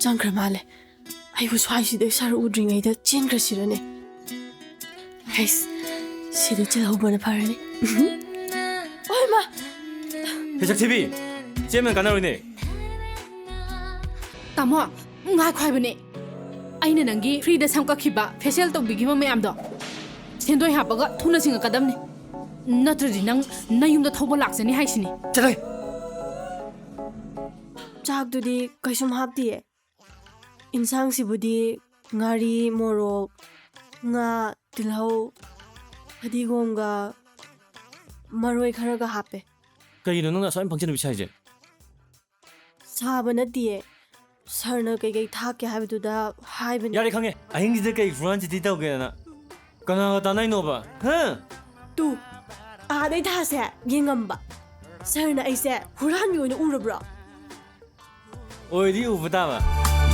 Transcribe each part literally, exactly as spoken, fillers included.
ꯆꯪꯈ꯭ꯔ ꯃꯥꯜꯂꯦ꯫ ꯑꯩꯕꯨ ꯁ꯭ꯋꯥꯏꯁꯤꯗ ꯁꯥꯔ ꯎꯗ꯭ꯔꯤꯉꯩꯗ ꯆꯦꯟꯈ꯭ꯔꯁꯤꯔꯅꯦ? ꯍꯩꯁ, ꯁꯤꯗ ꯆꯦꯜꯍꯧꯕꯅ ꯐꯔꯅꯤ꯫ ꯍꯣꯏ, ꯃꯥ꯫ ꯍꯦ, ꯁꯛꯊꯤꯕꯤ, ꯆꯦꯟꯕꯅ ꯀꯥꯟꯅꯔꯣꯏꯅꯦ꯫ ꯇꯥꯃꯣ, ꯉꯥꯏꯈꯣ ꯍꯥꯏꯕꯅꯦ꯫ ꯑꯩꯅ ꯅꯪꯒꯤ ꯐ꯭ꯔꯤꯗ ꯁꯝ ꯀꯛꯈꯤꯕ, ꯐꯦꯁꯤꯌꯦꯜ ꯇꯧꯕꯤꯈꯤꯕ ꯃꯌꯥꯝꯗꯣ ꯁꯦꯟꯗꯣꯏ ꯍꯥꯞꯄꯒ ꯊꯨꯅ ꯁꯤꯡꯉꯛꯀꯗꯕꯅꯤ꯫ ꯅꯠꯇ꯭ꯔꯗꯤ ꯅꯪ ꯅꯌꯨꯝꯗ ꯊꯧꯕ ꯂꯥꯛꯆꯅꯤ ꯍꯥꯏꯁꯤꯅꯤ꯫ ꯆꯠꯂꯣ꯫ ꯆꯥꯛꯇꯨꯗꯤ ꯀꯩꯁꯨꯝ ꯍꯥꯞꯇꯤꯌꯦ꯫ ꯏꯟꯁꯥꯡꯁꯤꯕꯨꯗꯤ ꯉꯥꯔꯤ, ꯃꯣꯔꯣꯛ, ꯉꯥ, ꯇꯤꯜꯍꯧ, ꯐꯗꯤꯒꯣꯝꯒ ꯃꯔꯣꯏ ꯈꯔꯒ ꯍꯥꯞꯄꯦ꯫ ꯀꯩꯒꯤꯅꯣ ꯅꯪꯅ ꯑꯁꯨꯛ ꯌꯥꯝ ꯄꯪꯆꯦꯟ ꯆꯦꯟꯕꯤ ꯁꯥꯏꯁꯦ? ꯁꯥꯕ ꯅꯠꯇꯤꯌꯦ꯫ ꯁꯥꯔꯅ ꯀꯩꯀꯩ ꯊꯥꯛꯀꯦ ꯍꯥꯏꯕꯗꯨꯗ ꯍꯥꯏꯕꯅꯤ꯫ ꯌꯥꯔꯦ, ꯈꯪꯉꯦ꯫ ꯑꯍꯤꯡꯁꯤꯗ ꯀꯩ ꯐꯨꯔꯥꯟ ꯆꯤꯇꯤ ꯇꯧꯒꯦꯅ꯫ ꯀꯅꯥꯒ ꯇꯥꯟꯅꯩꯅꯣꯕ? ꯍꯥ? ꯇꯨ, ꯑꯥꯗꯩ ꯊꯥꯁꯦ ꯌꯦꯡꯉꯝꯕ꯫ ꯁꯥꯔꯅ ꯑꯩꯁꯦ ꯍꯨꯔꯥꯟꯕꯤ ꯑꯣꯏꯅ ꯎꯔꯕ꯭ꯔꯣ? ꯑꯣꯏꯗꯤ ꯎꯕ ꯇꯥꯕ꯫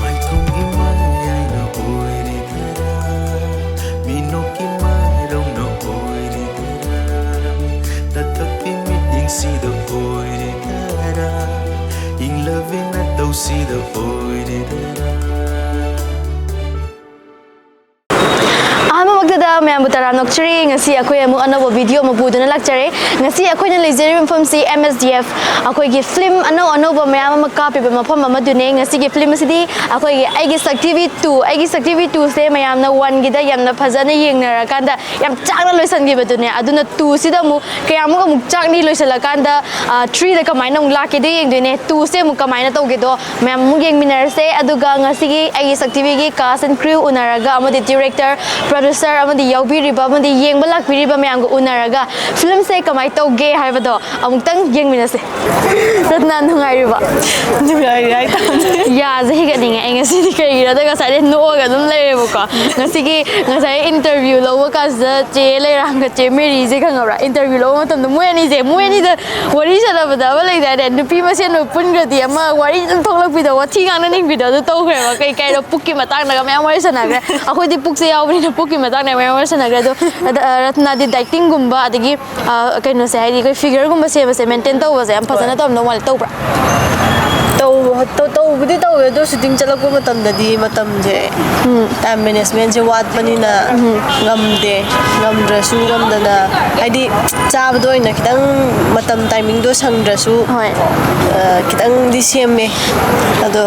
ꯃꯥꯏꯊꯣꯡꯒꯤ ꯃꯌꯥꯏꯅ ꯑꯣꯏꯔꯤꯕ꯭ꯔꯥ? ꯃꯤꯅꯣꯛꯀꯤ ꯃꯥꯏꯔꯣꯡꯅ ꯑꯣꯏꯔꯤꯕ꯭ꯔꯥ? ꯇꯥꯊꯛꯄꯤ ꯃꯤꯠꯌꯦꯡꯁꯤꯗ ꯑꯣꯏꯔꯤꯕ꯭ꯔꯥ? ꯏꯪꯂꯕꯤ ꯅꯇꯧꯁꯤꯗ ꯑꯣꯏꯔꯤꯕ꯭ꯔꯥ? ꯑꯍꯥꯟꯕꯃꯛꯇꯗ ꯃꯌꯥꯝꯕꯨ ꯇꯔꯥꯝꯅ ꯑꯣꯛꯆꯔꯤ꯫ ꯉꯁꯤ ꯑꯩꯈꯣꯏ ꯑꯃꯨꯛ ꯑꯅꯧꯕ ꯚꯤꯗꯤꯑꯣ ꯑꯃ ꯄꯨꯗꯨꯅ ꯂꯥꯛꯆꯔꯦ꯫ ꯉꯁꯤ ꯑꯩꯈꯣꯏꯅ ꯂꯩꯖꯔꯤꯕ ꯃꯐꯝꯁꯤ ꯑꯦꯝ ꯑꯦꯁ ꯗꯤ ꯑꯦꯐ, ꯑꯩꯈꯣꯏꯒꯤ ꯐꯤꯂꯝ ꯑꯅꯧ ꯑꯅꯧꯕ ꯃꯌꯥꯝ ꯑꯃ ꯀꯥꯞꯄꯤꯕ ꯃꯐꯝ ꯑꯃꯗꯨꯅꯦ꯫ ꯉꯁꯤꯒꯤ ꯐꯤꯂꯝ ꯑꯁꯤꯗꯤ ꯑꯩꯈꯣꯏꯒꯤ ꯑꯩꯒꯤ ꯁꯛ ꯊꯤꯕꯤ ꯇꯨ, ꯑꯩꯒꯤ ꯁꯛ ꯊꯤꯕꯤ ꯇꯨꯁꯦ ꯃꯌꯥꯝꯅ ꯋꯥꯟꯒꯤꯗ ꯌꯥꯝꯅ ꯐꯖꯅ ꯌꯦꯡꯅꯔꯀꯥꯟꯗ ꯌꯥꯝ ꯆꯥꯛꯅ ꯂꯣꯏꯁꯤꯟꯈꯤꯕꯗꯨꯅꯦ꯫ ꯑꯗꯨꯅ ꯇꯨꯁꯤꯗ ꯑꯃꯨꯛ ꯀꯌꯥꯃꯨꯛ ꯑꯃꯨꯛ ꯆꯥꯛꯅꯤ ꯂꯣꯏꯁꯤꯜꯂꯀꯥꯟꯗ, ꯑ, ꯊ꯭ꯔꯤꯗ ꯀꯃꯥꯏꯅ ꯑꯃꯨꯛ ꯂꯥꯛꯀꯦꯗꯣ ꯌꯦꯡꯗꯣꯏꯅꯦ꯫ ꯇꯨꯁꯦ ꯑꯃꯨꯛ ꯀꯃꯥꯏꯅ ꯇꯧꯒꯦꯗꯣ ꯃꯌꯥꯝ ꯑꯃꯨꯛ ꯌꯦꯡꯃꯤꯟꯅꯔꯁꯦ꯫ ꯑꯗꯨꯒ ꯉꯁꯤꯒꯤ ꯑꯩꯒꯤ ꯁꯛ ꯊꯤꯕꯤꯒꯤ cast and crew ꯎꯅꯔꯒ, ꯑꯃꯗꯤ director, producer, ꯑꯃꯗꯤ ꯌꯥꯎꯕꯤꯔꯤꯕ, ꯑꯃꯗꯤ ꯌꯦꯡꯕ ꯂꯥꯛꯄꯤꯔꯤꯕ ꯃꯌꯥꯝꯒ ꯎꯅꯔꯒ ꯐꯤꯂꯝꯁꯦ ꯀꯃꯥꯏꯅ ꯇꯧꯒꯦ ꯍꯥꯏꯕꯗꯣ ꯑꯃꯨꯛꯇꯪ ꯌꯦꯡꯃꯤꯟꯅꯁꯦ꯫ ꯔꯠꯅꯥ, ꯅꯨꯡꯉꯥꯏꯔꯤꯕ? ꯅꯨꯡꯉꯥꯏꯔꯤ ꯍꯥꯏꯇꯥꯕꯅꯤ꯫ ꯌꯥꯁꯦ ꯍꯤꯒꯠꯅꯤꯡꯉꯦ ꯑꯩ ꯉꯁꯤꯗꯤ꯫ ꯀꯩꯒꯤꯅꯣꯗ ꯉꯁꯥꯏꯗꯩ ꯅꯣꯛꯑꯒ ꯑꯗꯨꯝ ꯂꯩꯔꯦꯕꯀꯣ꯫ ꯉꯁꯤꯒꯤ, ꯉꯁꯥꯏ interview ꯂꯧꯕ ꯀꯥꯟꯁꯤꯗ ꯆꯦ ꯂꯩꯔꯥꯡꯒ ꯆꯦ ꯃꯦꯔꯤꯁꯦ ꯈꯪꯉꯕ꯭ꯔꯥ? Interview ꯂꯧꯕ ꯃꯇꯝꯗ ꯃꯣꯏ ꯑꯅꯤꯁꯦ, ꯃꯣꯏ ꯑꯅꯤꯗ ꯋꯥꯔꯤ ꯁꯥꯟꯅꯕꯗ ꯑꯃ ꯂꯩꯗꯥꯏꯅꯦ, ꯅꯨꯄꯤ ꯃꯁꯦꯟ ꯑꯣꯏ ꯄꯨꯟꯈ꯭ꯔꯗꯤ ꯑꯃ ꯋꯥꯔꯤ ꯑꯗꯨꯝ ꯊꯣꯛꯂꯛꯄꯤꯗꯣ, ꯋꯥꯊꯤ ꯉꯥꯡꯅꯅꯤꯡꯕꯤꯗꯣ, ꯑꯗꯨ ꯇꯧꯈ꯭ꯔꯦꯕ꯫ ꯀꯩ ꯀꯩꯅꯣ ꯄꯨꯛꯀꯤ ꯃꯇꯥꯡꯗꯒ ꯃꯌꯥꯝ ꯋꯥꯔꯤ ꯁꯥꯟꯅꯈ꯭ꯔꯦ꯫ ꯑꯩꯈꯣꯏꯗꯤ ꯄꯨꯛꯁꯦ ꯌꯥꯎꯕꯅꯤꯅ ꯄꯨꯛꯀꯤ ꯃꯇꯥꯡꯗ ꯃꯌꯥꯝ ꯋꯥꯔꯤ ꯁꯥꯟꯅꯈ꯭ꯔꯦ꯫ ꯑꯗꯣ ꯑꯗ, ꯑ, ꯔꯠꯅꯥꯗꯤ dietingꯒꯨꯝꯕ, ꯑꯗꯒꯤ, ꯑ, ꯀꯩꯅꯣꯁꯦ, ꯍꯥꯏꯗꯤ ꯑꯩꯈꯣꯏ figureꯒꯨꯝꯕ ꯁꯦꯝꯕꯁꯦ maintain ꯇꯧꯕꯁꯦ ꯌꯥꯝ ꯐꯖꯅ ꯍꯣꯏ꯫ ꯇꯧꯔꯝꯗꯧ ꯃꯥꯜꯂꯦ꯫ ꯇꯧꯕ꯭ꯔꯥ? ꯇꯧ-, ꯇꯧ-, ꯇꯧꯕꯗꯤ ꯇꯧ ꯇꯧꯋꯦ, ꯑꯗꯣ ꯁꯨꯇꯤꯡ ꯆꯠꯂꯛꯄ ꯃꯇꯝꯗꯗꯤ ꯃꯇꯝꯁꯦ, ꯇꯥꯏꯝ ꯃꯦꯅꯦꯖꯃꯦꯟꯁꯦ ꯋꯥꯠꯄꯅꯤꯅ ꯉꯝꯗꯦ꯫ ꯉꯝꯗ꯭ꯔꯁꯨ ꯉꯝꯗꯅ, ꯍꯥꯏꯗꯤ ꯆꯥꯕꯗ ꯑꯣꯏꯅ ꯈꯤꯇꯪ ꯃꯇꯝ, ꯇꯥꯏꯃꯤꯡꯗꯣ ꯁꯪꯗ꯭ꯔꯁꯨ, ꯍꯣꯏ꯫ ꯑ, ꯈꯤꯇꯪꯗꯤ ꯁꯦꯝꯃꯦ꯫ ꯑꯗꯣ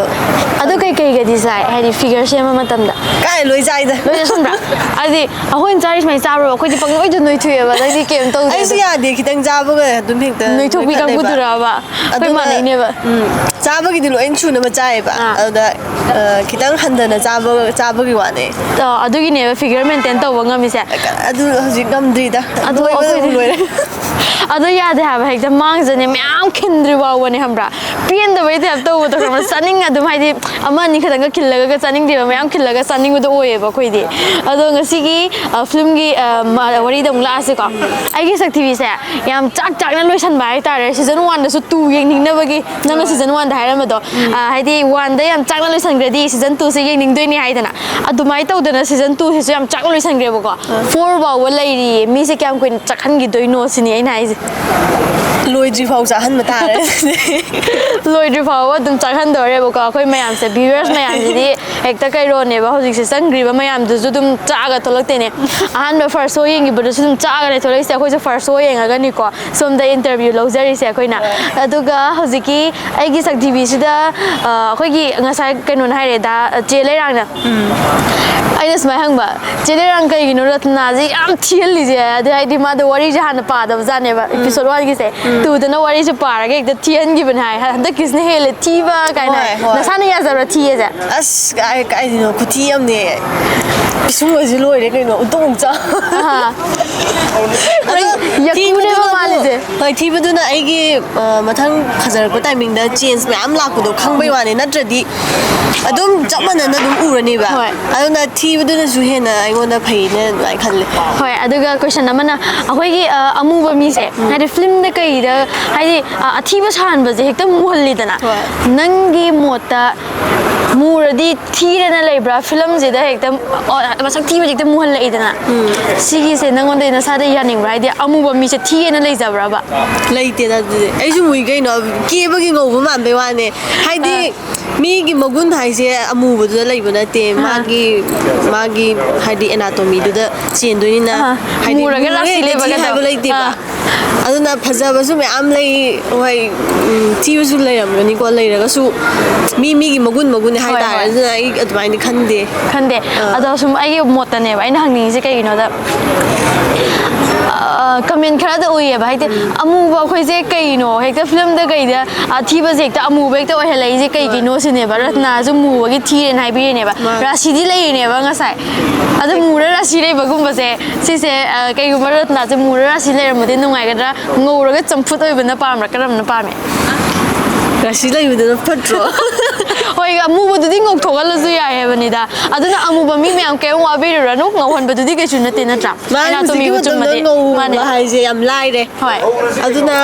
ꯑꯗꯨ ꯀꯩꯀꯩꯒꯗꯤ ꯆꯥꯏ? ꯍꯥꯏꯗꯤ ꯐꯤꯒꯔ ꯁꯦꯝꯕ ꯃꯇꯝꯗ ꯀꯥꯏ ꯂꯣꯏ ꯆꯥꯏꯗ꯫ ꯂꯣꯏ ꯆꯥꯁꯟꯕ꯭ꯔꯥ? ꯍꯥꯏꯗꯤ ꯑꯩꯈꯣꯏꯅ ꯆꯥꯔꯤ ꯁꯨꯃꯥꯏꯅ ꯆꯥꯕ꯭ꯔꯣ? ꯑꯩꯈꯣꯏꯗꯤ ꯄꯪꯅꯣꯏꯗ ꯅꯣꯏꯊꯣꯛꯑꯦꯕ, ꯅꯪꯗꯤ ꯀꯩꯝ ꯇꯧꯗꯦ ꯑꯩꯁꯨ ꯑꯗꯣ꯫ ꯌꯥꯗꯦ, ꯈꯤꯇꯪ ꯆꯥꯕꯒ ꯑꯗꯨꯝ ꯍꯦꯛꯇ ꯅꯣꯏꯊꯣꯛꯄꯤ ꯅꯣꯏꯈꯠꯂꯦꯕ꯫ ꯀꯥꯡꯕꯨꯗꯨꯔꯕ? ꯑꯩꯈꯣꯏ ꯑꯗꯨꯅ, ꯃꯥꯟꯅꯩꯅꯦꯕ꯫ ꯎꯝ, ꯆꯥꯕꯒꯤꯗꯤ ꯂꯣꯏ ꯁꯨꯅꯕ ꯆꯥꯏꯌꯦꯕ꯫ ꯑꯥ꯫ ꯑꯗꯨꯗ ꯑ, ꯈꯤꯇꯪ ꯍꯟꯊꯅ ꯆꯥꯕ, ꯆꯥꯕꯒꯤ ꯋꯥꯅꯦ꯫ ꯑ, ꯑꯗꯨꯒꯤꯅꯦꯕ ꯐꯤꯒꯔ ꯃꯦꯟꯇꯦꯟ ꯇꯧꯕ ꯉꯝꯃꯤꯁꯦ꯫ ꯑꯗꯨ ꯍꯧꯖꯤꯛ ꯉꯝꯗ꯭ꯔꯤꯗ꯫ ꯑꯗꯣ ꯅꯣꯏꯕꯗ ꯑꯗꯨꯝ ꯑꯩꯈꯣꯏꯗꯤ ꯂꯣꯏꯔꯦ꯫ ꯑꯗꯣ ꯌꯥꯗꯦ ꯍꯥꯏꯕ, ꯍꯦꯛꯇ ꯃꯥꯡꯁꯤꯗꯅꯦ ꯃꯌꯥꯝ ꯈꯤꯟꯗ꯭ꯔꯤ ꯐꯥꯎꯕꯅꯦ, ꯈꯪꯕ꯭ꯔꯥ? ꯄꯦꯟꯗꯕꯩ ꯇꯥꯏꯞ ꯇꯧꯕꯗꯣ, ꯈꯪꯕ꯭ꯔꯥ? ꯆꯥꯅꯤꯡ ꯑꯗꯨꯝ, ꯍꯥꯏꯗꯤ ꯑꯃ ꯑꯅꯤ ꯈꯛꯇꯪꯒ ꯈꯤꯜꯂꯒ ꯆꯥꯅꯤꯡꯗꯦꯕ, ꯃꯌꯥꯝ ꯈꯤꯜꯂꯒ ꯆꯥꯅꯤꯡꯕꯗꯣ ꯑꯣꯏꯌꯦꯕ ꯑꯩꯈꯣꯏꯗꯤ꯫ ꯑꯗꯣ ꯉꯁꯤꯒꯤ, ꯑ, ꯐꯤꯂꯝꯒꯤ, ꯑ, ꯃ-, ꯋꯥꯔꯤꯗ ꯑꯃꯨꯛ ꯂꯥꯛꯑꯁꯤꯀꯣ꯫ ꯑꯩꯒꯤ ꯁꯛ ꯊꯤꯕꯤꯁꯦ ꯌꯥꯝ ꯆꯥꯛ ꯆꯥꯛꯅ ꯂꯣꯏꯁꯟꯕ ꯍꯥꯏꯇꯥꯔꯦ꯫ ꯁꯤꯖꯟ ꯋꯥꯟꯗꯁꯨ ꯇꯨ ꯌꯦꯡꯅꯤꯡꯅꯕꯒꯤ, ꯅꯪꯅ ꯁꯤꯖꯟ ꯋꯥꯟꯗ ꯍꯥꯏꯔꯝꯕꯗꯣ, ꯑ, ꯍꯥꯏꯗꯤ ꯋꯥꯟꯗ ꯌꯥꯝ ꯆꯥꯛꯅ ꯂꯣꯏꯁꯟꯈ꯭ꯔꯗꯤ ꯁꯤꯖꯟ ꯇꯨꯁꯦ ꯌꯦꯡꯅꯤꯡꯗꯣꯏꯅꯦ ꯍꯥꯏꯗꯅ, ꯑꯗꯨꯃꯥꯏꯅ ꯇꯧꯗꯅ ꯁꯤꯖꯟ ꯇꯨꯁꯤꯁꯨ ꯌꯥꯝ ꯆꯥꯛꯅ ꯂꯣꯏꯁꯟꯈ꯭ꯔꯦꯕꯀꯣ꯫ ꯐꯣꯔ ꯐꯥꯎꯕ ꯂꯩꯔꯤꯌꯦ꯫ ꯃꯤꯁꯦ ꯀꯌꯥꯝ ꯀꯨꯏꯅ ꯆꯥꯛꯍꯟꯈꯤꯗꯣꯏꯅꯣ ꯁꯤꯅꯤ ꯑꯩꯅ ꯍꯥꯏꯁꯦ꯫ ꯂꯣꯏꯗ꯭ꯔꯤ ꯐꯥꯎ ꯆꯥꯍꯟꯕ ꯇꯥꯔꯦ꯫ ꯂꯣꯏꯗ꯭ꯔꯤ ꯐꯥꯎꯕ ꯑꯗꯨꯝ ꯆꯥꯛꯍꯟꯗꯧꯔꯦꯕꯀꯣ꯫ ꯑꯩꯈꯣꯏ ꯃꯌꯥꯝꯁꯦ, ꯚ꯭ꯌꯨꯋꯔꯁ ꯃꯌꯥꯝꯁꯤꯗꯤ ꯍꯦꯛꯇ ꯀꯩꯅꯣꯅꯦꯕ, ꯍꯧꯖꯤꯛꯁꯦ ꯆꯪꯈ꯭ꯔꯤꯕ ꯃꯌꯥꯝꯗꯨꯁꯨ ꯑꯗꯨꯝ ꯆꯥꯛꯑꯒ ꯊꯣꯛꯂꯛꯇꯦꯅꯦ꯫ ꯑꯍꯥꯟꯕ ꯐꯥꯔꯁ ꯁꯣ ꯌꯦꯡꯈꯤꯕꯗꯨꯁꯨ ꯑꯗꯨꯝ ꯆꯥꯛꯑꯒ ꯊꯣꯛꯂꯛꯏꯁꯦ꯫ ꯑꯩꯈꯣꯏꯁꯨ ꯐꯥꯔꯁ ꯁꯣ ꯌꯦꯡꯉꯒꯅꯤꯀꯣ ꯁꯣꯝꯗ ꯏꯟꯇꯔꯚ꯭ꯌꯨ ꯂꯧꯖꯔꯤꯁꯦ ꯑꯩꯈꯣꯏꯅ꯫ ꯑꯗꯨꯒ ꯍꯧꯖꯤꯛꯀꯤ ꯑꯩꯒꯤ ꯁꯛ ꯊꯤꯕꯤꯁꯤꯗ, ꯑ, ꯑꯩꯈꯣꯏꯒꯤ ꯉꯁꯥꯏ ꯀꯩꯅꯣꯅ ꯍꯥꯏꯔꯦꯗ, ꯆꯦ ꯂꯩꯔꯥꯡꯅ꯫ ꯑꯩꯅ ꯁꯨꯃꯥꯏꯅ ꯍꯪꯕ, "ꯆꯦ ꯂꯩꯔꯥꯡ, ꯀꯩꯒꯤꯅꯣ ꯔꯠꯅꯥꯁꯦ ꯌꯥꯝ ꯊꯤꯍꯜꯂꯤꯁꯦ?" ꯑꯗꯨ ꯍꯥꯏꯗꯤ ꯃꯥꯗꯣ ꯋꯥꯔꯤꯁꯦ ꯍꯥꯟꯅ ꯄꯥꯗꯕꯖꯥꯠꯅꯦꯕ, ꯏꯄꯤꯁꯣꯗ ꯋꯥꯟꯒꯤꯁꯦ꯫ ꯇꯨꯗꯅ ꯋꯥꯔꯤꯁꯦ ꯄꯥꯔꯒ ꯍꯦꯛꯇ ꯊꯤꯍꯟꯈꯤꯕꯅꯦ ꯍꯥꯏ꯫ ꯍꯟꯗꯛꯀꯤꯁꯤꯅ ꯍꯦꯜꯂꯦ ꯊꯤꯕ ꯀꯥꯏꯅ ꯍꯥꯏ꯫ ꯍꯣꯏ, ꯍꯣꯏ꯫ ꯅꯁꯥꯅ ꯌꯥꯖꯕ꯭ꯔꯥ ꯊꯤꯌꯦꯁꯦ? ꯑꯁ, ꯀꯥꯏ, ꯀꯥꯏꯗꯩꯅꯣ, ꯈꯨꯊꯤ ꯑꯃꯅꯦ꯫ ꯄꯤꯁꯨꯝꯒꯁꯦ ꯂꯣꯏꯔꯦ ꯀꯩꯅꯣ, ꯎꯇꯣꯡ ꯆꯥ-, ꯑꯍꯥ꯫ ꯑꯗꯣ ꯌꯥꯀꯨꯅꯦꯕ ꯊꯤꯕꯗꯨꯅ ꯃꯥꯜꯂꯤꯁꯦ꯫ ꯑꯃꯨꯛ, ꯍꯣꯏ, ꯊꯤꯕꯗꯨꯅ ꯑꯩꯒꯤ, ꯑ, ꯃꯊꯪ ꯐꯖꯔꯛꯄ ꯇꯥꯏꯃꯤꯡꯗ ꯆꯦꯟꯖ ꯃꯌꯥꯝ ꯂꯥꯛꯄꯗꯣ ꯈꯪꯕꯩ ꯋꯥꯅꯤ, ꯅꯠꯇ꯭ꯔꯗꯤ ꯑꯗꯨꯝ ꯆꯞ ꯃꯥꯟꯅꯅ ꯑꯗꯨꯝ ꯎꯔꯅꯦꯕ꯫ ꯍꯣꯏ꯫ ꯑꯗꯨꯅ ꯊꯤꯕꯗꯨꯅꯁꯨ ꯍꯦꯟꯅ ꯑꯩꯉꯣꯟꯗ ꯐꯩꯅ ꯑꯗꯨꯃꯥꯏꯅ ꯈꯜꯂꯦ꯫ ꯍꯣꯏ, ꯑꯗꯨꯒ ꯀꯣꯏꯁꯟ ꯑꯃꯅ, ꯑꯩꯈꯣꯏꯒꯤ, ꯑ, ꯑꯃꯨꯕ ꯃꯤꯁꯦ, ꯍꯥꯏꯗꯤ ꯐꯤꯂꯝꯗ ꯀꯩꯗ, ꯍꯥꯏꯗꯤ, ꯑ, ꯑꯊꯤꯕ ꯁꯥꯍꯟꯕꯁꯦ ꯍꯦꯛꯇ ꯃꯨꯍꯜꯂꯤꯗꯅ꯫ ꯍꯣꯏ꯫ ꯅꯪꯒꯤ ꯃꯣꯠꯇ ꯃꯨꯔꯗꯤ ꯊꯤꯔꯦꯅ ꯂꯩꯕ꯭ꯔꯥ? ꯐꯤꯂꯝꯁꯤꯗ ꯍꯦꯛꯇ, ꯑꯣ, ꯃꯁꯛ ꯊꯤꯕꯁꯦ ꯍꯦꯛꯇ ꯃꯨꯍꯜꯂꯛꯏꯗꯅ꯫ ꯁꯤꯒꯤꯁꯦ ꯅꯪꯉꯣꯟꯗ ꯅꯁꯥꯗ ꯌꯥꯅꯤꯡꯕ꯭ꯔꯥ? ꯍꯥꯏꯗꯤ ꯑꯃꯨꯕ ꯃꯤꯁꯦ ꯊꯤꯌꯦꯅ ꯂꯩꯖꯕ꯭ꯔꯕ? ꯂꯩꯇꯦꯗ ꯑꯗꯨꯗꯤ꯫ ꯑꯩꯁꯨ ꯃꯨꯏ ꯀꯩꯅꯣ, ꯀꯦꯕꯒꯤ ꯉꯧꯕ ꯃꯥꯟꯕꯩ ꯋꯥꯅꯦ꯫ ꯍꯥꯏꯗꯤ ꯑꯥ꯫ ꯃꯤꯒꯤ ꯃꯒꯨꯟ ꯍꯥꯏꯁꯦ ꯑꯃꯨꯕꯗꯨꯗ ꯂꯩꯕ ꯅꯠꯇꯦ꯫ ꯑꯥ꯫ ꯃꯥꯒꯤ, ꯃꯥꯒꯤ ꯍꯥꯏꯗꯤ ꯑꯦꯅꯥꯇꯣꯃꯤꯗꯨꯗ ꯆꯦꯟꯗꯣꯏꯅꯤꯅ꯫ ꯑꯥ꯫ ꯍꯥꯏꯗꯤ ꯃꯨꯔꯒ ꯃꯨꯔꯦ ꯔꯥꯁꯤ ꯍꯦꯟꯅ ꯊꯤ ꯂꯩꯕꯒꯗꯣ꯫ ꯍꯥꯏꯕ ꯂꯩꯇꯦꯕ꯫ ꯑꯥ꯫ ꯑꯗꯨꯅ ꯐꯖꯕꯁꯨ ꯃꯌꯥꯝ ꯂꯩ꯫ ꯍꯣꯏ, ꯎꯝ, ꯊꯤꯕꯁꯨ ꯂꯩꯔꯝꯒꯅꯤꯀꯣ꯫ ꯂꯩꯔꯒꯁꯨ ꯃꯤ ꯃꯤꯒꯤ ꯃꯒꯨꯟ ꯃꯒꯨꯟꯅꯤ ꯍꯣꯏ, ꯍꯥꯏꯇꯥꯔꯦ꯫ ꯍꯣꯏ꯫ ꯑꯗꯨꯅ ꯑꯩ ꯑꯗꯨꯃꯥꯏꯅ ꯈꯟꯗꯦ꯫ ꯈꯟꯗꯦ꯫ ꯑꯥ꯫ ꯑꯗꯣ ꯁꯨꯝ ꯑꯩꯒꯤ ꯃꯣꯠꯇꯅꯦꯕ ꯑꯩꯅ ꯍꯪꯅꯤꯡꯉꯤꯁꯦ ꯀꯩꯒꯤꯅꯣꯗ, ꯑ, ꯀꯃꯦꯟ ꯈꯔꯗ ꯎꯏꯌꯦꯕ꯫ ꯍꯥꯏꯗꯤ, ꯎꯝ꯫ ꯑꯃꯨꯕ ꯑꯩꯈꯣꯏꯁꯦ ꯀꯩꯅꯣ ꯍꯦꯛꯇ ꯐꯤꯂꯝꯗ ꯀꯩꯗ, ꯑ, ꯊꯤꯕꯁꯦ ꯍꯦꯛꯇ ꯑꯃꯨꯕ ꯍꯦꯛꯇ ꯑꯣꯏꯍꯜꯂꯛꯏꯁꯦ ꯀꯩꯒꯤꯅꯣ ꯍꯣꯏ꯫ ꯁꯤꯅꯦꯕ꯫ ꯎꯝ꯫ ꯔꯠꯅꯥꯁꯨ ꯃꯨꯕꯒꯤ ꯊꯤꯔꯦꯅ ꯍꯥꯏꯕꯤꯔꯤꯅꯦꯕ꯫ ꯃꯥꯅꯦ꯫ ꯔꯥꯁꯤꯗꯤ ꯂꯩꯔꯤꯅꯦꯕ ꯉꯁꯥꯏ꯫ ꯑꯗꯨ ꯃꯨꯔ ꯔꯥꯁꯤ ꯂꯩꯕꯒꯨꯝꯕꯁꯦ, ꯁꯤꯁꯦ, ꯑ, ꯀꯩꯒꯨꯝꯕ ꯔꯠꯅꯥꯁꯦ ꯃꯨꯔ ꯔꯥꯁꯤ ꯂꯩꯔꯝꯃꯗꯤ ꯅꯨꯡꯉꯥꯏꯒꯗ꯭ꯔꯥ? ꯉꯧꯔꯒ ꯆꯝꯐꯨꯠ ꯑꯣꯏꯕꯅ ꯄꯥꯝꯕ꯭ꯔꯥ? ꯀꯔꯝꯕꯅ ꯄꯥꯝꯃꯤ? ꯔꯥꯁꯤ ꯂꯩꯕꯗꯨꯅ ꯐꯠꯇ꯭ꯔꯣ? ꯍꯣꯏ, ꯑꯃꯨꯕꯗꯨꯗꯤ ꯉꯧꯊꯣꯛꯍꯜꯂꯁꯨ ꯌꯥꯏ ꯍꯥꯏꯕꯅꯤꯗ꯫ ꯑꯗꯨꯅ ꯑꯃꯨꯕ ꯃꯤ ꯃꯌꯥꯝ ꯀꯩꯝ ꯋꯥꯕꯤꯔꯨꯔꯅꯨ, ꯉꯧꯍꯟꯕꯗꯨꯗꯤ ꯀꯩꯁꯨ ꯅꯠꯇꯦ, ꯅꯠꯇ꯭ꯔꯥ? ꯃꯥꯅꯦ, ꯑꯦꯅꯥꯇꯣꯃꯤ ꯍꯧꯖꯤꯛꯀꯤ ꯃꯇꯝꯗ ꯃꯆꯨꯝꯃꯗꯤ꯫ ꯉꯧꯕ ꯃꯥꯅꯦ꯫ ꯍꯥꯏꯁꯦ ꯌꯥꯝ ꯂꯥꯏꯔꯦ꯫ ꯍꯣꯏ꯫ ꯑꯗꯨꯅ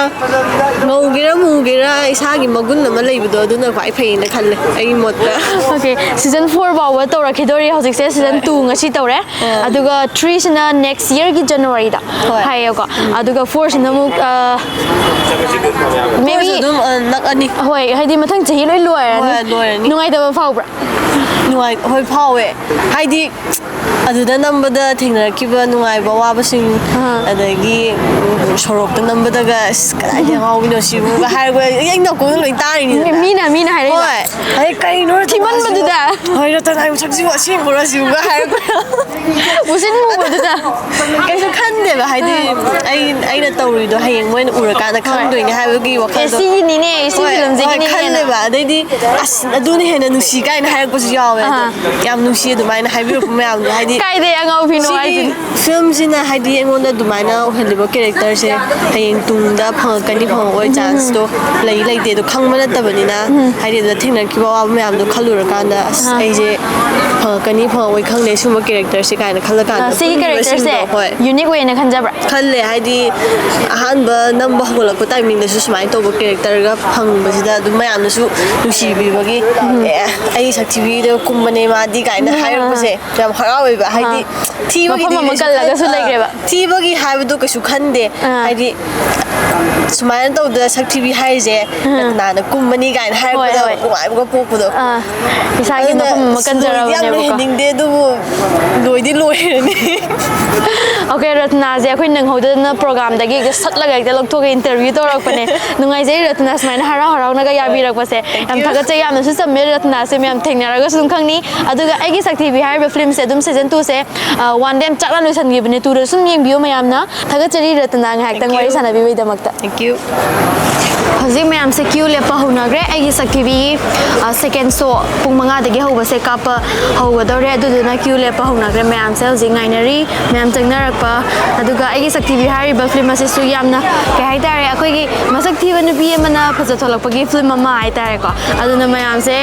ꯉꯧꯒꯦꯔꯥ ꯃꯨꯒꯦꯔꯥ ꯏꯁꯥꯒꯤ ꯃꯒꯨꯟ ꯑꯃ ꯂꯩꯕꯗꯣ ꯑꯗꯨꯅ ꯈ꯭ꯋꯥꯏ ꯐꯩꯌꯦꯅ ꯈꯜꯂꯦ ꯑꯩꯒꯤ ꯃꯣꯠꯇ꯫ Okay, season four ꯐꯥꯎꯕ ꯇꯧꯔꯛꯈꯤꯗꯣꯔꯤ꯫ ꯍꯧꯖꯤꯛꯁꯦ season two ꯉꯁꯤ ꯇꯧꯔꯦ꯫ ꯑꯥ꯫ ꯑꯗꯨꯒ three ꯁꯤꯅ next year ꯒꯤ January ꯗ ꯍꯣꯏ꯫ ꯍꯥꯏꯌꯦꯀꯣ꯫ ꯎꯝ꯫ ꯑꯗꯨꯒ four ꯁꯤꯅ ꯑꯃꯨꯛ, ꯑ, maybe ꯐꯣꯔꯁꯨ ꯑꯗꯨꯝ, ꯑ, ꯅꯛꯑꯅꯤ꯫ ꯍꯣꯏ, ꯍꯥꯏꯗꯤ ꯃꯊꯪ ꯆꯍꯤ ꯂꯣꯏ ꯂꯣꯏꯔꯅꯤ꯫ ꯍꯣꯏ, ꯂꯣꯏꯔꯅꯤ꯫ ꯅꯨꯡꯉꯥꯏꯇꯕ ꯐꯥꯎꯕ꯭ꯔꯥ? ꯅꯨꯡꯉꯥꯏ-, ꯍꯣꯏ, ꯐꯥꯎꯋꯦ꯫ ꯍꯥꯏꯗꯤ ꯑꯗꯨꯗ ꯅꯝꯕꯗ ꯊꯦꯡꯅꯔꯛꯈꯤꯕ ꯅꯨꯡꯉꯥꯏꯕ ꯑꯋꯥꯕꯁꯤꯡ, ꯑꯥ꯫ ꯑꯗꯒꯤ, ꯎꯝ, ꯁꯣꯔꯣꯛꯇ ꯅꯝꯕꯗꯒ ꯑꯁ ꯀꯗꯥꯏꯗꯒꯤ ꯑꯉꯥꯎꯕꯤꯅꯣ ꯁꯤꯕꯨꯒ ꯍꯥꯏꯔꯒ ꯑꯩ ꯅꯥꯀꯣꯡꯗ ꯂꯣꯏ ꯇꯥꯔꯤꯅꯤꯗꯅ꯫ ꯃꯤ-, ꯃꯤꯅ, ꯃꯤꯅ ꯍꯥꯏꯔꯛꯏꯕ꯫ ꯍꯣꯏ꯫ ꯑꯗꯩ ꯀꯩꯅꯣ ꯊꯤꯃꯟꯕꯗꯨꯗ꯫ ꯍꯣꯏ, ꯔꯇꯅꯥꯏ ꯃꯁꯛꯁꯤꯕꯨ ꯑꯁꯦꯡꯕꯔꯣ ꯁꯤꯕꯨꯒ ꯍꯥꯏꯔꯒ꯫ ꯃꯨꯁꯤꯟ ꯃꯨꯕꯗꯨꯗ꯫ ꯀꯩꯁꯨ ꯈꯟꯗꯦꯕ, ꯍꯥꯏꯗꯤ ꯑꯩ, ꯑꯩꯅ ꯇꯧꯔꯤꯗꯣ ꯍꯌꯦꯡ ꯃꯣꯏꯅ ꯎꯔꯀꯥꯟꯗ ꯈꯪꯗꯣꯏꯅꯦ ꯍꯥꯏꯕꯒꯤ ꯑꯦ, ꯋꯥꯈꯜꯗꯣ꯫ ꯁꯤꯒꯤꯅꯤꯅꯦ, ꯁꯤ ꯍꯣꯏ, ꯐꯤꯂꯝꯁꯤꯒꯤꯅꯦ ꯍꯣꯏ, ꯍꯦꯟꯅ꯫ ꯈꯜꯂꯦꯕ꯫ ꯑꯗꯩꯗꯤ ꯑꯁ ꯑꯗꯨꯅ ꯍꯦꯟꯅ ꯅꯨꯡꯁꯤ ꯀꯥꯏꯅ ꯍꯥꯏꯔꯛꯄꯁꯨ ꯌꯥꯎꯋꯦ꯫ ꯑꯗꯣ ꯑꯍꯥ꯫ ꯌꯥꯝ ꯅꯨꯡꯁꯤ ꯑꯗꯨꯃꯥꯏꯅ ꯍꯥꯏꯕꯤꯔꯛꯄ ꯃꯌꯥꯝꯗꯣ, ꯍꯥꯏꯗꯤ ꯀꯥꯏꯗꯩ ꯑꯉꯥꯎꯕꯤꯅꯣ ꯁꯤꯒꯤ ꯍꯥꯏꯁꯤꯅꯤ꯫ ꯐꯤꯂꯝꯁꯤꯅ ꯍꯥꯏꯗꯤ ꯑꯩꯉꯣꯟꯗ ꯑꯗꯨꯃꯥꯏꯅ ꯑꯣꯏꯍꯜꯂꯤꯕ ꯀꯦꯔꯦꯛꯇꯔꯁꯦ ꯍꯌꯦꯡ ꯇꯨꯡꯗ ꯐꯪꯉꯛꯀꯅꯤ ꯐꯪꯉꯛꯑꯣꯏ ꯆꯥꯟꯁꯇꯣ ꯂꯩ ꯂꯩꯇꯦ ꯑꯗꯣ ꯈꯪꯕ ꯅꯠꯇꯕꯅꯤꯅ, ꯎꯝ꯫ ꯍꯥꯏꯗꯤ ꯑꯗꯨꯗ ꯊꯦꯡꯅꯈꯤꯕ ꯑꯋꯥꯕ ꯃꯌꯥꯝꯗꯣ ꯈꯜꯂꯨꯔꯀꯥꯟꯗ ꯑꯁ ꯑꯥ꯫ ꯑꯩꯁꯦ ꯐꯪꯉꯛꯀꯅꯤ, ꯐꯪꯉꯛꯑꯣꯏ ꯈꯪꯗꯦ ꯁꯤꯒꯨꯝꯕ ꯀꯦꯔꯦꯛꯇꯔꯁꯦ ꯀꯥꯏꯅ ꯈꯜꯂ ꯀꯥꯟꯗ ꯑ, ꯁꯤꯒꯤ ꯀꯨꯝꯃꯤꯕꯁꯤꯡꯗꯣ, ꯀꯦꯔꯦꯛꯇꯔꯁꯦ ꯍꯣꯏ꯫ ꯌꯨꯅꯤꯛ ꯑꯣꯏꯅ ꯈꯟꯖꯕ꯭ꯔꯥ? ꯈꯜꯂꯦ, ꯍꯥꯏꯗꯤ ꯑꯍꯥꯟꯕ ꯅꯝꯕ ꯍꯧꯒꯠꯂꯛꯄ ꯇꯥꯏꯃꯤꯡꯗꯁꯨ ꯁꯨꯃꯥꯏꯅ ꯇꯧꯕ ꯀꯦꯔꯦꯛꯇꯔꯒ ꯐꯪꯕꯁꯤꯗ ꯑꯗꯨꯝ ꯃꯌꯥꯝꯅꯁꯨ ꯅꯨꯡꯁꯤꯕꯤꯕꯒꯤ, "ꯑꯦ, ꯑꯩ ꯁꯛꯊꯤꯕꯤꯗ ꯀꯨꯝꯕꯅꯦ ꯃꯥꯗꯤ" ꯀꯥꯏꯅ ꯍꯥꯏꯔꯛꯄꯁꯦ ꯌꯥꯝ ꯍꯔꯥꯎꯋꯦꯕ꯫ ꯍꯥꯏꯗꯤ ꯊꯤꯕꯒꯤꯗꯤ ꯃꯐꯝ ꯑꯃ ꯀꯩꯁꯨ ꯀꯜꯂꯒꯁꯨ ꯈꯟ-, ꯑ, ꯂꯩꯈ꯭ꯔꯦꯕ꯫ ꯊꯤꯕꯒꯤ ꯍꯥꯏꯕꯗꯣ ꯀꯩꯁꯨ ꯈꯟꯗꯦ꯫ ꯑꯥ꯫ ꯍꯥꯏꯗꯤ ꯁꯨꯃꯥꯏꯅ ꯇꯧꯗꯅ ꯁꯛ ꯊꯤꯕꯤ ꯍꯥꯏꯔꯤꯁꯦ ꯀꯅꯥꯅ ꯀꯨꯝꯕꯅꯤ ꯀꯥꯏꯅ ꯍꯥꯏꯔꯛꯄꯗ ꯍꯣꯏ, ꯍꯣꯏ꯫ ꯅꯨꯡꯉꯥꯏꯕꯒ ꯄꯣꯛꯄꯗꯣ꯫ ꯑꯥ, ꯏꯁꯥꯒꯤ ꯑꯗꯨꯅ ꯃꯐꯝ ꯑꯃ ꯑꯁ, ꯂꯣꯏꯗꯤ ꯌꯥꯝ ꯀꯟꯖꯔꯕꯅꯦꯕꯀꯣ꯫ ꯂꯣꯏꯍꯟꯅꯤꯡꯗꯦ, ꯑꯗꯨꯕꯨ ꯂꯣꯏꯗꯤ ꯂꯣꯏꯔꯅꯤ꯫ ꯑꯣꯀꯦ, ꯔꯠꯅꯥꯁꯦ ꯑꯩꯈꯣꯏ ꯅꯪꯍꯧꯗꯅ ꯄ꯭ꯔꯣꯒꯥꯝꯗꯒꯤ ꯍꯦꯛꯇ ꯁꯠꯂꯒ ꯍꯦꯛꯇ ꯂꯧꯊꯣꯛꯑꯒ ꯏꯟꯇꯔꯚ꯭ꯌꯨ ꯇꯧꯔꯛꯄꯅꯦ꯫ ꯅꯨꯡꯉꯥꯏꯖꯩ ꯔꯠꯅꯥ ꯁꯨꯃꯥꯏꯅ ꯍꯔꯥꯎ ꯍꯔꯥꯎꯅꯒ ꯌꯥꯕꯤꯔꯛꯄꯁꯦ꯫ ꯌꯥꯝ ꯊꯥꯒꯠꯆꯩ, ꯌꯥꯝꯅꯁꯨ ꯆꯝꯃꯦ ꯔꯠꯅꯥꯁꯦ, ꯃꯌꯥꯝ ꯊꯦꯡꯅꯔꯒꯁꯨ ꯑꯗꯨꯝ ꯈꯪꯅꯤ꯫ ꯑꯗꯨꯒ ꯑꯩꯒꯤ ꯁꯛꯊꯤꯕꯤ ꯍꯥꯏꯔꯤꯕ ꯐꯤꯂꯝꯁꯦ ꯑꯗꯨꯝ ꯁꯤꯖꯟ ꯇꯨꯁꯦ, ꯑ, ꯋꯥꯟꯗ ꯌꯥꯝ ꯆꯥꯛꯅ ꯂꯣꯏꯁꯤꯟꯈꯤꯕꯅꯦ, ꯇꯨꯗ ꯁꯨꯝ ꯌꯦꯡꯕꯤꯌꯨ ꯃꯌꯥꯝꯅ꯫ ꯊꯥꯒꯠꯆꯔꯤ ꯔꯠꯅꯥ, ꯉꯥꯏꯍꯥꯛꯇꯪ ꯋꯥꯔꯤ ꯁꯥꯟꯅꯕꯤꯕꯩꯗꯃꯛꯇ꯫ Thank you. ꯍꯧꯖꯤꯛ ꯃꯌꯥꯝꯁꯦ ꯀ꯭ꯌꯨ ꯂꯦꯞꯄ ꯍꯧꯅꯈ꯭ꯔꯦ꯫ ꯑꯩꯒꯤ ꯁꯛꯊꯤꯕꯤꯒꯤ, ꯑ, ꯁꯦꯀꯦꯟ ꯁꯣ ꯄꯨꯡ ꯃꯉꯥꯗꯒꯤ ꯍꯧꯕꯁꯦ ꯀꯥꯞꯄ ꯍꯧꯒꯗꯧꯔꯦ꯫ ꯑꯗꯨꯗꯨꯅ ꯀ꯭ꯌꯨ ꯂꯦꯞꯄ ꯍꯧꯅꯈ꯭ꯔꯦ꯫ ꯃꯌꯥꯝꯁꯦ ꯍꯧꯖꯤꯛ ꯉꯥꯏꯅꯔꯤ꯫ ꯃꯌꯥꯝ ꯆꯪꯅꯔꯛꯄ꯫ ꯑꯗꯨꯒ ꯑꯩꯒꯤ ꯁꯛꯊꯤꯕꯤ ꯍꯥꯏꯔꯤꯕ ꯐꯤꯂꯝ ꯑꯁꯤꯁꯨ ꯌꯥꯝꯅ, ꯀꯩ ꯍꯥꯏꯇꯥꯔꯦ, ꯑꯩꯈꯣꯏꯒꯤ ꯃꯁꯛ ꯊꯤꯕ ꯅꯨꯄꯤ ꯑꯃꯅ ꯐꯖꯊꯣꯛꯂꯛꯄꯒꯤ ꯐꯤꯂꯝ ꯑꯃ ꯍꯥꯏꯇꯥꯔꯦꯀꯣ꯫ ꯑꯗꯨꯅ ꯃꯌꯥꯝꯁꯦ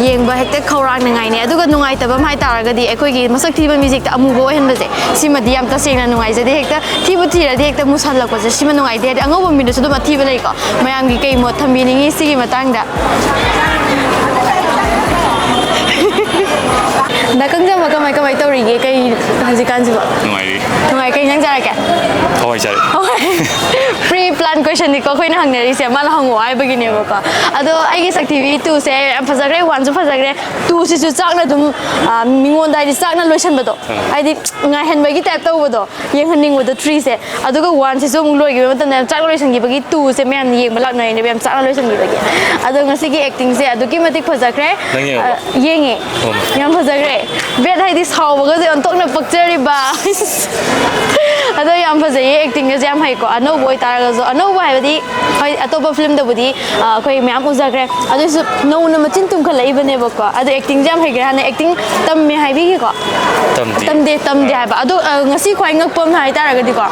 ꯌꯦꯡꯕ ꯍꯦꯛꯇ ꯈꯧꯔꯥꯡꯅꯉꯥꯏꯅꯦ꯫ ꯑꯗꯨꯒ ꯅꯨꯡꯉꯥꯏꯇꯕ ꯑꯃ ꯍꯥꯏꯇꯥꯔꯒꯗꯤ ꯑꯩꯈꯣꯏꯒꯤ ꯃꯁꯛ ꯊꯤꯕ ꯃꯤꯁꯦ ꯍꯦꯛꯇ ꯑꯃꯨꯕ ꯑꯣꯏꯍꯟꯕꯁꯦ, ꯁꯤꯃꯗꯤ ꯌꯥꯝ ꯇꯁꯦꯡꯅ ꯅꯨꯡꯉꯥꯏꯖꯗꯦ꯫ ꯍꯦꯛꯇ ꯊꯤꯕꯨ ꯊꯤꯔꯗꯤ ꯍꯦꯛꯇ ꯃꯨꯁꯜꯂꯛꯄꯁꯦ, ꯁꯤꯃ ꯅꯨꯡꯉꯥꯏꯇꯦ꯫ ꯍꯥꯏꯗꯤ ꯑꯉꯧꯕ ꯃꯤꯗꯁꯨ ꯑꯗꯨꯝ ꯑꯊꯤꯕ ꯂꯩꯀꯣ꯫ ꯃꯌꯥꯝꯒꯤ ꯀꯩ ꯃꯣꯠ ꯊꯝꯕꯤꯅꯤꯡꯉꯤ ꯁꯤꯒꯤ ꯃꯇꯥꯡꯗ? ꯗꯥ ꯀꯪꯖꯝꯕ ꯀꯃꯥꯏ ꯀꯃꯥꯏ ꯇꯧꯔꯤꯒꯦ? ꯀꯩ ꯍꯧꯖꯤꯛꯀꯥꯟꯁꯤꯕꯣ? ꯅꯨꯡꯉꯥꯏꯔꯤ꯫ ꯅꯨꯡꯉꯥꯏ꯫ ꯀꯩ ꯏꯟꯖꯥꯡ ꯆꯥꯔꯛꯀꯦ? ꯍꯋꯥꯏ ꯆꯥꯔꯦ꯫ ꯍꯋꯥꯏ꯫ ꯄ꯭ꯔꯤ ꯄ꯭ꯂꯥꯟ ꯀꯣꯏꯁꯟꯅꯤꯀꯣ ꯑꯩꯈꯣꯏꯅ ꯍꯪꯅꯔꯤꯁꯦ, ꯃꯥꯅ ꯍꯪꯉꯛꯑꯣ ꯍꯥꯏꯕꯒꯤꯅꯦꯕꯀꯣ꯫ ꯑꯗꯣ ꯑꯩꯒꯤ ꯁꯛꯊꯤꯕꯤ ꯇꯨꯁꯦ ꯌꯥꯝ ꯐꯖꯈ꯭ꯔꯦ, ꯋꯥꯟꯁꯨ ꯐꯖꯈ꯭ꯔꯦ꯫ ꯇꯨꯁꯤꯁꯨ ꯆꯥꯛꯅ ꯑꯗꯨꯝ, ꯑ, ꯃꯤꯉꯣꯟꯗ ꯍꯥꯏꯗꯤ ꯆꯥꯛꯅ ꯂꯣꯏꯁꯟꯕꯗꯣ, ꯑꯥ꯫ ꯍꯥꯏꯗꯤ ꯉꯥꯏꯍꯟꯕꯒꯤ ꯇꯥꯏꯞ ꯇꯧꯕꯗꯣ, ꯌꯦꯡꯍꯟꯅꯤꯡꯕꯗꯣ ꯊ꯭ꯔꯤꯁꯦ꯫ ꯑꯗꯨꯒ ꯋꯥꯟꯁꯤꯁꯨ ꯑꯃꯨꯛ ꯂꯣꯏꯈꯤꯕ ꯃꯇꯝꯗ ꯌꯥꯝ ꯆꯥꯛꯅ ꯂꯣꯏꯁꯟꯈꯤꯕꯒꯤ ꯇꯨꯁꯦ ꯃꯌꯥꯝꯅ ꯌꯦꯡꯕ ꯂꯥꯛꯅꯔꯤꯅꯦꯕ, ꯌꯥꯝ ꯆꯥꯛꯅ ꯂꯣꯏꯁꯟꯈꯤꯕꯒꯤ꯫ ꯑꯗꯣ ꯉꯁꯤꯒꯤ ꯑꯦꯛꯇꯤꯡꯁꯦ ꯑꯗꯨꯛꯀꯤ ꯃꯇꯤꯛ ꯐꯖꯈ꯭ꯔꯦ꯫ ꯅꯪ ꯌꯦꯡꯉꯕꯣ? ꯑ, ꯌꯦꯡꯉꯦ꯫ ꯑꯣ꯫ ꯌꯥꯝ ꯐꯖꯈ꯭ꯔꯦ꯫ ꯕꯦꯠ ꯍꯥꯏꯗꯤ ꯁꯥꯎꯕꯒꯁꯦ ꯑꯣꯟꯊꯣꯛꯅ ꯄꯛꯆꯔꯤꯕ꯫ ꯑꯗꯣ ꯌꯥꯝ ꯐꯖꯩꯌꯦ, ꯑꯦꯛꯇꯤꯡꯒꯁꯦ ꯌꯥꯝ ꯍꯩꯀꯣ꯫ ꯑꯅꯧꯕ ꯑꯣꯏꯇꯥꯔꯒꯁꯨ, ꯑꯅꯧꯕ ꯍꯥꯏꯕꯗꯤ ꯍꯣꯏ, ꯑꯇꯣꯞꯄ ꯐꯤꯂꯝꯗꯕꯨꯗꯤ ꯑꯩꯈꯣꯏ ꯃꯌꯥꯝ ꯎꯖꯈ꯭ꯔꯦ, ꯑꯗꯨꯏꯁꯨ ꯅꯧꯅ ꯃꯆꯤꯟ ꯇꯨꯝꯈꯠꯂꯛꯏꯕꯅꯦꯕꯀꯣ꯫ ꯑꯗꯣ ꯑꯦꯛꯇꯤꯡꯁꯦ ꯌꯥꯝ ꯍꯩꯈ꯭ꯔꯦ꯫ ꯍꯥꯟꯅ ꯑꯦꯛꯇꯤꯡ ꯇꯝꯃꯦ ꯍꯥꯏꯕꯤꯒꯦꯀꯣ? ꯇꯝꯗꯦ꯫ ꯇꯝꯗꯦ ꯇꯝꯗꯦ ꯍꯥꯏꯕ꯫ ꯑꯗꯣ ꯉꯁꯤ ꯈ꯭ꯋꯥꯏ ꯉꯛꯄ ꯑꯃ ꯍꯥꯏꯇꯥꯔꯒꯗꯤꯀꯣ,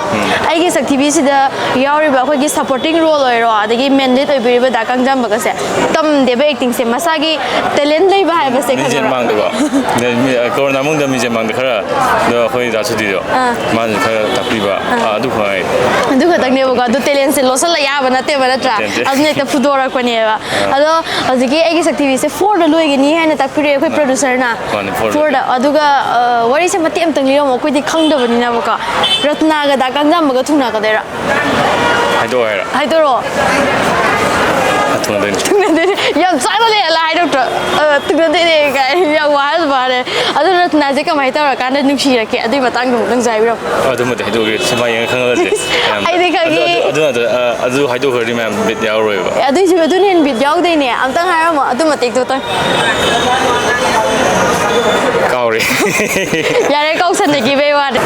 ꯑꯩꯒꯤ ꯁꯛꯊꯤꯕꯤꯁꯤꯗ ꯌꯥꯎꯔꯤꯕ ꯑꯩꯈꯣꯏꯒꯤ ꯁꯄꯣꯔꯇꯤꯡ ꯔꯣꯜ ꯑꯣꯏꯔꯣ, ꯑꯗꯒꯤ ꯃꯦꯟ ꯂꯤꯗ ꯑꯣꯏꯕꯤꯔꯤꯕ ꯗꯥ ꯀꯥꯡꯖꯥꯝꯕꯒꯁꯦ ꯇꯝꯗꯦꯕ ꯑꯦꯛꯇꯤꯡꯁꯦ, ꯃꯁꯥꯒꯤ ꯇꯦꯂꯦꯟ ꯂꯩꯕ ꯍꯥꯏꯕꯁꯦ ꯃꯤꯡꯁꯦꯜ ꯈꯪꯉꯕ꯭ꯔꯥ? ꯃꯥꯡꯗꯀꯣ꯫ ꯃꯤ- ꯀꯣꯔꯣꯅꯥ ꯃꯅꯨꯡꯗ ꯃꯤꯡꯁꯦꯜ ꯃꯥꯡꯗ ꯈꯔ, ꯑꯗꯣ ꯑꯩꯈꯣꯏ ꯗꯥ ꯁꯨꯇꯤꯗꯣ, ꯑꯥ꯫ ꯃꯥꯅ ꯈꯔ ꯇꯥꯛꯄꯤꯕ, ꯑꯥ꯫ ꯑꯥ, ꯑꯗꯨ ꯈꯛ ꯉꯥꯏ꯫ ꯑꯗꯨ ꯈꯛꯇꯪꯅꯦꯕꯀꯣ꯫ ꯑꯗꯨ ꯇꯦꯂꯦꯟꯁꯦ ꯂꯣꯠꯁꯤꯜꯂ ꯌꯥꯕ ꯅꯠꯇꯦꯕ, ꯅꯠꯇ꯭ꯔꯥ? ꯅꯠꯇꯦ, ꯅꯠꯇꯦ꯫ ꯑꯗꯨꯅ ꯍꯦꯛꯇ ꯐꯨꯗꯣꯔꯛꯄꯅꯦꯕ꯫ ꯑꯥ꯫ ꯑꯗꯣ ꯍꯧꯖꯤꯛꯀꯤ ꯑꯩꯒꯤ ꯁꯛꯊꯤꯕꯤꯁꯦ ꯐꯣꯔꯗ ꯂꯣꯏꯒꯅꯤ ꯍꯥꯏꯅ ꯇꯥꯛꯄꯤꯔꯛꯑꯦ ꯑꯩꯈꯣꯏ ꯑꯥ꯫ ꯄ꯭ꯔꯣꯗ꯭ꯌꯨꯁꯔꯅ꯫ ꯃꯥꯅꯦ, ꯐꯣꯔꯗ ꯐꯣꯔꯗ꯫ ꯂꯣꯏꯒꯅꯤ꯫ ꯑꯗꯨꯒ, ꯑ, ꯋꯥꯔꯤꯁꯦ ꯃꯇꯦꯛ ꯑꯃꯇꯪ ꯂꯤꯔꯝꯃꯣ, ꯑꯩꯈꯣꯏꯗꯤ ꯈꯪꯗꯕꯅꯤꯅꯕꯀꯣ꯫ ꯔꯠꯅꯥꯒ ꯗꯥ ꯀꯥꯡꯖꯥꯝꯕꯒ ꯊꯨꯡꯅꯀꯗꯣꯏꯔꯥ? ꯍꯥꯏꯗꯣꯛꯑꯣ ꯍꯥꯏꯔꯣ? ꯍꯥꯏꯗꯣꯔꯛꯑꯣ꯫ ꯑ, ꯊꯨꯡꯅꯗꯣꯏꯅꯤ꯫ ꯊꯨꯡꯅꯗꯣꯏꯅꯤ꯫ ꯌꯥꯝ ꯆꯥꯅ ꯂꯩꯍꯜꯂ ꯍꯥꯏꯗꯣꯛꯇ꯭ꯔꯣ? ꯑ, ꯊꯨꯡꯅꯗꯣꯏꯅꯦ ꯀꯥꯏ ꯌꯥꯝ ꯋꯥꯍꯜ ꯃꯥꯜꯂꯦ꯫ ꯑꯗꯨ ꯔꯠꯅꯥꯁꯦ ꯀꯃꯥꯏꯅ ꯇꯧꯔꯀꯥꯟꯗ ꯅꯨꯡꯁꯤꯔꯛꯀꯦ? ꯑꯗꯨꯏ ꯃꯇꯥꯡꯗ ꯑꯃꯨꯛꯇꯪꯁꯨ ꯍꯥꯏꯕꯤꯔꯝꯃꯣ꯫ ꯑꯗꯨꯃꯗꯤ ꯍꯥꯏꯗꯣꯛꯑꯒꯦ, ꯁꯤꯃꯥ ꯌꯦꯡꯉ ꯈꯪꯍꯜꯂꯁꯦ꯫ ꯃꯌꯥꯝꯗ꯫ ꯑꯩꯗꯤ ꯈꯪꯉꯤ꯫ ꯑꯗꯨ, ꯑꯗꯨ, ꯑꯗꯨ, ꯑꯗꯨ, ꯑ, ꯑꯗꯨ ꯍꯥꯏꯗꯣꯛꯈ꯭ꯔꯗꯤ ꯃꯌꯥꯝ ꯕꯤꯠ ꯌꯥꯎꯔꯣꯏꯕ꯫ ꯑꯦ, ꯑꯗꯨꯏꯁꯨ ꯑꯗꯨꯅ ꯍꯦꯟꯅ ꯕꯤꯠ ꯌꯥꯎꯗꯣꯏꯅꯦ꯫ ꯑꯝꯇꯪ ꯍꯥꯏꯔꯝꯃꯣ, ꯑꯗꯨ ꯃꯇꯦꯛꯇꯨꯇꯪ꯫ ꯀꯥꯎꯔꯦ꯫ ꯌꯥꯔꯦ, ꯀꯥꯎꯁꯟꯅꯈꯤꯕꯩ ꯋꯥꯅꯤ꯫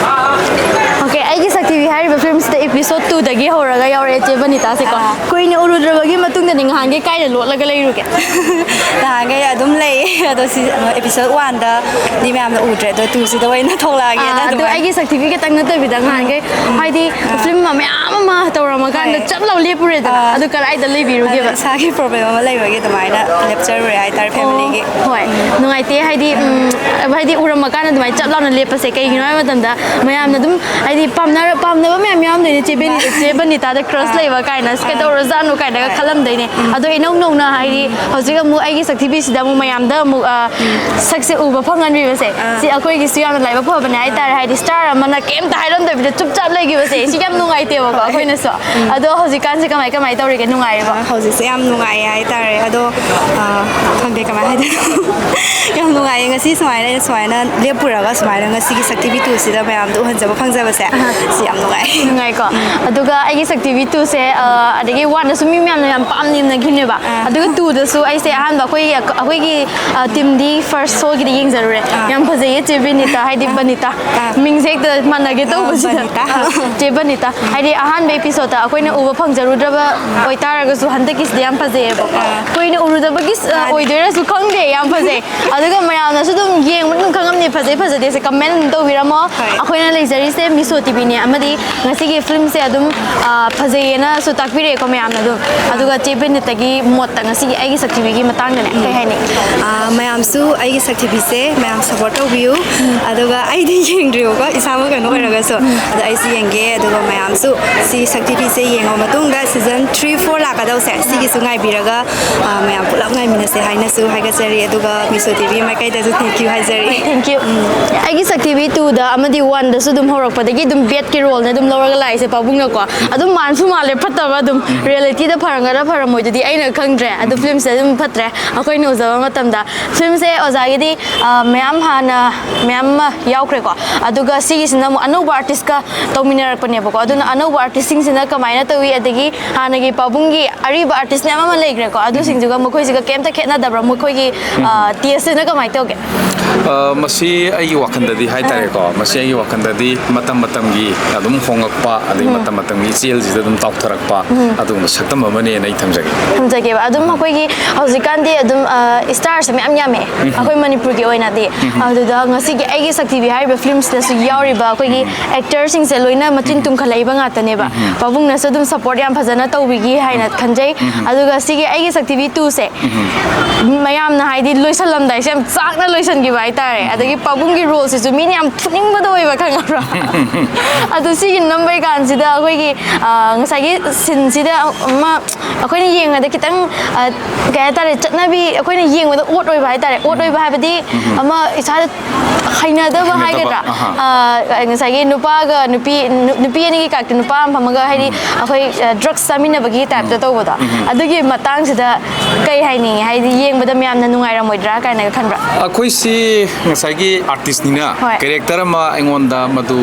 ꯑꯣꯀꯦ, ꯑꯩꯒꯤ ꯁꯛꯊꯤꯕꯤ ꯍꯥꯏꯔꯤꯕ ꯐꯤꯂꯝꯁꯤꯗ ꯏꯄꯤꯁꯣꯗ ꯇꯨꯗꯒꯤ ꯍꯧꯔꯒ ꯌꯥꯎꯔꯛꯑꯦ ꯆꯦ ꯕꯅꯤꯇꯥꯁꯦꯀꯣ꯫ ꯑꯥ꯫ ꯀꯨꯏꯅ ꯎꯔꯨꯗ꯭ꯔꯕꯒꯤ ꯃꯇꯨꯡꯗꯅꯤ ꯉꯍꯥꯟꯒꯩ ꯀꯥꯏꯗ ꯂꯣꯠꯂꯒ ꯂꯩꯔꯨꯒꯦ? ꯅꯍꯥꯟꯈꯩ ꯑꯗꯨꯝ ꯂꯩ, ꯑꯗꯣ ꯁꯤ, ꯑ, ꯏꯄꯤꯁꯣꯗ ꯋꯥꯟꯗꯗꯤ ꯃꯌꯥꯝꯅ ꯎꯗ꯭ꯔꯦ, ꯑꯗꯣ ꯇꯨꯁꯤꯗ ꯑꯣꯏꯅ ꯊꯣꯛꯂꯛꯑꯒꯦꯅ ꯑꯥ, ꯑꯗꯣ ꯑꯗꯨꯃꯥꯏꯅ꯫ ꯑꯩꯒꯤ ꯁꯛꯊꯤꯕꯤ ꯈꯛꯇꯪ ꯅꯠꯇꯕꯤꯗ ꯎꯝ꯫ ꯉꯍꯥꯟꯈꯩ ꯎꯝ꯫ ꯍꯥꯏꯗꯤ ꯑꯥ꯫ ꯐꯤꯂꯝ ꯃꯌꯥꯝ ꯑꯃ ꯇꯧꯔꯝꯃꯀꯥꯟꯗ ꯍꯣꯏ꯫ ꯆꯞ ꯂꯥꯎ ꯂꯦꯞꯄꯨꯔꯦꯗꯅ, ꯑꯥ꯫ ꯑꯗꯨ ꯀꯗꯥꯏꯗ ꯂꯩꯕꯤꯔꯨꯒꯦꯕ? ꯑꯗꯣ ꯏꯁꯥꯒꯤ ꯄ꯭ꯔꯣꯕ꯭ꯂꯦꯝ ꯑꯃ ꯂꯩꯕꯒꯤ ꯑꯗꯨꯃꯥꯏꯅ ꯂꯦꯞꯆꯔꯨꯔꯦ ꯍꯥꯏꯇꯥꯔꯦ, ꯑꯣ, ꯐꯦꯃꯤꯂꯤꯒꯤ꯫ ꯍꯣꯏ꯫ ꯎꯝ꯫ ꯅꯨꯡꯉꯥꯏꯇꯦ, ꯍꯥꯏꯗꯤ, ꯎꯝ, ꯍꯥꯏꯗꯤ ꯎꯔꯝꯃꯀꯥꯟꯗ ꯑꯗꯨꯃꯥꯏꯅ ꯆꯞ ꯂꯥꯎꯅ ꯂꯦꯞꯄꯁꯦ꯫ ꯀꯩꯒꯤꯅꯣ ꯍꯥꯏꯕ ꯃꯇꯝꯗ ꯃꯌꯥꯝꯅ ꯑꯗꯨꯝ, ꯍꯥꯏꯗꯤ ꯄꯥꯝꯅꯔ-, ꯄꯥꯝꯅꯕ ꯃꯌꯥꯝ ꯌꯥꯎꯔꯝꯗꯣꯏꯅꯦ, ꯆꯦ ꯕꯦꯅꯤ-, ꯃꯥ-, ꯆꯦ ꯕꯅꯤꯇꯥꯗ ꯀ꯭ꯔꯁ ꯑꯥ꯫ ꯂꯩꯕ ꯀꯥꯏꯅ, ꯑꯁ, ꯑꯥ꯫ ꯀꯩꯗꯧꯔꯖꯥꯠꯅꯣ ꯀꯥꯏꯅꯒ ꯍꯣꯏ꯫ ꯈꯜꯂꯝꯗꯣꯏꯅꯦ꯫ ꯎꯝ꯫ ꯑꯗꯣ ꯏꯅꯧ ꯅꯧꯅ, ꯍꯥꯏꯗꯤ, ꯎꯝ꯫ ꯍꯧꯖꯤꯛ ꯑꯃꯨꯛ ꯑꯩꯒꯤ ꯁꯛꯊꯤꯕꯤꯁꯤꯗ ꯑꯃꯨꯛ ꯃꯌꯥꯝꯗ ꯑꯃꯨꯛ, ꯑ, ꯎꯝ꯫ ꯁꯛꯁꯦ ꯎꯕ ꯐꯪꯍꯟꯕꯤꯕꯁꯦ, ꯑꯥ꯫ ꯁꯤ ꯑꯩꯈꯣꯏꯒꯤꯁꯨ ꯌꯥꯝꯅ ꯂꯥꯏꯕꯛ ꯐꯕꯅꯦ ꯍꯥꯏꯇꯥꯔꯦ꯫ ꯑꯥ꯫ ꯍꯥꯏꯗꯤ ꯁ꯭ꯇꯥꯔ ꯑꯃꯅ ꯀꯩꯝꯇ ꯍꯥꯏꯔꯝꯗꯕꯤꯗ ꯆꯨꯞ ꯆꯥꯞ ꯂꯩꯈꯤꯕꯁꯦ, ꯁꯤ ꯌꯥꯝ ꯅꯨꯡꯉꯥꯏꯇꯦꯕꯀꯣ ꯍꯣꯏ꯫ ꯑꯩꯈꯣꯏꯅꯁꯨ꯫ ꯎꯝ꯫ ꯑꯗꯣ ꯍꯧꯖꯤꯛꯀꯥꯟꯁꯦ ꯀꯃꯥꯏ ꯀꯃꯥꯏ ꯇꯧꯔꯤꯒꯦ? ꯅꯨꯡꯉꯥꯏꯔꯤꯕꯣ? ꯑꯥ, ꯍꯧꯖꯤꯛꯁꯦ ꯌꯥꯝ ꯅꯨꯡꯉꯥꯏꯌꯦ ꯍꯥꯏꯇꯥꯔꯦ꯫ ꯑꯗꯣ, ꯑꯥ, ꯈꯪꯗꯦ ꯀꯃꯥꯏ ꯍꯥꯏꯗꯣꯏꯅꯣ꯫ ꯌꯥꯝ ꯅꯨꯡꯉꯥꯏꯌꯦ ꯉꯁꯤ ꯁꯨꯃꯥꯏꯅ, ꯑꯩꯅ ꯁꯨꯃꯥꯏꯅ ꯂꯦꯞꯄꯨꯔꯒ ꯁꯨꯃꯥꯏꯅ ꯉꯁꯤꯒꯤ ꯁꯛꯊꯤꯕꯤ ꯇꯨꯁꯤꯗ ꯃꯌꯥꯝꯗ ꯎꯍꯟꯖꯕ ꯐꯪꯖꯕꯁꯦ꯫ ꯑꯍꯥ꯫ ꯁꯤ ꯌꯥꯝ ꯅꯨꯡꯉꯥꯏ꯫ ꯅꯨꯡꯉꯥꯏꯀꯣ? ꯑꯗꯨꯒ ꯑꯩꯒꯤ ꯁꯛꯇꯤꯕꯤ ꯇꯨꯁꯦ ꯑꯗꯒꯤ ꯋꯥꯟꯗꯁꯨ ꯃꯤ ꯃꯌꯥꯝꯅ ꯌꯥꯝ ꯄꯥꯝꯅ ꯌꯦꯡꯅꯈꯤꯕꯅꯦꯕ꯫ ꯑꯗꯨꯒ ꯇꯨꯗꯁꯨ ꯑꯩꯁꯦ ꯑꯍꯥꯟꯕ ꯑꯩꯈꯣꯏ ꯑꯩꯈꯣꯏꯒꯤ ꯇꯤꯝꯗꯤ ꯐꯥꯔꯁ ꯁꯣꯒꯤꯗꯤ ꯌꯦꯡꯖꯔꯨꯔꯦ꯫ ꯌꯥꯝ ꯐꯖꯩꯌꯦ ꯆꯦ ꯕꯤꯅꯤꯇꯥ, ꯍꯥꯏꯗꯤ ꯕꯅꯤꯇꯥ, ꯃꯤꯡꯁꯦ ꯍꯦꯛꯇ ꯃꯥꯟꯅꯒꯦ ꯇꯧꯕꯁꯤꯗ꯫ ꯕꯅꯤꯇꯥ꯫ ꯆꯦ ꯕꯅꯤꯇꯥ, ꯍꯥꯏꯗꯤ ꯑꯍꯥꯟꯕ ꯑꯦꯄꯤꯁꯣꯗꯇ ꯑꯩꯈꯣꯏꯅ ꯎꯕ ꯐꯪꯖꯔꯨꯗ꯭ꯔꯕ ꯑꯣꯏꯇꯥꯔꯒꯁꯨ ꯍꯟꯗꯛꯀꯤꯁꯤꯗꯤ ꯌꯥꯝ ꯐꯖꯩꯌꯦꯕꯀꯣ꯫ ꯀꯨꯏꯅ ꯎꯔꯨꯗꯕꯒꯤ ꯑꯣꯏꯗꯣꯏꯔꯁꯨ ꯈꯪꯗꯦ, ꯌꯥꯝ ꯐꯖꯩ꯫ ꯑꯗꯨꯒ ꯃꯌꯥꯝꯅꯁꯨ ꯑꯗꯨꯝ ꯌꯦꯡꯕ ꯑꯗꯨꯝ ꯈꯪꯉꯝꯅꯤ, ꯐꯖꯩ ꯐꯖꯗꯦꯁꯦ ꯀꯃꯦꯟ ꯑꯗꯨꯝ ꯇꯧꯕꯤꯔꯝꯃꯣ꯫ ꯑꯩꯈꯣꯏꯅ ꯂꯩꯖꯔꯤꯁꯦ ꯃꯤꯁꯣ ꯇꯤꯚꯤꯅꯦ, ꯑꯃꯗꯤ ꯉꯁꯤꯒꯤ ꯐꯤꯂꯝꯁꯦ ꯑꯗꯨꯝ ꯐꯖꯩꯌꯦꯅꯁꯨ ꯇꯥꯛꯄꯤꯔꯛꯑꯦꯀꯣ ꯃꯌꯥꯝꯅ ꯑꯗꯨꯝ꯫ ꯑꯗꯨꯒ ꯆꯦ ꯕꯤꯅꯤꯇꯥꯒꯤ ꯃꯣꯠꯇ ꯉꯁꯤꯒꯤ ꯑꯩꯒꯤ ꯁꯛꯇꯤꯕꯤꯒꯤ ꯃꯇꯥꯡꯗꯅꯦ ꯀꯩ ꯍꯥꯏꯅꯤꯡꯉꯤ? ꯃꯌꯥꯝꯁꯨ ꯑꯩꯒꯤ ꯁꯛꯇꯤꯕꯤꯁꯦ ꯃꯌꯥꯝ ꯁꯞꯄꯣꯔꯠ ꯇꯧꯕꯤꯌꯨ꯫ ꯑꯗꯨꯒ ꯑꯩꯗꯤ ꯌꯦꯡꯗ꯭ꯔꯤꯕꯀꯣ, ꯏꯁꯥꯃꯛ ꯀꯩꯅꯣ ꯑꯣꯏꯔꯒꯁꯨ꯫ ꯑꯗꯣ ꯑꯩꯁꯨ ꯌꯦꯡꯒꯦ꯫ ꯑꯗꯨꯒ ꯃꯌꯥꯝꯁꯨ ꯁꯤ ꯁꯛꯇꯤꯕꯤꯁꯦ ꯌꯦꯡꯉ ꯃꯇꯨꯡꯗ ꯁꯤꯖꯟ ꯊ꯭ꯔꯤ ꯐꯣꯔ ꯂꯥꯛꯀꯗꯧꯁꯦ ꯁꯤꯒꯤꯁꯨ ꯉꯥꯏꯕꯤꯔꯒ ꯃꯌꯥꯝ ꯄꯨꯂꯞ ꯉꯥꯏꯃꯤꯟꯅꯁꯦ ꯍꯥꯏꯅꯁꯨ ꯍꯥꯏꯒꯠꯆꯔꯤ꯫ ꯑꯗꯨꯒ ꯃꯤꯁꯣ ꯇꯤꯚꯤ ꯃꯥꯏꯀꯩꯗꯁꯨ thank you ꯍꯥꯏꯖꯔꯤ꯫ Thank you꯫ ꯑꯩꯒꯤ ꯁꯛꯇꯤꯕꯤ ꯇꯨꯗ ꯑꯃꯗꯤ ꯋꯥꯟꯗꯁꯨ ꯑꯗꯨꯝ ꯍꯧꯔꯛꯄꯗꯒꯤ ꯑꯗꯨꯝ ꯕꯦꯠꯀꯤ ꯔꯣꯜꯅꯦ ꯑꯗꯨꯝ ꯂꯧꯔꯒ ꯂꯥꯛꯏꯁꯦ ꯄꯥꯕꯨꯡꯅꯀꯣ꯫ ꯑꯗꯨꯝ ꯃꯥꯟꯁꯨ ꯃꯥꯜꯂꯦ ꯐꯠꯇꯕ, ꯑꯗꯨꯝ ꯔꯤꯌꯦꯂꯤꯇꯤꯗ ꯐꯔꯝꯒꯗ꯭ꯔꯥ ꯐꯔꯝꯃꯣꯏꯗꯨꯗꯤ ꯑꯩꯅ ꯈꯪꯗ꯭ꯔꯦ꯫ ꯑꯗꯨ ꯐꯤꯂꯝꯁꯦ ꯑꯗꯨꯝ ꯐꯠꯇ꯭ꯔꯦ ꯑꯩꯈꯣꯏꯅ ꯎꯖꯕ ꯃꯇꯝꯗ꯫ ꯐꯤꯂꯝꯁꯦ ꯑꯣꯖꯥꯒꯤꯗꯤ ꯃꯌꯥꯝ ꯍꯥꯟꯅ ꯃꯌꯥꯝ ꯑꯃ ꯌꯥꯎꯈ꯭ꯔꯦꯀꯣ꯫ ꯑꯗꯨꯒ ꯁꯤꯒꯤꯁꯤꯅ ꯑꯃꯨꯛ ꯑꯅꯧꯕ ꯑꯥꯔꯇꯤꯁꯀ ꯇꯧꯃꯤꯟꯅꯔꯛꯄꯅꯦꯕꯀꯣ꯫ ꯑꯗꯨꯅ ꯑꯅꯧꯕ ꯑꯥꯔꯇꯤꯁꯁꯤꯡꯁꯤꯅ ꯀꯃꯥꯏꯅ ꯇꯧꯏ, ꯑꯗꯒꯤ ꯍꯥꯟꯅꯒꯤ ꯄꯥꯕꯨꯡꯒꯤ ꯑꯔꯤꯕ ꯑꯥꯔꯇꯤꯁ ꯃꯌꯥꯝ ꯑꯃ ꯂꯩꯈ꯭ꯔꯦꯀꯣ, ꯑꯗꯨꯁꯤꯡꯗꯨꯒ ꯃꯈꯣꯏꯁꯤꯒ ꯀꯩꯝꯇ ꯈꯦꯠꯅꯗꯕ꯭ꯔꯥ? ꯃꯈꯣꯏꯒꯤ ꯇꯦꯁꯁꯤꯅ ꯀꯃꯥꯏꯅ ꯇꯧꯒꯦ? ꯃꯁꯤ ꯑꯩꯒꯤ ꯋꯥꯈꯜꯗꯗꯤ ꯍꯥꯏꯇꯥꯔꯦꯀꯣ, ꯃꯁꯤ ꯑꯩꯒꯤ ꯋꯥꯈꯜꯗꯗꯤ ꯃꯇꯝ ꯃꯇꯝꯒꯤ ꯑꯗꯨꯝ ꯍꯣꯡꯉꯛꯄ, ꯑꯗꯒꯤ ꯃꯇꯝ ꯃꯇꯝꯒꯤ ꯏꯆꯦꯜꯁꯤꯗ ꯑꯗꯨꯝ ꯇꯥꯎꯊꯔꯛꯄ ꯑꯗꯨꯒꯨꯝꯕ ꯁꯛꯇꯝ ꯑꯃꯅꯦꯅ ꯑꯩ ꯊꯝꯖꯒꯦ꯫ ꯊꯝꯖꯒꯦꯕ꯫ ꯑꯗꯨꯝ ꯑꯩꯈꯣꯏꯒꯤ ꯍꯧꯖꯤꯛꯀꯥꯟꯗꯤ ꯑꯗꯨꯝ ꯏꯁꯇꯥꯔꯁꯦ ꯃꯌꯥꯝ ꯌꯥꯝꯃꯦ ꯑꯩꯈꯣꯏ ꯃꯅꯤꯄꯨꯔꯒꯤ ꯑꯣꯏꯅꯗꯤ꯫ ꯑꯗꯨꯗ ꯉꯁꯤꯒꯤ ꯑꯩꯒꯤ ꯁꯛꯇꯤꯕꯤ ꯍꯥꯏꯔꯤꯕ ꯐꯤꯂꯝꯁꯤꯗꯁꯨ ꯌꯥꯎꯔꯤꯕ ꯑꯩꯈꯣꯏꯒꯤ ꯑꯦꯛꯇꯔꯁꯤꯡꯁꯦ ꯂꯣꯏꯅ ꯃꯆꯤꯟ ꯇꯨꯝꯈꯠꯂꯛꯏꯕ ꯉꯥꯛꯇꯅꯦꯕ꯫ ꯄꯥꯕꯨꯡꯅꯁꯨ ꯑꯗꯨꯝ ꯁꯞꯄꯣꯔꯠ ꯌꯥꯝ ꯐꯖꯅ ꯇꯧꯕꯤꯈꯤ ꯍꯥꯏꯅ ꯈꯟꯖꯩ꯫ ꯑꯗꯨꯒ ꯁꯤꯒꯤ ꯑꯩꯒꯤ ꯁꯛꯇꯤꯕꯤ ꯇꯨꯁꯦ ꯃꯌꯥꯝꯅ ꯍꯥꯏꯗꯤ ꯂꯣꯏꯁꯜꯂꯝꯗꯥꯏꯁꯦ ꯌꯥꯝ ꯆꯥꯛꯅ ꯂꯣꯏꯁꯟꯈꯤꯕ ꯍꯥꯏꯇꯥꯔꯦ꯫ ꯑꯗꯒꯤ ꯄꯥꯕꯨꯡꯒꯤ ꯔꯣꯜꯁꯤꯁꯨ ꯃꯤꯅ ꯌꯥꯝ ꯐꯨꯅꯤꯡꯕꯗꯣ ꯑꯣꯏꯕ, ꯈꯪꯉꯕ꯭ꯔꯥ? ꯑꯗꯨ ꯁꯤꯒꯤ ꯅꯝꯕꯩ ꯀꯥꯟꯁꯤꯗ ꯑꯩꯈꯣꯏꯒꯤ ꯉꯁꯥꯏꯒꯤ ꯁꯤꯟꯁꯤꯗ ꯑꯃ ꯑꯩꯈꯣꯏꯅ ꯌꯦꯡꯕꯗ ꯈꯤꯇꯪ ꯀꯩ ꯍꯥꯏꯇꯥꯔꯦ, ꯆꯠꯅꯕꯤ ꯑꯩꯈꯣꯏꯅ ꯌꯦꯡꯕꯗ ꯑꯣꯠ ꯑꯣꯏꯕ ꯍꯥꯏꯇꯥꯔꯦ꯫ ꯑꯣꯠ ꯑꯣꯏꯕ ꯍꯥꯏꯕꯗꯤ ꯑꯃ ꯏꯁꯥꯗ ꯍꯩꯅꯗꯕ ꯍꯥꯏꯒꯗ꯭ꯔꯥ? ꯉꯁꯥꯏꯒꯤ ꯅꯨꯄꯥꯒ ꯅꯨꯄꯤ, ꯅꯨꯄꯤ ꯑꯅꯤꯒꯤ ꯀꯥꯔꯛꯇ ꯅꯨꯄꯥ ꯑꯃ ꯐꯝꯃꯒ, ꯍꯥꯏꯗꯤ ꯑꯩꯈꯣꯏ ꯗ꯭ꯔꯛꯁ ꯆꯥꯃꯤꯟꯅꯕꯒꯤ ꯇꯥꯏꯞꯇ ꯇꯧꯕꯗꯣ, ꯑꯗꯨꯒꯤ ꯃꯇꯥꯡꯁꯤꯗ ꯀꯩ ꯍꯥꯏꯅꯤꯡꯉꯤ? ꯍꯥꯏꯗꯤ ꯌꯦꯡꯕꯗ ꯃꯌꯥꯝꯅ ꯅꯨꯡꯉꯥꯏꯔꯝꯃꯣꯏꯗ꯭ꯔꯥ ꯀꯥꯏꯅꯒ ꯈꯟꯕ꯭ꯔꯥ? ꯑꯩꯈꯣꯏꯁꯤ ꯉꯁꯥꯏꯒꯤ ꯑꯥꯔꯇꯤꯁꯅꯤꯅ ꯀꯦꯔꯦꯛꯇꯔ ꯑꯃ ꯑꯩꯉꯣꯟꯗ ꯃꯗꯨ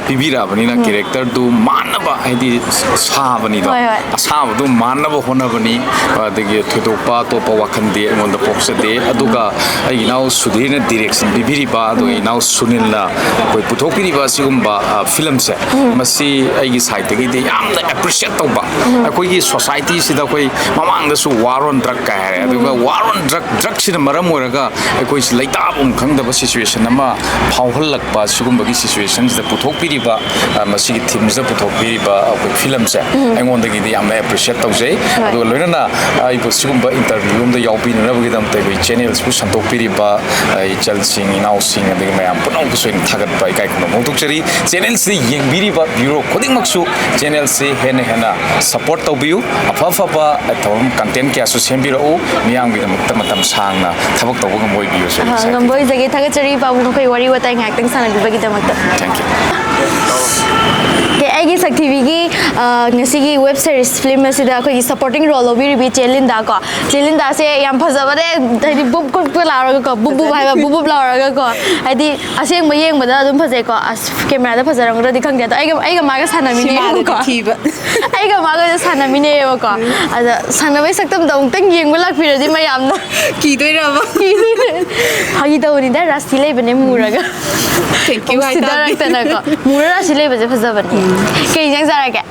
ꯄꯤꯕꯤꯔꯛꯑꯕꯅꯤꯅ, ꯀꯦꯔꯦꯛꯇꯔꯗꯨ ꯃꯥꯅ ꯍꯥꯏꯗꯤ ꯁꯥꯕꯅꯤꯗꯣ꯫ ꯍꯣꯏ, ꯍꯣꯏ꯫ ꯑꯁꯥꯕꯗꯣ ꯃꯥꯟꯅꯕ ꯍꯣꯠꯅꯕꯅꯤ꯫ ꯑꯗꯒꯤ ꯊꯣꯏꯗꯣꯛꯄ ꯑꯇꯣꯞꯄ ꯋꯥꯈꯜꯗꯤ ꯑꯩꯉꯣꯟꯗ ꯄꯣꯛꯆꯗꯦ꯫ ꯑꯗꯨꯒ ꯑꯩꯒꯤ ꯏꯅꯥꯎ ꯁꯨꯙꯤꯔꯅ ꯗꯤꯔꯦꯛꯁꯟ ꯄꯤꯕꯤꯔꯤꯕ, ꯑꯗꯨꯒ ꯏꯅꯥꯎ ꯁꯨꯅꯤꯜꯅ ꯑꯩꯈꯣꯏ ꯄꯨꯊꯣꯛꯄꯤꯔꯤꯕ ꯑꯁꯤꯒꯨꯝꯕ, ꯑ, ꯐꯤꯂꯝꯁꯦ, ꯃꯁꯤ ꯑꯩꯒꯤ ꯁꯥꯏꯠꯇꯒꯤꯗꯤ ꯌꯥꯝꯅ ꯑꯦꯄ꯭ꯔꯤꯁꯤꯌꯦꯠ ꯇꯧꯕ꯫ ꯑꯩꯈꯣꯏꯒꯤ ꯁꯣꯁꯥꯏꯇꯤꯁꯤꯗ ꯑꯩꯈꯣꯏ ꯃꯃꯥꯡꯗꯁꯨ War on Drug ꯀꯥꯏ ꯍꯥꯏꯔꯦ, ꯑꯗꯨꯒ War on Drug, ꯗ꯭ꯔꯛꯁꯤꯅ ꯃꯔꯝ ꯑꯣꯏꯔꯒ ꯑꯩꯈꯣꯏꯁꯤ ꯂꯩꯇꯥꯐꯝ ꯈꯪꯗꯕ ꯁꯤꯆꯨꯋꯦꯁꯟ ꯑꯃ ꯐꯥꯎꯍꯜꯂꯛꯄ, ꯁꯤꯒꯨꯝꯕꯒꯤ ꯁꯤꯆꯨꯋꯦꯁꯟꯁꯤꯗ ꯄꯨꯊꯣꯛꯄꯤꯔꯤꯕ, ꯑ, ꯃꯁꯤꯒꯤ ꯊꯤꯝꯁꯤꯗ ꯄꯨꯊꯣꯛꯄꯤꯔꯤꯕ ꯑꯩꯈꯣꯏ ꯐꯤꯂꯝꯁꯦ ꯑꯩꯉꯣꯟꯗꯒꯤꯗꯤ ꯌꯥꯝꯅ ꯑꯦꯄ꯭ꯔꯤꯁꯤꯌꯦꯠ ꯇꯧꯖꯩ꯫ ꯑꯗꯨꯒ ꯂꯣꯏꯅꯅ ꯑꯩꯕꯨ ꯁꯤꯒꯨꯝꯕ ꯏꯟꯇꯔꯚ꯭ꯌꯨ ꯑꯃꯗ ꯌꯥꯎꯕꯤꯅꯅꯕꯒꯤꯗꯃꯛꯇ ꯑꯩꯈꯣꯏ ꯆꯦꯅꯦꯜꯁꯤꯕꯨ ꯁꯟꯗꯣꯛꯄꯤꯔꯤꯕ, ꯑ, ꯏꯆꯜꯁꯤꯡ, ꯏꯅꯥꯎꯁꯤꯡ, ꯑꯗꯒꯤ ꯃꯌꯥꯝ ꯄꯨꯝꯅꯃꯛꯄꯨꯁꯨ ꯑꯩꯅ ꯊꯥꯒꯠꯄ ꯏꯀꯥꯏ ꯈꯨꯝꯅꯕ ꯐꯣꯡꯗꯣꯛꯆꯔꯤ꯫ ꯆꯦꯅꯦꯜꯁꯤꯗ ꯌꯦꯡꯕꯤꯔꯤꯕ ꯚ꯭ꯌꯨꯋꯔ ꯈꯨꯗꯤꯡꯃꯛꯁꯨ ꯆꯦꯅꯦꯜꯁꯤ ꯍꯦꯟꯅ ꯍꯦꯟꯅ ꯁꯄꯣꯔꯠ ꯇꯧꯕꯤꯌꯨ꯫ ꯑꯐ ꯑꯐꯕ ꯊꯧꯔꯝ ꯀꯟꯇꯦꯟ ꯀꯌꯥꯁꯨ ꯁꯦꯝꯕꯤꯔꯛꯎ꯫ ꯃꯤꯌꯥꯝꯒꯤꯗꯃꯛꯇ ꯃꯇꯝ ꯁꯥꯡꯅ ꯊꯕꯛ ꯇꯧꯕ ꯉꯝꯕ ꯑꯣꯏꯕꯤꯌꯨ꯫ ꯑ, ꯉꯝꯕ ꯑꯣꯏꯖꯒꯦ꯫ ꯊꯥꯒꯠꯆꯔꯤ ꯄꯥꯕꯨꯡ, ꯑꯩꯈꯣꯏ ꯋꯥꯔꯤ ꯋꯥꯇꯥꯏ ꯉꯥꯏꯍꯥꯛꯇꯪ ꯁꯥꯟꯅꯕꯤꯕꯒꯤꯗꯃꯛꯇ꯫ Thank you. Okay, ꯑꯩꯒꯤ ꯁꯛ ꯊꯤꯕꯤꯒꯤ, ꯑ, ꯉꯁꯤꯒꯤ ꯋꯦꯕ ꯁꯤꯔꯤꯁ ꯐꯤꯂꯝ ꯑꯁꯤꯗ ꯑꯩꯈꯣꯏꯒꯤ ꯁꯄꯣꯔꯇꯤꯡ ꯔꯣꯜ ꯂꯧꯕꯤꯔꯤꯕꯤ ꯆꯦ ꯂꯤꯟꯗꯥ ꯀꯣ꯫ ꯆꯦ ꯂꯤꯟꯗꯥꯁꯦ ꯌꯥꯝ ꯐꯖꯕꯅꯦ, ꯍꯥꯏꯗꯤ ꯕꯨꯞ ꯀꯨꯞꯀ ꯂꯥꯎꯔꯒꯀꯣ, ꯕꯨꯞ ꯕꯨꯞ ꯍꯥꯏꯕ, ꯕꯨꯞ ꯕꯨꯞ ꯂꯥꯎꯔꯒꯀꯣ, ꯍꯥꯏꯗꯤ ꯑꯁꯦꯡꯕ ꯌꯦꯡꯕꯗ ꯑꯗꯨꯝ ꯐꯖꯩꯀꯣ꯫ ꯑꯁ, ꯀꯦꯃꯦꯔꯥꯗ ꯐꯖꯔꯝꯒꯗ꯭ꯔꯗꯤ ꯈꯪꯗꯦ, ꯑꯗꯣ ꯑꯩꯒ, ꯑꯩꯒ ꯃꯥꯒ ꯁꯥꯟꯅꯃꯤꯟꯅꯩꯌꯦꯕꯀꯣ꯫ ꯁꯤꯃꯥꯗꯗꯤ ꯊꯤꯕ꯫ ꯑꯩꯒ ꯃꯥꯒꯁꯦ ꯁꯥꯟꯅꯃꯤꯟꯅꯩꯌꯦꯕꯀꯣ꯫ ꯑꯗ ꯁꯥꯟꯅꯕꯩ ꯁꯛꯇꯝꯗꯣ ꯑꯃꯨꯛꯇꯪ ꯌꯦꯡꯕ ꯂꯥꯛꯄꯤꯔꯗꯤ ꯃꯌꯥꯝꯅ ꯀꯤꯗꯣꯏꯔꯕ? ꯐꯥꯒꯤ ꯇꯧꯕꯅꯤꯗ, ꯔꯥꯁꯤ ꯂꯩꯕꯅꯦ ꯃꯨꯔꯒ꯫ Thank you ꯍꯥꯏꯇꯥꯔꯗꯤ꯫ ꯎꯁꯤꯠꯇꯔꯛꯇꯅꯀꯣ꯫ ꯃꯨꯔ ꯔꯥꯁꯤ ꯂꯩꯕꯁꯦ ꯐꯖꯕꯅꯦ꯫ ꯀꯩ ꯏꯟꯖꯥꯡ ꯆꯥꯔꯒꯦ?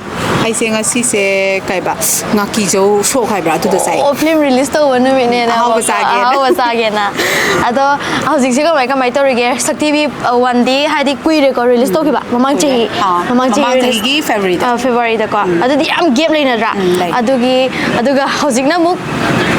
ꯑꯩꯁꯦ ꯉꯁꯤꯁꯦ ꯀꯩꯕ, ꯉꯥꯀꯤꯖꯧ ꯁꯣꯛ ꯍꯥꯏꯕ꯭ꯔꯥ, ꯑꯗꯨꯗꯣ ꯆꯥꯏ꯫ ꯑꯣ, ꯐꯤꯂꯝ ꯔꯤꯂꯤꯁ ꯇꯧꯕ ꯅꯨꯃꯤꯠꯅꯦꯅ ꯑꯍꯥꯎꯕ ꯑꯃꯨꯛꯀ ꯆꯥꯒꯦꯅ꯫ ꯑꯍꯥꯎꯕ ꯆꯥꯒꯦꯅ꯫ ꯑꯗꯣ ꯍꯧꯖꯤꯛꯁꯦ ꯀꯃꯥꯏ ꯀꯃꯥꯏ ꯇꯧꯔꯤꯒꯦ? ꯁꯛ ꯊꯤꯕꯤ, ꯑ, ꯋꯥꯟꯗꯤ ꯍꯥꯏꯗꯤ ꯀꯨꯏꯔꯦꯀꯣ ꯔꯤꯂꯤꯁ ꯇꯧꯈꯤꯕ, ꯃꯃꯥꯡ ꯆꯍꯤ꯫ ꯑꯥ, ꯃꯃꯥꯡ ꯆꯍꯤ ꯃꯃꯥꯡ ꯔꯤꯂꯤꯁ꯫ ꯆꯍꯤꯒꯤ ꯐꯦꯕ꯭ꯔꯨꯋꯥꯔꯤꯗ꯫ ꯑ, ꯐꯦꯕ꯭ꯔꯨꯋꯥꯔꯤꯗꯀꯣ꯫ ꯑꯗꯨꯗꯤ ꯌꯥꯝ ꯒꯦꯞ ꯂꯩꯅꯗ꯭ꯔꯥ? ꯎꯝ, ꯂꯩ꯫ ꯑꯗꯨꯒꯤ, ꯑꯗꯨꯒ ꯍꯧꯖꯤꯛꯅ ꯑꯃꯨꯛ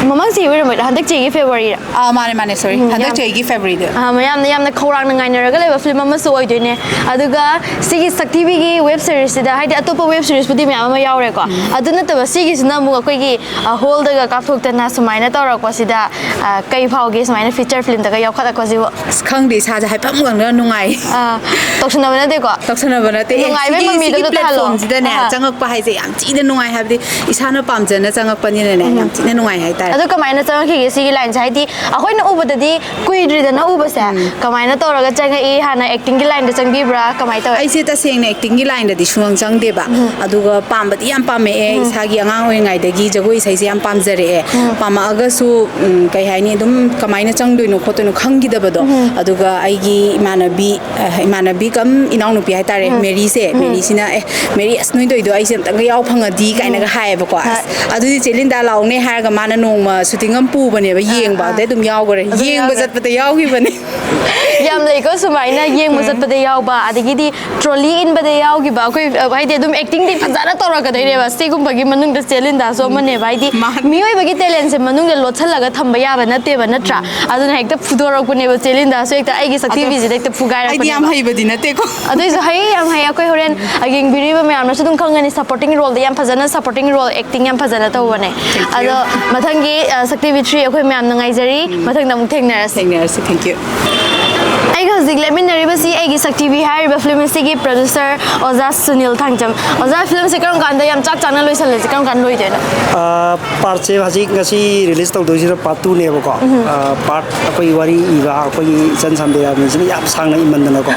ꯃꯃꯥꯡ ꯆꯍꯤ ꯑꯣꯏꯔꯝꯃꯣꯏꯗ, ꯍꯟꯗꯛ ꯆꯍꯤꯒꯤ ꯐꯦꯕ꯭ꯔꯨꯋꯥꯔꯤꯗ꯫ ꯑꯥ, ꯃꯥꯅꯦ ꯃꯥꯅꯦ, ꯁꯣꯔꯤ, ꯎꯝ, ꯍꯟꯗꯛ ꯌꯥꯝ ꯆꯍꯤꯒꯤ ꯐꯦꯕ꯭ꯔꯨꯋꯥꯔꯤꯗ꯫ ꯑ, ꯃꯌꯥꯝꯅ ꯌꯥꯝꯅ ꯈꯧꯔꯥꯡꯅ ꯉꯥꯏꯅꯔꯒ ꯂꯩꯕ ꯐꯤꯂꯝ ꯑꯃꯁꯨ ꯑꯣꯏꯗꯣꯏꯅꯦ꯫ ꯑꯗꯨꯒ ꯁꯤꯒꯤ ꯁꯛ ꯊꯤꯕꯤꯒꯤ ꯋꯦꯕ ꯁꯤꯔꯤꯁꯁꯤꯗ, ꯍꯥꯏꯗꯤ ꯑꯇꯣꯞꯄ ꯋꯦꯕ ꯁꯤꯔꯤꯁꯄꯨꯗꯤ ꯃꯌꯥꯝ ꯑꯃ ꯌꯥꯎꯔꯦꯀꯣ, ꯑꯗꯨ ꯅꯠꯇꯕ ꯁꯤꯒꯤꯁꯤꯅ ꯑꯃꯨꯛ ꯑꯩꯈꯣꯏꯒꯤ, ꯑ, ꯍꯣꯜꯗꯒ ꯀꯥꯞꯊꯣꯛꯇꯅ ꯁꯨꯃꯥꯏꯅ ꯇꯧꯔꯛꯄꯁꯤꯗ, ꯑ, ꯀꯩ ꯐꯥꯎꯒꯦ ꯁꯨꯃꯥꯏꯅ ꯐꯤꯆꯔ ꯐꯤꯂꯝꯗꯒ ꯌꯥꯎꯈꯠꯂꯛꯄꯁꯤꯕꯨ? ꯑꯁ, ꯈꯪꯗꯦ, ꯏꯁꯥꯁꯦ ꯍꯥꯏꯐꯝ ꯈꯪꯗꯅ ꯅꯨꯡꯉꯥꯏ꯫ ꯑ, ꯇꯧꯁꯟꯅꯕ ꯅꯠꯇꯦꯀꯣ? ꯇꯧꯁꯟꯅꯕ ꯅꯠꯇꯦ꯫ ꯑꯦ, ꯅꯨꯡꯉꯥꯏꯕꯩ ꯁꯤꯒꯤ, ꯃꯃꯤꯗꯣ ꯁꯤꯒꯤ ꯑꯝꯇ ꯇꯥꯍꯜꯂꯣ꯫ ꯄ꯭ꯂꯦꯠꯐꯣꯝꯁꯤꯗꯅꯦ ꯑꯍꯥ꯫ ꯆꯪꯉꯛꯄ ꯍꯥꯏꯁꯦ ꯌꯥꯝ ꯊꯤꯅ ꯅꯨꯡꯉꯥꯏ ꯍꯥꯏꯕꯗꯤ, ꯏꯁꯥꯅ ꯄꯥꯝꯖꯅ ꯆꯪꯉꯛꯄꯅꯤꯅꯅꯦ, ꯌꯥꯝ ꯊꯤꯅ ꯅꯨꯡꯉꯥꯏ ꯍꯥꯏꯇꯥꯔꯦ꯫ ꯑꯗꯨ ꯀꯃꯥꯏꯅ ꯆꯪꯉꯛꯈꯤꯒꯦ ꯁꯤꯒꯤ ꯂꯥꯏꯟꯁꯦ? ꯍꯥꯏꯗꯤ ꯑꯩꯈꯣꯏꯅ ꯎꯕꯗꯗꯤ ꯀꯨꯏꯗ꯭ꯔꯤꯗꯅ ꯎꯕꯁꯦ꯫ ꯎꯝ꯫ ꯀꯃꯥꯏꯅ ꯇꯧꯔꯒ ꯆꯪꯉꯛꯏ? ꯍꯥꯟꯅ ꯑꯦꯛꯇꯤꯡꯒꯤ ꯂꯥꯏꯟꯗ ꯆꯪꯕꯤꯕ꯭ꯔꯥ? ꯀꯃꯥꯏꯅ ꯇꯧꯋꯦ? ꯑꯩꯁꯦ ꯇꯁꯦꯡꯅ ꯑꯦꯛꯇꯤꯡꯒꯤ ꯂꯥꯏꯟꯗꯗꯤ ꯁꯨꯡꯆꯪ ꯆꯪꯗꯦꯕ꯫ ꯎꯝ꯫ ꯑꯗꯨꯒ ꯄꯥꯝꯕꯗꯤ ꯌꯥꯝ ꯄꯥꯝꯃꯛꯑꯦ꯫ ꯎꯝ꯫ ꯏꯁꯥꯒꯤ ꯑꯉꯥꯡ ꯑꯣꯏꯔꯤꯉꯩꯗꯒꯤ ꯖꯒꯣꯏ ꯏꯁꯩꯁꯦ ꯌꯥꯝ ꯄꯥꯝꯖꯔꯛꯑꯦ꯫ ꯎꯝ꯫ ꯄꯥꯝꯃꯛꯑꯒꯁꯨ, ꯎꯝ, ꯀꯩ ꯍꯥꯏꯅꯤ, ꯑꯗꯨꯝ ꯀꯃꯥꯏꯅ ꯆꯪꯗꯣꯏꯅꯣ ꯈꯣꯠꯇꯣꯏꯅꯣ ꯈꯪꯈꯤꯗꯕꯗꯣ꯫ ꯎꯝ꯫ ꯑꯗꯨꯒ ꯑꯩꯒꯤ ꯏꯃꯥꯟꯅꯕꯤ, ꯑ, ꯏꯃꯥꯟꯅꯕꯤ ꯀꯝ ꯏꯅꯥꯎꯅꯨꯄꯤ ꯍꯥꯏꯇꯥꯔꯦ, ꯎꯝ꯫ ꯃꯦꯔꯤꯁꯦ꯫ ꯎꯝ꯫ ꯃꯦꯔꯤꯁꯤꯅ, "ꯑꯦ, ꯃꯦꯔꯤ, ꯑꯁ, ꯅꯣꯏ ꯇꯧꯔꯤꯗꯣ ꯑꯩꯁꯦ ꯑꯝꯇꯪꯒ ꯌꯥꯎ ꯐꯪꯉꯗꯤ" ꯀꯥꯏꯅꯒ ꯎꯝ꯫ ꯍꯥꯏꯌꯦꯕꯀꯣ꯫ ꯍꯣꯏ꯫ "ꯑꯁ, ꯑꯗꯨꯗꯤ ꯆꯦ ꯂꯤꯟꯗꯥ ꯂꯥꯛꯑꯣꯅꯦ" ꯍꯥꯏꯔꯒ ꯃꯥꯅ ꯅꯣꯡꯃ ꯁꯨꯇꯤꯡ ꯑꯃ ꯄꯨꯕꯅꯦꯕ, ꯑꯥ, ꯌꯦꯡꯕ꯫ ꯑꯥ꯫ ꯑꯗꯩ ꯑꯗꯨꯝ ꯌꯥꯎꯈ꯭ꯔꯦ꯫ ꯑꯗꯨ ꯌꯦꯡꯕ ꯌꯥꯎꯈ꯭ꯔꯦ꯫ ꯆꯠꯄꯗ ꯌꯥꯎꯈꯤꯕꯅꯦ꯫ ꯌꯥꯝ ꯂꯩꯀꯣ ꯁꯨꯃꯥꯏꯅ ꯌꯦꯡꯕ ꯎꯝ꯫ ꯆꯠꯄꯗ ꯌꯥꯎꯕ, ꯑꯗꯒꯤꯗꯤ ꯇ꯭ꯔꯣꯂꯤ ꯏꯟꯕꯗ ꯌꯥꯎꯈꯤꯕ꯫ ꯑꯩꯈꯣꯏ, ꯑ, ꯍꯥꯏꯗꯤ ꯑꯗꯨꯝ ꯑꯦꯛꯇꯤꯡꯗꯤ ꯐꯖꯅ ꯇꯧꯔꯛꯀꯗꯣꯏꯅꯦꯕ꯫ ꯁꯤꯒꯨꯝꯕꯒꯤ ꯃꯅꯨꯡꯗ ꯆꯦ ꯂꯤꯟꯗꯥꯁꯨ ꯑꯃꯅꯦꯕ꯫ ꯍꯥꯏꯗꯤ ꯃꯥꯅꯦ꯫ ꯃꯤꯑꯣꯏꯕꯒꯤ ꯇꯦꯂꯦꯟꯁꯦ ꯃꯅꯨꯡꯗ ꯂꯣꯠꯁꯤꯜꯂꯒ ꯊꯝꯕ ꯌꯥꯕ ꯅꯠꯇꯦꯕ, ꯅꯠꯇ꯭ꯔꯥ? ꯎꯝ꯫ ꯑꯗꯨꯅ ꯍꯦꯛꯇ ꯐꯨꯗꯣꯔꯛꯄꯅꯦꯕ ꯆꯦ ꯂꯤꯟꯗꯥꯁꯨ ꯍꯦꯛꯇ꯫ ꯑꯩꯒꯤ ꯁꯛꯊꯤꯕꯤꯁꯤꯗ ꯍꯦꯛꯇ ꯐꯨꯒꯥꯏꯔꯛꯄꯅꯦꯕ꯫ ꯑꯩꯗꯤ ꯌꯥꯝ ꯍꯩꯕꯗꯤ ꯅꯠꯇꯦꯀꯣ꯫ ꯑꯗꯨꯏꯁꯨ ꯍꯩ, ꯌꯥꯝ ꯍꯩ꯫ ꯑꯩꯈꯣꯏ ꯍꯣꯔꯦꯟ ꯌꯦꯡꯕꯤꯔꯤꯕ ꯃꯌꯥꯝꯅꯁꯨ ꯑꯗꯨꯝ ꯈꯪꯒꯅꯤ, ꯁꯄꯣꯔꯇꯤꯡ ꯔꯣꯜꯗ ꯌꯥꯝ ꯐꯖꯅ, ꯁꯄꯣꯔꯇꯤꯡ ꯔꯣꯜ, ꯑꯦꯛꯇꯤꯡ ꯌꯥꯝ ꯐꯖꯅ ꯇꯧꯕꯅꯦ꯫ Thank you. ꯑꯗꯣ ꯃꯊꯪꯒꯤ, ꯑ, ꯁꯛꯇꯤꯕꯤ ꯊ꯭ꯔꯤ ꯑꯩꯈꯣꯏ ꯃꯌꯥꯝꯅ ꯉꯥꯏꯖꯔꯤ꯫ ꯎꯝ꯫ ꯃꯊꯪꯗ ꯑꯃꯨꯛ ꯊꯦꯡꯅꯔꯁꯤ꯫ ꯊꯦꯡꯅꯔꯁꯤ꯫ Thank you. ꯑꯩꯒ ꯍꯧꯖꯤꯛ ꯂꯦꯞꯃꯤꯟꯅꯔꯤꯕꯁꯤ ꯑꯩꯒꯤ ꯁꯛꯇꯤꯕꯤ ꯍꯥꯏꯔꯤꯕ ꯐꯤꯂꯝ ꯑꯁꯤꯒꯤ ꯄ꯭ꯔꯣꯗ꯭ꯌꯨꯁꯔ ꯑꯣꯖꯥ ꯁꯨꯅꯤꯜ ꯊꯥꯡꯖꯝ꯫ ꯑꯣꯖꯥ, ꯐꯤꯂꯝꯁꯦ ꯀꯔꯝ ꯀꯥꯟꯗ, ꯌꯥꯝ ꯆꯥꯛ ꯆꯥꯅ ꯂꯣꯏꯁꯜꯂꯁꯤ, ꯀꯔꯝ ꯀꯥꯟꯗ ꯂꯣꯏꯗꯣꯏꯅꯣ? ꯑ, ꯄꯥꯔꯠꯁꯦ ꯍꯧꯖꯤꯛ ꯉꯁꯤ ꯔꯤꯂꯤꯁ ꯇꯧꯗꯣꯏꯁꯤꯅ ꯄꯥꯔꯠ ꯇꯨꯅꯦꯕꯀꯣ꯫ ꯎꯝ꯫ ꯑ, ꯄꯥꯔꯠ ꯑꯩꯈꯣꯏꯒꯤ ꯋꯥꯔꯤ ꯏꯕ ꯑꯩꯈꯣꯏꯒꯤ ꯏꯆꯟ ꯁꯝꯕꯤꯔꯥꯃꯤꯁꯤꯅ ꯌꯥꯝ ꯁꯥꯡꯅ ꯏꯃꯟꯗꯅꯀꯣ꯫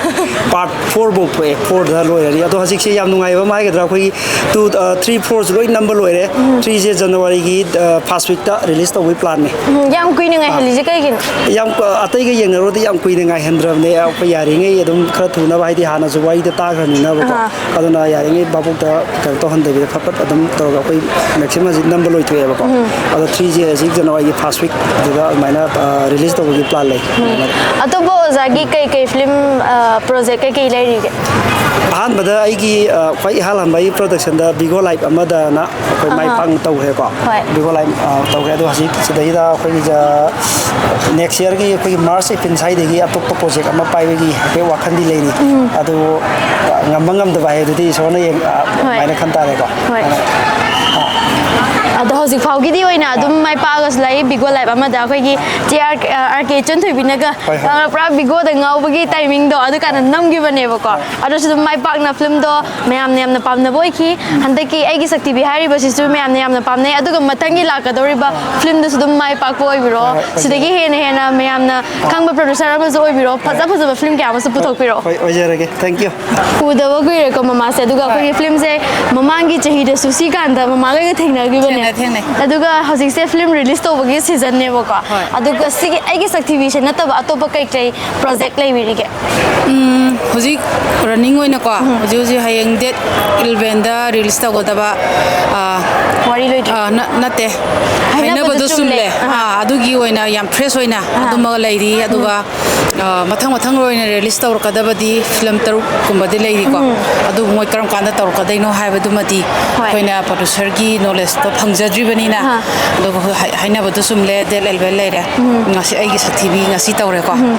ꯄꯥꯔꯠ ꯐꯣꯔ ꯐꯥꯎ ꯊꯣꯛꯑꯦ, ꯐꯣꯔꯗ ꯂꯣꯏꯔꯅꯤ꯫ ꯑꯗꯣ ꯍꯧꯖꯤꯛꯁꯦ ꯌꯥꯝ ꯅꯨꯡꯉꯥꯏꯕ ꯑꯃ ꯍꯥꯏꯒꯗ꯭ꯔꯥ, ꯑꯩꯈꯣꯏꯒꯤ ꯇꯨ, ꯑ, ꯊ꯭ꯔꯤ, ꯐꯣꯔꯁꯨ ꯂꯣꯏ ꯅꯝꯕ ꯂꯣꯏꯔꯦ꯫ ꯎꯝ꯫ ꯊ꯭ꯔꯤꯁꯦ ꯖꯅꯋꯥꯔꯤꯒꯤ, ꯑ, ꯐꯥꯔꯁ ꯋꯤꯛꯇ ꯔꯤꯂꯤꯁ ꯇꯧꯕꯒꯤ ꯄ꯭ꯂꯥꯟꯅꯦ꯫ ꯎꯝ, ꯌꯥꯝ ꯀꯨꯏꯅ ꯑꯥ꯫ ꯉꯥꯏꯍꯜꯂꯤꯁꯦ ꯀꯩꯒꯤꯅꯣ? ꯌꯥꯝ, ꯑ, ꯑꯇꯩꯒ ꯌꯦꯡꯅꯔꯨꯔꯗꯤ ꯌꯥꯝ ꯀꯨꯏꯅ ꯉꯥꯏꯍꯟꯗ꯭ꯔꯕꯅꯦ꯫ ꯑꯩꯈꯣꯏ ꯌꯥꯔꯤꯉꯩ ꯑꯗꯨꯝ ꯈꯔ ꯊꯨꯅꯕ, ꯍꯥꯏꯗꯤ ꯍꯥꯟꯅꯁꯨ ꯋꯥꯔꯤꯗ ꯇꯥꯈ꯭ꯔꯕꯅꯤꯅꯕꯀꯣ꯫ ꯑꯍꯥ꯫ ꯑꯗꯨꯅ ꯌꯥꯔꯤꯉꯩ ꯚꯥꯕꯣꯛꯇ ꯀꯩꯅꯣ ꯇꯧꯍꯟꯗꯕꯤꯗ ꯐꯠ ꯐꯠ ꯑꯗꯨꯝ ꯇꯧꯔꯒ ꯑꯩꯈꯣꯏ ꯃꯦꯛꯁꯤꯃꯝ ꯍꯧꯖꯤꯛ ꯅꯝꯕ ꯂꯣꯏꯊꯣꯛꯑꯦꯕꯀꯣ꯫ ꯎꯝ꯫ ꯑꯗꯣ ꯊ꯭ꯔꯤꯁꯦ ꯍꯧꯖꯤꯛ ꯖꯅꯋꯥꯔꯤꯒꯤ ꯐꯥꯔꯁ ꯋꯤꯛ ꯑꯗꯨꯗ ꯑꯗꯨꯃꯥꯏꯅ, ꯑ, ꯔꯤꯂꯤꯁ ꯇꯧꯕꯒꯤ ꯄ꯭ꯂꯥꯟ ꯂꯩ꯫ ꯎꯝ꯫ ꯑꯇꯣꯞꯄ ꯑꯣꯖꯥꯒꯤ ꯀꯩ ꯀꯩ ꯐꯤꯂꯝ, ꯑ, ꯄ꯭ꯔꯣꯖꯦꯛ ꯀꯩ ꯀꯩ ꯂꯩꯔꯤꯒꯦ? ꯑꯍꯥꯟꯕꯗ ꯑꯩꯒꯤ, ꯑ, ꯈ꯭ꯋꯥꯏ ꯏꯍꯥꯟ ꯍꯥꯟꯕ ꯑꯩꯒꯤ ꯄ꯭ꯔꯗꯛꯁꯟꯗ ꯕꯤꯒꯣ ꯂꯥꯏꯐ ꯑꯃꯗꯅ ꯑꯩꯈꯣꯏ ꯃꯥꯏ ꯑꯍꯥ꯫ ꯄꯥꯛꯅ ꯇꯧꯈ꯭ꯔꯦꯀꯣ꯫ ꯍꯣꯏ꯫ ꯕꯤꯒꯣ ꯂꯥꯏꯐ, ꯑ, ꯇꯧꯈ꯭ꯔꯦ꯫ ꯑꯗꯣ ꯍꯧꯖꯤꯛ ꯁꯤꯗꯩꯗ ꯑꯩꯈꯣꯏꯒꯤ, ꯑ, ꯅꯦꯛꯁ ꯏꯌꯔꯒꯤ ꯑꯩꯈꯣꯏꯒꯤ ꯃꯥꯔꯆ, ꯑꯦꯄ꯭ꯔꯤꯜ ꯁ꯭ꯋꯥꯏꯗꯒꯤ ꯑꯇꯣꯞꯄ ꯄ꯭ꯔꯣꯖꯦꯛ ꯑꯃ ꯄꯥꯏꯕꯒꯤ ꯍꯥꯏꯐꯦꯠ ꯋꯥꯈꯜꯗꯤ ꯂꯩꯔꯤ꯫ ꯎꯝ꯫ ꯑꯗꯨ ꯉꯝꯕ ꯉꯝꯗꯕ ꯍꯥꯏꯕꯗꯨꯗꯤ ꯏꯁꯣꯔꯅ ꯌꯦꯡ-, ꯑ, ꯍꯣꯏ꯫ ꯑꯗꯨꯃꯥꯏꯅ ꯈꯟ ꯇꯥꯔꯦꯀꯣ꯫ ꯍꯣꯏ꯫ ꯑꯗꯨꯅ, ꯑ, ꯑꯗꯣ ꯍꯧꯖꯤꯛ ꯐꯥꯎꯒꯤꯗꯤ ꯑꯣꯏꯅ ꯑꯗꯨꯝ ꯃꯥꯏ ꯄꯥꯛꯑꯒꯁꯨ ꯂꯩ꯫ ꯕꯤꯒꯣ ꯂꯥꯏꯐ ꯑꯃꯗ ꯑꯩꯈꯣꯏꯒꯤ ꯆꯦ ꯑꯥꯔ ꯑꯥꯔ ꯀꯦ ꯏꯆꯟꯊꯣꯏꯕꯤꯅꯒ, ꯍꯣꯏ, ꯍꯣꯏ꯫ ꯑ, ꯄꯨꯔꯥ ꯕꯤꯒꯣꯗ ꯉꯥꯎꯕꯒꯤ ꯇꯥꯏꯃꯤꯡꯗꯣ ꯑꯗꯨ ꯀꯥꯟꯗ ꯅꯝꯈꯤꯕꯅꯦꯕꯀꯣ꯫ ꯑꯗꯨꯁꯨ ꯑꯗꯨꯝ ꯃꯥꯏ ꯄꯥꯛꯅ ꯐꯤꯂꯝꯗꯣ ꯃꯌꯥꯝꯅ ꯌꯥꯝꯅ ꯄꯥꯝꯅꯕ ꯑꯣꯏꯈꯤ꯫ ꯍꯟꯗꯛꯀꯤ ꯑꯩꯒꯤ ꯁꯛ ꯇꯤ ꯚꯤ ꯍꯥꯏꯔꯤꯕꯁꯤꯁꯨ ꯃꯌꯥꯝꯅ ꯌꯥꯝꯅ ꯄꯥꯝꯅꯩ꯫ ꯑꯗꯨꯒ ꯃꯊꯪꯒꯤ ꯂꯥꯛꯀꯗꯧꯔꯤꯕ ꯐꯤꯂꯝꯗꯨꯁꯨ ꯑꯗꯨꯝ ꯃꯥꯏ ꯄꯥꯛꯄ ꯑꯣꯏꯕꯤꯔꯣ꯫ ꯍꯣꯏ, ꯍꯣꯏ, ꯁꯤꯗꯒꯤ ꯍꯦꯟꯅ ꯍꯦꯟꯅ ꯃꯌꯥꯝꯅ ꯈꯪꯕ ꯄ꯭ꯔꯣꯗ꯭ꯌꯨꯁꯔ ꯑꯃꯁꯨ ꯑꯣꯏꯕꯤꯔꯣ꯫ ꯐꯖ ꯐꯖꯕ ꯐꯤꯂꯝ ꯀꯌꯥ ꯑꯃꯁꯨ ꯄꯨꯊꯣꯛꯄꯤꯔꯣ꯫ ꯍꯣꯏ, ꯑꯣꯏꯖꯔꯒꯦ꯫ Thank you꯫ ꯎꯗꯕ ꯀꯨꯏꯔꯦꯀꯣ ꯃꯃꯥꯁꯦ꯫ ꯑꯗꯨꯒ ꯍꯣꯏ꯫ ꯑꯩꯈꯣꯏꯒꯤ ꯐꯤꯂꯝꯁꯦ ꯃꯃꯥꯡꯒꯤ ꯆꯍꯤꯗꯁꯨ ꯁꯤ ꯀꯥꯟꯗ ꯃꯃꯥꯒ ꯊꯦꯡꯅꯈꯤꯕꯅꯦ꯫ ꯊꯦꯡꯅꯩ, ꯊꯦꯡꯅꯩ꯫ ꯑꯗꯨꯒ ꯍꯧꯖꯤꯛꯁꯦ ꯐꯤꯂꯝ ꯔꯤꯂꯤꯁ ꯇꯧꯕꯒꯤ ꯁꯤꯖꯟꯅꯦꯕꯀꯣ꯫ ꯍꯣꯏ꯫ ꯑꯗꯨꯒ ꯁꯤꯒꯤ ꯑꯩꯒꯤ ꯁꯛ ꯇꯤ ꯚꯤꯁꯦ ꯅꯠꯇꯕ ꯑꯇꯣꯞꯄ ꯀꯩ ꯀꯩ ꯄ꯭ꯔꯣꯖꯦꯛ ꯂꯩꯕꯤꯔꯤꯒꯦ? ꯎꯝ, ꯍꯧꯖꯤꯛ ꯔꯟꯅꯤꯡ ꯑꯣꯏꯅꯀꯣ, ꯎꯝ꯫ ꯍꯧꯖꯤꯛ ꯍꯧꯖꯤꯛ ꯍꯌꯦꯡ ꯗꯦꯠ ꯏꯂꯚꯦꯟꯗ ꯔꯤꯂꯤꯁ ꯇꯧꯒꯗꯕ, ꯑ, ꯋꯥꯔꯤ ꯂꯣꯏꯗ꯭ꯔꯤ꯫ ꯑ, ꯅ-, ꯅꯠꯇꯦ꯫ ꯍꯥꯏꯅꯕꯗꯣ ꯍꯥꯏꯅꯕꯗꯣ ꯆꯨꯝꯂꯦ꯫ ꯆꯨꯝꯂꯦ꯫ ꯑꯥ꯫ ꯑꯥ, ꯑꯗꯨꯒꯤ ꯑꯣꯏꯅ ꯌꯥꯝ ꯐ꯭ꯔꯦꯁ ꯑꯣꯏꯅ ꯑꯥ꯫ ꯑꯗꯨꯃꯒ ꯂꯩꯔꯤ꯫ ꯎꯝ꯫ ꯑꯗꯨꯒ, ꯑ, ꯃꯊꯪ ꯃꯊꯪ ꯑꯣꯏꯅ ꯔꯤꯂꯤꯁ ꯇꯧꯔꯛꯀꯗꯕꯗꯤ ꯐꯤꯂꯝ ꯇꯔꯨꯛꯀꯨꯝꯕꯗꯤ ꯂꯩꯔꯤꯀꯣ꯫ ꯎꯝ꯫ ꯑꯗꯨꯕꯨ ꯃꯣꯏ ꯀꯔꯝ ꯀꯥꯟꯗ ꯇꯧꯔꯛꯀꯗꯣꯏꯅꯣ ꯍꯥꯏꯕꯗꯨꯃꯗꯤ ꯍꯣꯏ꯫ ꯑꯩꯈꯣꯏꯅ ꯄ꯭ꯔꯣꯗ꯭ꯌꯨꯁꯔꯒꯤ ꯅꯣꯂꯦꯖꯇꯣ ꯐꯪꯖꯗ꯭ꯔꯤꯕꯅꯤꯅ꯫ ꯑꯥ꯫ ꯑꯗꯨꯒ ꯍꯣꯏ, ꯍꯥꯏ-, ꯍꯥꯏꯅꯕꯗꯣ ꯆꯨꯝꯂꯦ, ꯗꯦꯠ ꯏꯂꯚꯦꯟ ꯂꯩꯔꯦ꯫ ꯎꯝ꯫ ꯉꯁꯤ ꯑꯩꯒꯤ ꯁꯛ ꯇꯤ ꯚꯤ ꯉꯁꯤ ꯇꯧꯔꯦꯀꯣ꯫ ꯎꯝ꯫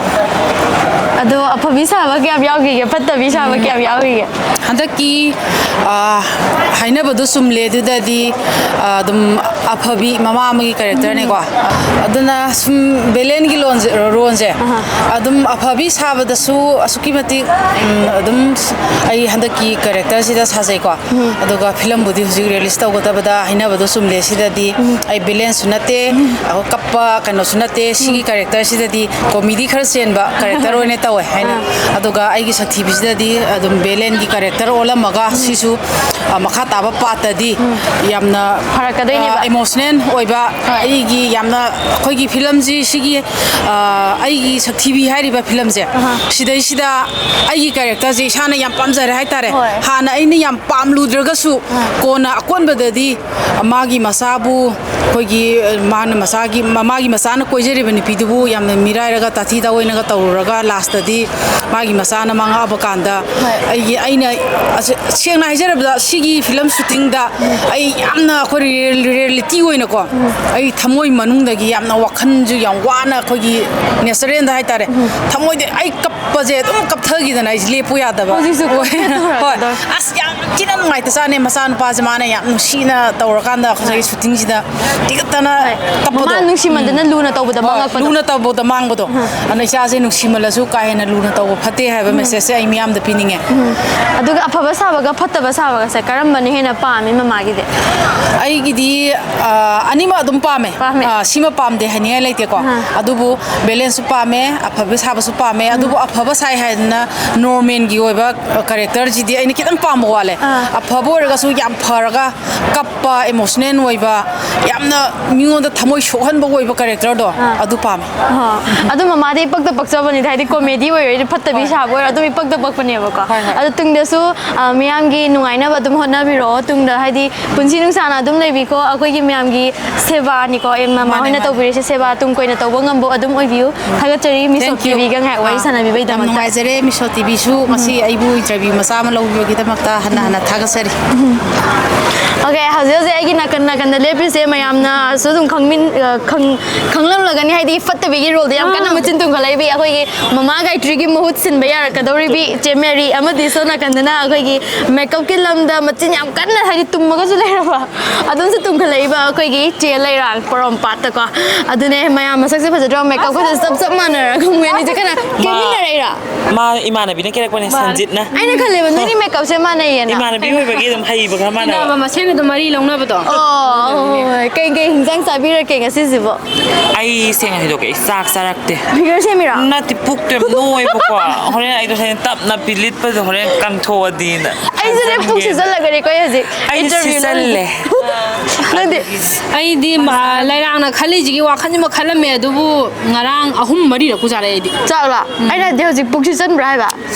ꯑꯗꯣ ꯑꯐꯕꯤ ꯁꯥꯕ ꯀꯌꯥꯝ ꯌꯥꯎꯈꯤꯒꯦ, ꯐꯠꯇꯕꯤ ꯁꯥꯕ ꯎꯝ꯫ ꯀꯌꯥꯝ ꯌꯥꯎꯈꯤꯒꯦ? ꯍꯟꯗꯛꯀꯤ, ꯑ, ꯍꯥꯏꯅꯕꯗꯣ ꯆꯨꯝꯂꯦ ꯑꯗꯨꯗꯗꯤ, ꯑ, ꯑꯗꯨꯝ ꯑꯐꯕꯤ ꯃꯃꯥ ꯑꯃꯒꯤ ꯀꯦꯔꯦꯛꯇꯔꯅꯦꯀꯣ꯫ ꯑꯗꯨꯅ ꯁꯨꯝ ꯕꯦꯂꯦꯟꯒꯤ ꯂꯣꯟꯁꯦ, ꯔꯣꯜꯁꯦ ꯑꯍꯥ꯫ ꯑꯗꯨꯝ ꯑꯐꯕꯤ ꯁꯥꯕꯗꯁꯨ ꯑꯁꯨꯛꯀꯤ ꯃꯇꯤꯛ, ꯎꯝ, ꯑꯗꯨꯝ ꯑꯩ ꯍꯟꯗꯛꯀꯤ ꯀꯦꯔꯦꯛꯇꯔꯁꯤꯗ ꯁꯥꯖꯩꯀꯣ꯫ ꯎꯝ꯫ ꯑꯗꯨꯒ ꯐꯤꯂꯝꯕꯨꯗꯤ ꯍꯧꯖꯤꯛ ꯔꯤꯂꯤꯁ ꯇꯧꯒꯗꯕꯗ ꯍꯥꯏꯅꯕꯗꯣ ꯆꯨꯝꯂꯦ ꯁꯤꯗꯗꯤ ꯎꯝ꯫ ꯑꯩ ꯕꯦꯂꯦꯟꯁꯨ ꯅꯠꯇꯦ, ꯎꯝ꯫ ꯑ, ꯀꯞꯄ ꯀꯩꯅꯣꯁꯨ ꯅꯠꯇꯦ꯫ ꯁꯤꯒꯤ ꯎꯝ꯫ ꯀꯦꯔꯦꯛꯇꯔꯁꯤꯗꯗꯤ ꯀꯣꯃꯦꯗꯤ ꯈꯔ ꯆꯦꯟꯕ ꯀꯦꯔꯦꯛꯇꯔ ꯑꯣꯏꯅ ꯇꯧꯋꯦ ꯍꯥꯏꯅ꯫ ꯑꯥ꯫ ꯑꯗꯨꯒ ꯑꯩꯒꯤ ꯁꯛ ꯇꯤ ꯚꯤꯁꯤꯗꯗꯤ ꯑꯗꯨꯝ ꯕꯦꯂꯦꯟꯒꯤ ꯀꯦꯔꯦꯛꯇꯔ ꯑꯣꯜꯂꯝꯃꯒ ꯎꯝ꯫ ꯁꯤꯁꯨ, ꯑ, ꯃꯈꯥ ꯇꯥꯕ ꯄꯥꯔꯠꯇꯗꯤ ꯎꯝ꯫ ꯌꯥꯝꯅ, ꯐꯔꯛꯀꯗꯣꯏꯅꯦꯕ꯫ ꯑ, ꯏꯃꯣꯁꯅꯦꯜ ꯑꯣꯏꯕ ꯍꯣꯏ꯫ ꯑꯩꯒꯤ ꯌꯥꯝꯅ ꯑꯩꯈꯣꯏꯒꯤ ꯐꯤꯂꯝꯁꯤ ꯁꯤꯒꯤ, ꯑ, ꯑꯩꯒꯤ ꯁꯛ ꯇꯤ ꯚꯤ ꯍꯥꯏꯔꯤꯕ ꯐꯤꯂꯝꯁꯦ ꯑꯍꯥ꯫ ꯁꯤꯗꯩꯁꯤꯗ ꯑꯩꯒꯤ ꯀꯦꯔꯦꯛꯇꯔꯁꯦ ꯏꯁꯥꯅ ꯌꯥꯝ ꯄꯥꯝꯖꯔꯦ ꯍꯥꯏꯇꯥꯔꯦ꯫ ꯍꯣꯏ꯫ ꯍꯥꯟꯅ ꯑꯩꯅ ꯌꯥꯝ ꯄꯥꯝꯂꯨꯗ꯭ꯔꯒꯁꯨ ꯑꯥ꯫ ꯀꯣꯟꯅ ꯑꯀꯣꯟꯕꯗꯗꯤ ꯃꯥꯒꯤ ꯃꯆꯥꯕꯨ ꯑꯩꯈꯣꯏꯒꯤ, ꯑ, ꯃꯥꯅ ꯃꯆꯥꯒꯤ, ꯃ-, ꯃꯥꯒꯤ ꯃꯆꯥꯅ ꯀꯣꯏꯖꯔꯤꯕ ꯅꯨꯄꯤꯗꯨꯕꯨ ꯌꯥꯝꯅ ꯃꯤꯔꯥꯏꯔꯒ ꯇꯥꯊꯤ ꯇꯥꯑꯣꯏꯅꯒ ꯇꯧꯔꯨꯔꯒ ꯂꯥꯁꯇꯗꯤ ꯃꯥꯒꯤ ꯃꯆꯥꯅ ꯃꯥ ꯉꯥꯛꯑꯕ ꯀꯥꯟꯗ ꯍꯣꯏ꯫ ꯑꯩꯒꯤ, ꯑꯩꯅ ꯑꯁ-, ꯁꯦꯡꯅ ꯍꯥꯏꯖꯔꯕꯗ ꯁꯤꯒꯤ ꯐꯤꯂꯝ ꯁꯨꯇꯤꯡꯗ ꯑꯩ ꯌꯥꯝꯅ ꯑꯩꯈꯣꯏ ꯔꯤꯌꯦꯜ-, ꯔꯤꯌꯦꯂꯤꯇꯤ ꯑꯣꯏꯅꯀꯣ ꯎꯝ꯫ ꯑꯩ ꯊꯃꯣꯏ ꯃꯅꯨꯡꯗꯒꯤ ꯌꯥꯝꯅ ꯋꯥꯈꯜꯁꯨ ꯌꯥꯝ ꯋꯥꯅ ꯑꯩꯈꯣꯏꯒꯤ ꯅꯦꯆꯔꯦꯜꯗ ꯍꯥꯏꯇꯥꯔꯦ꯫ ꯎꯝ꯫ ꯊꯃꯣꯏꯗ ꯑꯩ ꯀꯞꯄꯁꯦ ꯑꯗꯨꯝ ꯀꯞꯊꯈꯤꯗꯅ ꯑꯩꯁꯦ ꯂꯦꯞꯄꯨ ꯌꯥꯗꯕ꯫ ꯍꯧꯖꯤꯛꯁꯨ ꯀꯞꯊꯔꯛꯀꯗꯧꯔꯦ꯫ ꯍꯣꯏ꯫ ꯑꯁ ꯌꯥꯝ ꯊꯤꯅ ꯅꯨꯡꯉꯥꯏꯇ ꯆꯥꯅꯦ꯫ ꯃꯆꯥꯅꯨꯄꯥꯁꯦ ꯃꯥꯅ ꯌꯥꯝ ꯅꯨꯡꯁꯤꯅ ꯇꯧꯔꯀꯥꯟꯗ ꯉꯁꯥꯏꯒꯤ ꯁꯨꯇꯤꯡꯁꯤꯗ ꯇꯤꯀꯠꯇꯅ ꯀꯞꯄꯗꯣ꯫ ꯃꯃꯥ ꯅꯨꯡꯁꯤꯃꯟꯗꯅ ꯂꯨꯅ ꯇꯧꯕꯗ ꯍꯣꯏ, ꯃꯥꯡꯉꯛꯄꯗꯣ꯫ ꯂꯨꯅ ꯇꯧꯕꯗ ꯃꯥꯡꯕꯗꯣ꯫ ꯑꯗꯨꯅ ꯏꯆꯥꯁꯦ ꯅꯨꯡꯁꯤꯃꯜꯂꯁꯨ ꯀꯥ ꯍꯦꯟꯅ ꯂꯨꯅ ꯇꯧꯕ ꯐꯠꯇꯦ ꯍꯥꯏꯕ ꯃꯦꯁꯦꯖꯁꯦ ꯑꯩ ꯃꯤꯌꯥꯝꯗ ꯄꯤꯅꯤꯡꯉꯦ꯫ ꯑꯗꯨꯒ ꯑꯐꯕ ꯁꯥꯕꯒ ꯐꯠꯇꯕ ꯁꯥꯕꯒꯁꯦ ꯀꯔꯝꯕꯅ ꯍꯦꯟꯅ ꯄꯥꯝꯃꯤ ꯃꯃꯥꯒꯤꯗꯤ? ꯑꯩꯒꯤꯗꯤ ꯑ, ꯑꯅꯤꯃꯛ ꯑꯗꯨꯝ ꯄꯥꯝꯃꯦ꯫ ꯄꯥꯝꯃꯦ꯫ ꯑ, ꯁꯤꯃ ꯄꯥꯝꯗꯦ ꯍꯥꯏꯅꯤꯡꯉꯥꯏ ꯂꯩꯇꯦꯀꯣ꯫ ꯑꯗꯨꯕꯨ ꯕꯦꯂꯦꯟꯁꯁꯨ ꯄꯥꯝꯃꯦ, ꯑꯐꯕ ꯁꯥꯕꯁꯨ ꯄꯥꯝꯃꯦ꯫ ꯑꯗꯨꯕꯨ ꯑꯐꯕ ꯁꯥꯏ ꯍꯥꯏꯗꯅ ꯅꯣꯔꯃꯦꯜꯒꯤ ꯑꯣꯏꯕ ꯀꯦꯔꯦꯛꯇꯔꯁꯤꯗꯤ ꯑꯩꯅ ꯈꯤꯇꯪ ꯄꯥꯝꯕ ꯋꯥꯠꯂꯦ꯫ ꯑꯐꯕ ꯑꯣꯏꯔꯒꯁꯨ ꯌꯥꯝ ꯐꯔꯒ ꯀꯞꯄ, ꯏꯃꯣꯁꯅꯦꯜ ꯑꯣꯏꯕ, ꯌꯥꯝꯅ ꯃꯤꯉꯣꯟꯗ ꯊꯃꯣꯏ ꯁꯣꯛꯍꯟꯕ ꯑꯣꯏꯕ ꯀꯦꯔꯦꯛꯇꯔꯗꯣ ꯑꯗꯨ ꯄꯥꯝꯃꯦ꯫ ꯑꯣ, ꯑꯗꯨ ꯃꯃꯥꯗꯤ ꯄꯛꯇ ꯄꯛꯆꯕꯅꯤꯗ, ꯍꯥꯏꯗꯤ ꯀꯣꯃꯦꯗꯤ ꯑꯣꯏꯔꯣ, ꯍꯥꯏꯗꯤ ꯐꯠꯇꯕꯤ ꯍꯣꯏ꯫ ꯁꯥꯕ ꯑꯣꯏꯔꯣ, ꯑꯗꯨꯝ ꯏꯄꯛꯇ ꯄꯛꯄꯅꯦꯕꯀꯣ꯫ ꯍꯣꯏ, ꯍꯣꯏ꯫ ꯑꯗꯨ ꯇꯨꯡꯗꯁꯨ, ꯑ, ꯃꯤꯌꯥꯝꯒꯤ ꯅꯨꯡꯉꯥꯏꯅꯕ ꯑꯗꯨꯝ ꯍꯣꯠꯅꯕꯤꯔꯛꯑꯣ꯫ ꯇꯨꯡꯗ ꯍꯥꯏꯗꯤ ꯄꯨꯟꯁꯤ ꯅꯨꯡꯁꯥꯅ ꯑꯗꯨꯝ ꯂꯩꯕꯤꯀꯣ꯫ ꯑꯩꯈꯣꯏꯒꯤ ꯃꯌꯥꯝꯒꯤ ꯁꯦꯕꯥꯅꯤꯀꯣ, ꯑꯦ, ꯃꯃꯥ ꯃꯥꯅꯦ, ꯍꯣꯏꯅ ꯃꯥꯅꯦ꯫ ꯇꯧꯕꯤꯔꯤꯁꯦ, ꯁꯦꯕꯥ ꯇꯨꯡ ꯀꯣꯏꯅ ꯇꯧꯕ ꯉꯝꯕ ꯑꯗꯨꯝ ꯑꯣꯏꯕꯤꯌꯨ꯫ ꯊꯥꯒꯠꯆꯔꯤ ꯃꯤꯁ Thank you. ꯇꯤꯚꯤꯒ ꯉꯥꯏꯍꯥꯛ ꯋꯥꯔꯤ ꯑꯥ, ꯁꯥꯟꯅꯕꯤꯕꯒꯤꯗꯃꯛꯇ꯫ ꯌꯥꯝ ꯅꯨꯡꯉꯥꯏꯖꯔꯦ ꯃꯤꯁ ꯇꯤꯚꯤꯁꯨ ꯉꯁꯤ ꯑꯩꯕꯨ ꯏꯟꯇꯔꯚ꯭ꯌꯨ ꯃꯆꯥ ꯑꯃ ꯂꯧꯕꯤꯕꯒꯤꯗꯃꯛꯇ ꯍꯟꯅ ꯍꯟꯅ ꯊꯥꯒꯠꯆꯔꯤ꯫ ꯑꯣꯀꯦ, ꯍꯧꯖꯤꯛ ꯍꯧꯖꯤꯛ ꯑꯩꯒꯤ ꯅꯥꯀꯟ ꯅꯥꯀꯟꯗ ꯂꯦꯞꯄꯤꯁꯦ ꯃꯌꯥꯝꯅꯁꯨ ꯑꯗꯨꯝ ꯈꯪꯃꯤꯟ-, ꯑ, ꯈꯪ-, ꯈꯪꯂꯝꯂꯒꯅꯤ, ꯍꯥꯏꯗꯤ ꯐꯠꯇꯕꯤꯒꯤ ꯔꯣꯜꯗ ꯌꯥꯝ ꯀꯟꯅ ꯑꯥ꯫ ꯃꯆꯤꯟ ꯇꯨꯝꯈꯠꯂꯛꯏꯕꯤ ꯑꯩꯈꯣꯏꯒꯤ ꯃꯃꯥ ꯒꯥꯌꯇ꯭ꯔꯤꯒꯤ ꯃꯍꯨꯠ ꯁꯤꯟꯕ ꯌꯥꯔꯛꯀꯗꯧꯔꯤꯕꯤ ꯏꯆꯦ ꯃꯦꯔꯤ, ꯑꯃꯗꯤ ꯁꯣꯝ ꯅꯥꯀꯟꯗꯅ ꯑꯩꯈꯣꯏꯒꯤ ꯃꯦꯀꯞꯀꯤ ꯂꯝꯗ ꯃꯆꯤꯟ ꯌꯥꯝ ꯀꯟꯅ, ꯍꯥꯏꯗꯤ ꯇꯨꯝꯃꯒꯁꯨ ꯂꯩꯔꯕ, ꯑꯗꯨꯝꯁꯨ ꯇꯨꯝꯈꯠꯂꯛꯏꯕ ꯑꯩꯈꯣꯏꯒꯤ ꯆꯦ ꯂꯩꯔꯥꯡ ꯄꯣꯔꯣꯝꯄꯥꯠꯇꯀꯣ꯫ ꯑꯗꯨꯅꯦ ꯃꯌꯥꯝ ꯃꯁꯛꯁꯦ ꯐꯖꯗ꯭ꯔꯣ? ꯃꯦꯀꯞꯀꯁꯦ ꯆꯞ ꯆꯞ ꯃꯥꯟꯅꯔꯒ ꯃꯣꯏ ꯑꯅꯤꯁꯦ ꯀꯟꯅ ꯃꯥ ꯀꯦꯃꯤꯟꯅꯔꯛꯏꯔꯥ? ꯃꯥ ꯏꯃꯥꯟꯅꯕꯤꯅ ꯀꯦꯔꯛꯄꯅꯦ, ꯃꯥꯅꯦ꯫ ꯁꯟꯖꯤꯠꯅ꯫ ꯑꯩꯅ ꯈꯜꯂꯦꯕ ꯅꯣꯏꯅꯤ ꯃꯦꯀꯞꯁꯦ ꯃꯥꯟꯅꯩꯌꯦꯅ꯫ ꯏꯃꯥꯟꯅꯕꯤ ꯑꯣꯏꯕꯒꯤ ꯑꯗꯨꯝ ꯍꯩꯕ ꯈꯔ ꯃꯥꯟꯅꯕ꯫ ꯏꯃꯥꯟꯅꯕ ꯃꯁꯦꯟ ꯑꯗꯨꯝ ꯃꯔꯤ ꯂꯧꯅꯕꯗꯣ꯫ ꯑꯣ, ꯍꯣꯏ, ꯍꯣꯏ, ꯍꯣꯏ꯫ ꯀꯩ ꯀꯩ ꯍꯤꯟꯖꯥꯡ ꯆꯥꯕꯤꯔꯛꯀꯦ ꯉꯁꯤꯁꯤꯕꯣ? ꯑꯩ ꯁꯦꯡꯅ ꯍꯥꯏꯗꯣꯛꯀꯦ, ꯑꯩ ꯆꯥꯛ ꯆꯥꯔꯛꯇꯦ꯫ ꯐꯤꯒꯔ ꯁꯦꯝꯃꯤꯔꯣ? ꯅꯠꯇꯦ, ꯄꯨꯛꯇꯣ ꯌꯥꯝ ꯅꯣꯏꯕꯀꯣ꯫ ꯍꯣꯔꯦꯟ ꯑꯩꯗꯣ ꯍꯣꯔꯦꯟ ꯇꯞꯅ ꯄꯤꯂꯤꯠꯄꯗꯣ ꯍꯣꯔꯦꯟ ꯀꯪꯊꯣꯛꯑꯗꯤꯅ ꯑꯩꯁꯨꯅꯦ ꯄꯨꯛ ꯈꯟꯖꯟꯒꯦ꯫ ꯁꯤꯖꯜꯂꯒꯅꯤꯀꯣ ꯑꯩ ꯍꯧꯖꯤꯛ ꯑꯩꯗꯤ interview ꯁꯤꯖꯜꯂꯦ꯫ ꯂꯧꯔꯤꯁꯦ꯫ ꯅꯪꯗꯤ? ꯑꯩꯗꯤ ꯃ-, ꯂꯩꯔꯥꯡꯅ ꯈꯜꯂꯤꯁꯤꯒꯤ ꯋꯥꯈꯜꯁꯤꯃ ꯈꯜꯂꯝꯃꯦ, ꯑꯗꯨꯕꯨ ꯉꯔꯥꯡ ꯑꯍꯨꯝ ꯃꯔꯤꯔꯛꯄꯨ ꯆꯥꯔꯛꯑꯦ ꯑꯩꯗꯤ꯫ ꯆꯥꯛꯂꯣ? ꯎꯝ꯫ ꯑꯩꯅ ꯍꯥꯏꯗꯤ ꯍꯧꯖꯤꯛ ꯄꯨꯛꯁꯤ ꯆꯟꯕ꯭ꯔꯥ ꯍꯥꯏꯕ?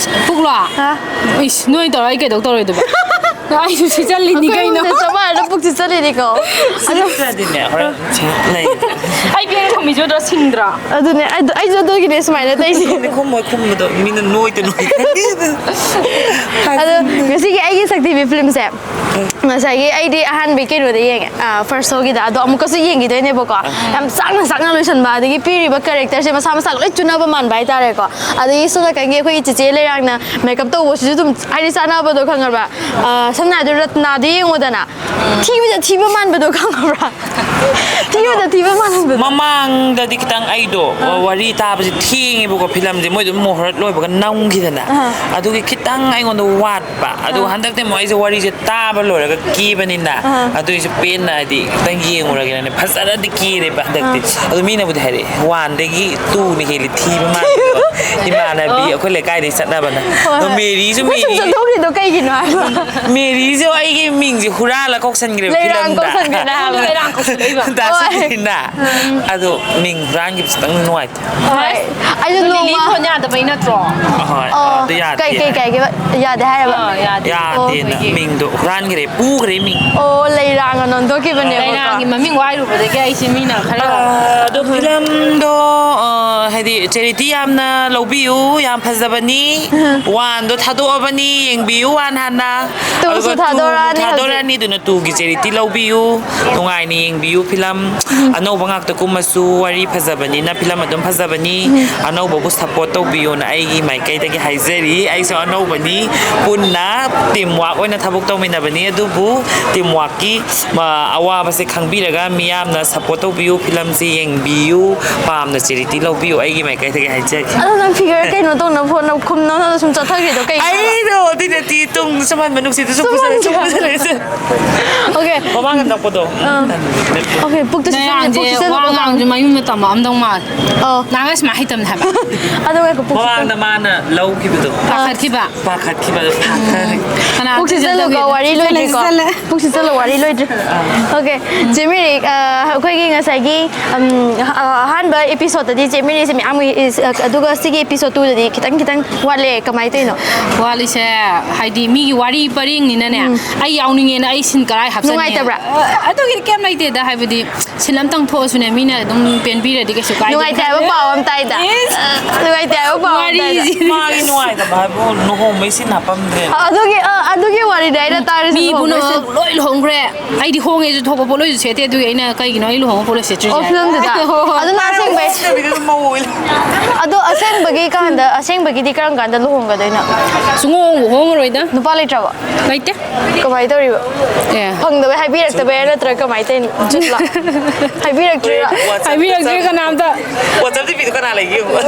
ꯄꯨꯛꯂꯣ? ꯍꯥ? ꯏꯁ, ꯅꯣꯏ ꯇꯧꯔ ꯑꯩ ꯀꯩꯗꯧ ꯇꯧꯔꯣꯏꯗꯕ? ꯑꯩꯁꯨ ꯁꯤꯖꯜꯂꯤꯅꯤ ꯑꯩꯈꯣꯏ ꯀꯩꯅꯣ꯫ ꯑꯍꯨꯝꯁꯦ ꯆꯞ ꯃꯥꯟꯅꯅ ꯄꯨꯛꯁꯤ ꯆꯠꯂꯤꯅꯤꯀꯣ꯫ ꯑꯗꯣ ꯁꯤꯖꯜꯂꯗꯤꯅꯦ, ꯍꯣꯔꯦꯟ ꯂꯩ꯫ ꯑꯩ ꯐꯦꯟ ꯍꯨꯝꯃꯤꯁꯨ ꯑꯗꯣ ꯁꯤꯡꯗ꯭ꯔꯣ? ꯑꯗꯨꯅꯦ, ꯑꯩꯗꯣ, ꯑꯩꯁꯨ ꯑꯗꯨꯒꯤꯅꯦ ꯁꯨꯃꯥꯏꯅ ꯇꯧꯔꯤꯁꯦ꯫ ꯈꯨꯝꯃꯣꯏ, ꯈꯨꯝꯕꯗꯣ ꯃꯤꯅ ꯅꯣꯏꯗ ꯅꯣꯏ꯫ ꯑꯗꯣ ꯁꯤꯒꯤ ꯑꯩꯒꯤ ꯁꯛꯊꯤꯕꯤ ꯐꯤꯂꯝꯁꯦ, ꯉꯁꯥꯏꯒꯤ ꯑꯩꯗꯤ ꯑꯍꯥꯟꯕꯒꯤ ꯀꯩꯅꯣꯗ ꯌꯦꯡꯉꯦ, ꯐꯥꯔꯁ ꯁꯣꯒꯤꯗ꯫ ꯑꯗꯣ ꯑꯃꯨꯛꯀꯁꯨ ꯌꯦꯡꯈꯤꯗꯣꯏꯅꯦꯕꯀꯣ꯫ ꯌꯥꯝ ꯆꯥꯛꯅ ꯆꯥꯛꯅ ꯂꯣꯏꯁꯟꯕ, ꯑꯗꯒꯤ ꯄꯤꯔꯤꯕ ꯀꯦꯔꯦꯛꯇꯔꯁꯦ ꯃꯁꯥ ꯃꯁꯥꯒ ꯂꯣꯏ ꯆꯨꯅꯕ ꯃꯥꯟꯕ ꯍꯥꯏꯇꯥꯔꯦꯀꯣ꯫ ꯑꯗꯒꯤ ꯁꯣꯝ ꯅꯥꯀꯟꯒꯤ ꯑꯩꯈꯣꯏꯒꯤ ꯆꯦꯆꯦ ꯂꯩꯔꯥꯡꯅ ꯃꯦꯀꯞ ꯇꯧꯕꯁꯤꯁꯨ ꯑꯗꯨꯝ ꯍꯥꯏꯗꯤ ꯆꯥꯟꯅꯕꯗꯣ ꯈꯪꯉꯕ꯭ꯔꯥ? ꯑ, ꯁꯝꯅ ꯍꯥꯏꯔꯕꯗ ꯔꯠꯅꯥꯗ ꯌꯦꯡꯉꯨꯗꯅ, ꯊꯤꯕꯗ ꯊꯤꯕ ꯃꯥꯟꯕꯗꯣ ꯈꯪꯉꯕ꯭ꯔꯥ? ꯊꯤꯕꯗ ꯊꯤꯕ ꯃꯥꯟꯕꯗꯣ꯫ ꯃꯃꯥꯡꯗꯗꯤ ꯈꯤꯇꯪ ꯑꯩꯗꯣ ꯋꯥꯔꯤ ꯇꯥꯕꯁꯦ ꯊꯦꯡꯉꯦꯕꯀꯣ, ꯐꯤꯂꯝꯁꯦ ꯃꯣꯏ ꯑꯗꯨꯝ ꯃꯨꯍꯨꯔꯠ ꯂꯣꯏꯕꯒ ꯅꯝꯈꯤꯗꯅ꯫ ꯑꯗꯨꯒꯤ ꯈꯤꯇꯪ ꯑꯩꯉꯣꯟꯗ ꯋꯥꯠꯄ꯫ ꯑꯗꯨꯒ ꯍꯟꯗꯛꯇꯤ ꯑꯃꯨꯛ ꯑꯩꯁꯦ ꯋꯥꯔꯤꯁꯦ ꯇꯥꯕ ꯂꯣꯏꯔꯒ ꯀꯦꯕꯅꯤꯅ, ꯑꯗꯨꯏꯁꯨ ꯄꯦꯟꯅ ꯍꯥꯏꯗꯤ ꯈꯤꯇꯪ ꯌꯦꯡꯉꯨꯔꯒꯦꯅꯅꯦ, ꯐꯖꯅꯗꯤ ꯀꯦꯔꯦꯕ ꯍꯟꯗꯛꯇꯤ꯫ ꯑꯗꯣ ꯃꯤꯅꯕꯨꯗꯤ ꯍꯥꯏꯔꯛꯑꯦ, "ꯋꯥꯟꯗꯒꯤ ꯇꯨꯅ ꯍꯦꯜꯂꯤ ꯊꯤꯕ ꯃꯥꯜꯂꯦ"꯫ ꯏꯃꯥꯟꯅꯕꯤ ꯑꯩꯈꯣꯏ ꯂꯩꯀꯥꯏꯗꯒꯤ ꯆꯠꯅꯕꯅ꯫ ꯑꯗꯣ ꯃꯦꯔꯤꯁꯨ ꯃꯦꯔꯤ꯫ ꯆꯠꯊꯣꯛꯈ꯭ꯔꯤꯗꯣ ꯀꯩꯒꯤꯅꯣ ꯍꯥꯏꯕ? ꯃꯦꯔꯤꯁꯨ ꯑꯩꯒꯤ ꯃꯤꯡꯁꯦ ꯍꯨꯔꯥꯜꯂ ꯀꯧꯁꯟꯈ꯭ꯔꯦꯕ ꯐꯤꯂꯝꯗ꯫ ꯀꯧꯁꯟꯈ꯭ꯔꯦ ꯍꯥꯏꯕ꯫ ꯂꯩꯔꯥꯡ ꯀꯧꯁꯟꯈ꯭ꯔꯦ ꯍꯥꯏꯕ꯫ ꯗꯥ ꯁꯤꯟꯗ꯭ꯔꯤꯅ꯫ ꯑꯗꯣ ꯃꯤꯡ ꯍꯨꯔꯥꯟꯈꯤꯕꯁꯦ ꯈꯤꯇꯪ ꯅꯨꯡꯉꯥꯏꯇꯦ꯫ ꯍꯣꯏ꯫ ꯑꯩꯁꯨ ꯂꯤꯂꯤ ꯅꯣꯡꯃ ꯊꯣꯟ ꯌꯥꯗꯕꯩ ꯅꯠꯇ꯭ꯔꯣ? ꯍꯣꯏ꯫ ꯑꯣ, ꯑꯗꯨ ꯌꯥꯗꯦ꯫ ꯀꯩ ꯀꯩ ꯀꯩꯒꯤ ꯌꯥꯗꯦ ꯍꯥꯏꯔꯕ? ꯑꯥ, ꯌꯥꯗꯦ꯫ ꯌꯥꯗꯦꯅ ꯑꯣ꯫ ꯃꯤꯡꯗꯣ ꯍꯨꯔꯥꯟꯈ꯭ꯔꯦ, ꯄꯨꯈ꯭ꯔꯦ ꯃꯤꯡ꯫ ꯑꯣ, ꯂꯩꯔꯥꯡ ꯑꯅ ꯑꯣꯟꯊꯣꯛꯈꯤꯕꯅꯦꯕꯀꯣ꯫ ꯂꯩꯔꯥꯡꯒꯤ ꯃꯃꯤꯡ ꯋꯥꯏꯔꯨꯕꯗꯒꯤ ꯑꯩꯁꯦ ꯃꯤꯅ ꯈꯔ ꯑꯥ, ꯑꯗꯣ ꯐꯤꯂꯝꯗꯣ, ꯑꯥ, ꯍꯥꯏꯗꯤ ꯆꯦꯔꯤꯇꯤ ꯌꯥꯝꯅ ꯂꯧꯕꯤꯌꯨ, ꯌꯥꯝ ꯐꯖꯕꯅꯤ꯫ ꯋꯥꯟꯗꯣ ꯊꯥꯗꯣꯛꯑꯕꯅꯤ, ꯌꯦꯡꯕꯤꯌꯨ ꯋꯥꯟ ꯍꯥꯟꯅ꯫ ꯇꯨꯁꯨ ꯑꯗꯨꯒ ꯇꯨ ꯊꯥꯗꯣꯔꯛꯑꯅꯤ ꯍꯧꯖꯤꯛ꯫ ꯊꯥꯗꯣꯔꯛꯑꯅꯤ, ꯑꯗꯨꯅ ꯇꯨꯒꯤ ꯆꯦꯔꯤꯇꯤ ꯂꯧꯕꯤꯌꯨ, ꯅꯨꯡꯉꯥꯏꯅ ꯌꯦꯡꯕꯤꯌꯨ꯫ ꯐꯤꯂꯝ ꯑꯅꯧꯕ ꯉꯥꯛꯇ ꯀꯨꯝꯃꯁꯨ ꯋꯥꯔꯤ ꯐꯖꯕꯅꯤꯅ ꯐꯤꯂꯝ ꯑꯗꯨꯝ ꯐꯖꯕꯅꯤ꯫ ꯑꯅꯧꯕꯕꯨ ꯁꯞꯄꯣꯔꯠ ꯇꯧꯕꯤꯌꯣꯅ ꯑꯩꯒꯤ ꯃꯥꯏꯀꯩꯗꯒꯤ ꯍꯥꯏꯖꯔꯤ꯫ ꯑꯩꯁꯨ ꯑꯅꯧꯕꯅꯤ, ꯄꯨꯟꯅ ꯇꯤꯝ ꯋꯥꯛ ꯑꯣꯏꯅ ꯊꯕꯛ ꯇꯧꯃꯤꯟꯅꯕꯅꯤ꯫ ꯑꯗꯨꯕꯨ ꯇꯤꯝ ꯋꯥꯛꯀꯤ ꯑꯋꯥꯕꯁꯦ ꯈꯪꯕꯤꯔꯒ ꯃꯤꯌꯥꯝꯅ ꯁꯞꯄꯣꯔꯠ ꯇꯧꯕꯤꯌꯨ, ꯐꯤꯂꯝꯁꯤ ꯌꯦꯡꯕꯤꯌꯨ, ꯄꯥꯝꯅ ꯆꯦꯔꯤꯇꯤ ꯂꯧꯕꯤꯌꯨ, ꯑꯩꯒꯤ ꯃꯥꯏꯀꯩꯗꯒꯤ ꯍꯥꯏꯖꯒꯦ꯫ ꯑꯗꯣ ꯅꯪ ꯐꯤꯒꯔ ꯀꯩꯅꯣ ꯇꯧꯅꯕ ꯍꯣꯠꯅꯕ, ꯈꯨꯝꯅꯕ ꯁꯨꯝ ꯆꯠꯊꯈ꯭ꯔꯤꯗꯣ ꯀꯩꯒꯤꯅꯣ? ꯑꯩꯗꯣ ꯑꯗꯨꯏ ꯅꯠꯇꯦ, ꯇꯨꯡꯗ ꯁꯨꯝ ꯍꯟꯕ ꯅꯨꯡꯁꯤꯠꯇ ꯁꯨꯝ ꯄꯨꯁꯜꯂꯦ, ꯁꯨꯝ ꯄꯨꯁꯜꯂꯦ꯫ ꯑꯣꯀꯦ꯫ ꯃꯃꯥꯡꯗ ꯅꯞꯄꯗꯣ꯫ ꯑꯣꯀꯦ, ꯄꯨꯛꯇ ꯁꯨꯝ ꯆꯠꯂꯦ, ꯅꯌꯥꯝꯁꯦ ꯄꯨꯛꯇ ꯆꯠꯂꯦ, ꯋꯥ ꯄꯨꯛꯇ ꯉꯥꯡꯁꯦ ꯃꯌꯨꯝꯗ ꯇꯝꯃꯛꯑꯝꯗꯧ ꯃꯥꯜꯂꯦ꯫ ꯑꯣ꯫ ꯅꯍꯥꯟꯒꯩ ꯁꯨꯃꯥꯏꯅ ꯍꯩꯇꯕꯅꯦ ꯍꯥꯏꯕ꯫ ꯑꯗꯣ ꯉꯥꯏꯈꯣ, ꯄꯨꯛꯇ ꯃꯃꯥꯡꯗ ꯃꯥꯅ ꯂꯧꯈꯤꯕꯗꯣ꯫ ꯄꯥꯈꯠꯈꯤꯕ꯫ ꯄꯥꯈꯠꯈꯤꯕꯗꯣ꯫ ꯀꯅꯥ ꯄꯨꯛꯁꯤ ꯆꯠꯂꯨꯀꯣ, ꯋꯥꯔꯤ ꯂꯣꯏꯗ꯭ꯔꯤꯀꯣ꯫ ꯄꯨꯛꯁꯤ ꯆꯠꯂꯨ, ꯋꯥꯔꯤ ꯂꯣꯏꯗ꯭ꯔꯤ꯫ ꯑꯣꯀꯦ, ꯆꯦ ꯃꯦꯔꯤ, ꯑ, ꯑꯩꯈꯣꯏꯒꯤ ꯉꯁꯥꯏꯒꯤ, ꯎꯝ, ꯑ, ꯑꯍꯥꯟꯕ ꯑꯦꯄꯤꯁꯣꯗꯇꯗꯤ ꯆꯦ ꯃꯦꯔꯤꯁꯦ ꯃꯌꯥꯝ, ꯑꯗꯨꯒ ꯁꯤꯒꯤ ꯑꯦꯄꯤꯁꯣꯗ ꯇꯨꯗꯗꯤ ꯈꯤꯇꯪ ꯈꯤꯇꯪ ꯋꯥꯠꯂꯦ꯫ ꯀꯃꯥꯏꯅ ꯇꯧꯔꯤꯅꯣ? ꯋꯥꯠꯂꯤꯁꯦ ꯍꯥꯏꯗꯤ ꯃꯤꯒꯤ ꯋꯥꯔꯤ ꯄꯔꯦꯡꯅꯤꯅꯅꯦ, ꯑꯩ ꯌꯥꯎꯅꯤꯡꯉꯦꯅ ꯑꯩ ꯁꯤꯟ ꯀꯔꯥꯏ ꯍꯥꯞꯆꯟꯅꯤ? ꯅꯨꯡꯉꯥꯏꯇꯕ꯭ꯔꯥ? ꯑ, ꯑꯗꯨꯒꯤꯗꯤ ꯀꯩꯝ ꯂꯩꯇꯦꯗ, ꯍꯥꯏꯕꯗꯤ ꯁꯤꯟ ꯑꯝꯇꯪ ꯊꯣꯛꯑꯁꯨꯅꯦ, ꯃꯤꯅ ꯑꯗꯨꯝ ꯄꯦꯟꯕꯤꯔꯗꯤ ꯀꯩꯁꯨ ꯀꯥꯏꯗꯦ꯫ ꯅꯨꯡꯉꯥꯏꯇꯦ ꯍꯥꯏꯕ ꯄꯥꯎ ꯑꯃ ꯇꯥꯏꯗ꯫ ꯏꯁ! ꯑ, ꯅꯨꯡꯉꯥꯏꯇꯦ ꯍꯥꯏꯕ ꯄꯥꯎ ꯑꯃ ꯇꯥꯏꯗ꯫ ꯋꯥꯔꯤꯁꯤ꯫ ꯃꯥꯒꯤ ꯅꯨꯡꯉꯥꯏꯇꯕ ꯍꯥꯏꯕꯨ ꯂꯨꯍꯣꯡꯕꯩ ꯁꯤꯟ ꯍꯥꯞꯄꯝꯗ꯭ꯔꯦ꯫ ꯑꯗꯨꯒꯤ, ꯑ, ꯇꯥꯔꯤꯅꯦ ꯑꯩꯅ ꯇꯥꯔꯤꯁꯦ ꯃꯤ ꯂꯨꯍꯣꯡꯕꯩꯁꯦ꯫ ꯄꯨꯝꯅꯃꯛ ꯂꯣꯏ ꯂꯨꯍꯣꯡꯈ꯭ꯔꯦ꯫ ꯑꯩꯗꯤ ꯍꯣꯡꯉꯦꯁꯨ ꯊꯣꯛꯄ ꯄꯣꯠ ꯂꯣꯏꯁꯨ ꯁꯦꯠꯇꯦ, ꯑꯗꯨꯒꯤ ꯑꯩꯅ ꯀꯩꯒꯤꯅꯣ ꯑꯩ ꯂꯨꯍꯣꯡꯕ ꯄꯣꯠ ꯂꯣꯏ ꯁꯦꯠꯇ꯭ꯔꯤꯁꯦ? ꯑꯣ, ꯐꯤꯂꯝꯗꯨꯗ? ꯍꯣꯏ, ꯍꯣꯏ, ꯍꯣꯏ꯫ ꯑꯗꯨꯅ ꯑꯁꯦꯡꯕꯩ꯫ ꯍꯣꯡꯕꯤꯗꯨ ꯑꯗꯨꯝ ꯃꯧ ꯑꯣꯏ꯫ ꯑꯗꯣ ꯑꯁꯦꯡꯕꯒꯤ ꯀꯥꯟꯗ, ꯑꯁꯦꯡꯕꯒꯤꯗꯤ ꯀꯔꯝ ꯀꯥꯟꯗ ꯂꯨꯍꯣꯡꯒꯗꯣꯏꯅꯣ? ꯁꯨꯡꯍꯣꯡ ꯍꯣꯡꯉꯔꯣꯏꯗ꯫ ꯅꯨꯄꯥ ꯂꯩꯇ꯭ꯔꯕꯣ? ꯂꯩꯇꯦ꯫ ꯀꯃꯥꯏꯅ ꯇꯧꯔꯤꯕ? ꯑꯦ꯫ ꯐꯪꯗꯕꯩ ꯍꯥꯏꯕꯤꯔꯛꯇꯕꯩꯔꯥ ꯅꯠꯇ꯭ꯔꯒ ꯀꯃꯥꯏꯅ ꯇꯧꯔꯤꯅꯣ? ꯖꯨꯠꯂꯥ? ꯍꯥꯏꯕꯤꯔꯛꯇ꯭ꯔꯤꯔꯥ? ꯍꯥꯏꯕꯤꯔꯛꯇ꯭ꯔꯤ ꯀꯅꯥꯝꯇ꯫ WhatsApp ꯗꯤ ꯄꯤꯗꯨ ꯀꯅꯥ ꯂꯩꯒꯦ ꯌꯦꯡꯉꯣ꯫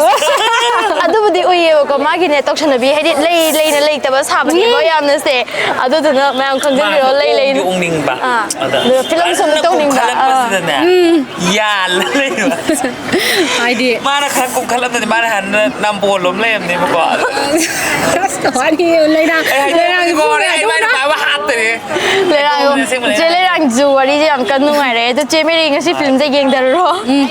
ꯑꯗꯨꯕꯨꯗꯤ ꯎꯏꯌꯦꯕꯀꯣ, ꯃꯥꯒꯤꯅꯦ ꯇꯧꯁꯟꯅꯕꯤ, ꯍꯥꯏꯗꯤ ꯂꯩ ꯂꯩꯅ ꯂꯩꯇꯕ ꯁꯥꯕꯅꯦꯕ ꯎꯝ꯫ ꯌꯥꯝꯅꯁꯦ꯫ ꯑꯗꯨꯗꯨꯅ ꯃꯌꯥꯝ ꯈꯪꯖꯟꯕꯤꯔꯣ, ꯃꯥꯅ ꯂꯩ ꯂꯩꯅ꯫ ꯑꯣꯡꯗꯤ ꯑꯣꯡꯅꯤꯡꯕ꯫ ꯑꯥ꯫ ꯑꯗ ꯑꯗꯨꯒ ꯐꯤꯂꯝ ꯁꯨꯝ ꯀꯟꯅ ꯇꯧꯅꯤꯡꯕ꯫ ꯑꯥ꯫ ꯀꯨꯝꯈꯠꯂꯛꯄꯁꯤꯗꯅꯦ, ꯎꯝ꯫ ꯌꯥꯜꯂ ꯂꯩꯕ꯫ ꯍꯥꯏꯗꯤ ꯃꯥꯅ ꯈꯔ ꯀꯨꯝꯈꯠꯂꯝꯗꯗꯤ ꯃꯥꯅ ꯍꯥꯟꯅ ꯅꯝꯕꯣꯜ ꯂꯣꯝ ꯂꯩꯔꯝꯅꯦꯕꯀꯣ꯫ ꯑꯁ, ꯋꯥꯔꯤ ꯂꯩꯔꯥꯡ, ꯑꯩ ꯍꯥꯏꯗꯤ ꯂꯩꯔꯥꯡꯒꯤ ꯃꯥꯅ ꯄꯨꯡ ꯀꯌꯥ ꯄꯥꯏꯕ ꯍꯥꯠꯇꯔꯦ꯫ ꯂꯩꯔꯥꯡ, ꯑꯁꯦꯡꯕꯅꯦ꯫ ꯆꯦ ꯂꯩꯔꯥꯡꯁꯨ ꯋꯥꯔꯤꯁꯦ ꯌꯥꯝ ꯀꯟꯅ ꯅꯨꯡꯉꯥꯏꯔꯦ꯫ ꯑꯗꯣ ꯆꯦ ꯃꯦꯔꯤ ꯉꯁꯤ ꯐꯤꯂꯝꯁꯦ ꯌꯦꯡꯗꯔꯨꯔꯣ꯫ ꯎꯝ꯫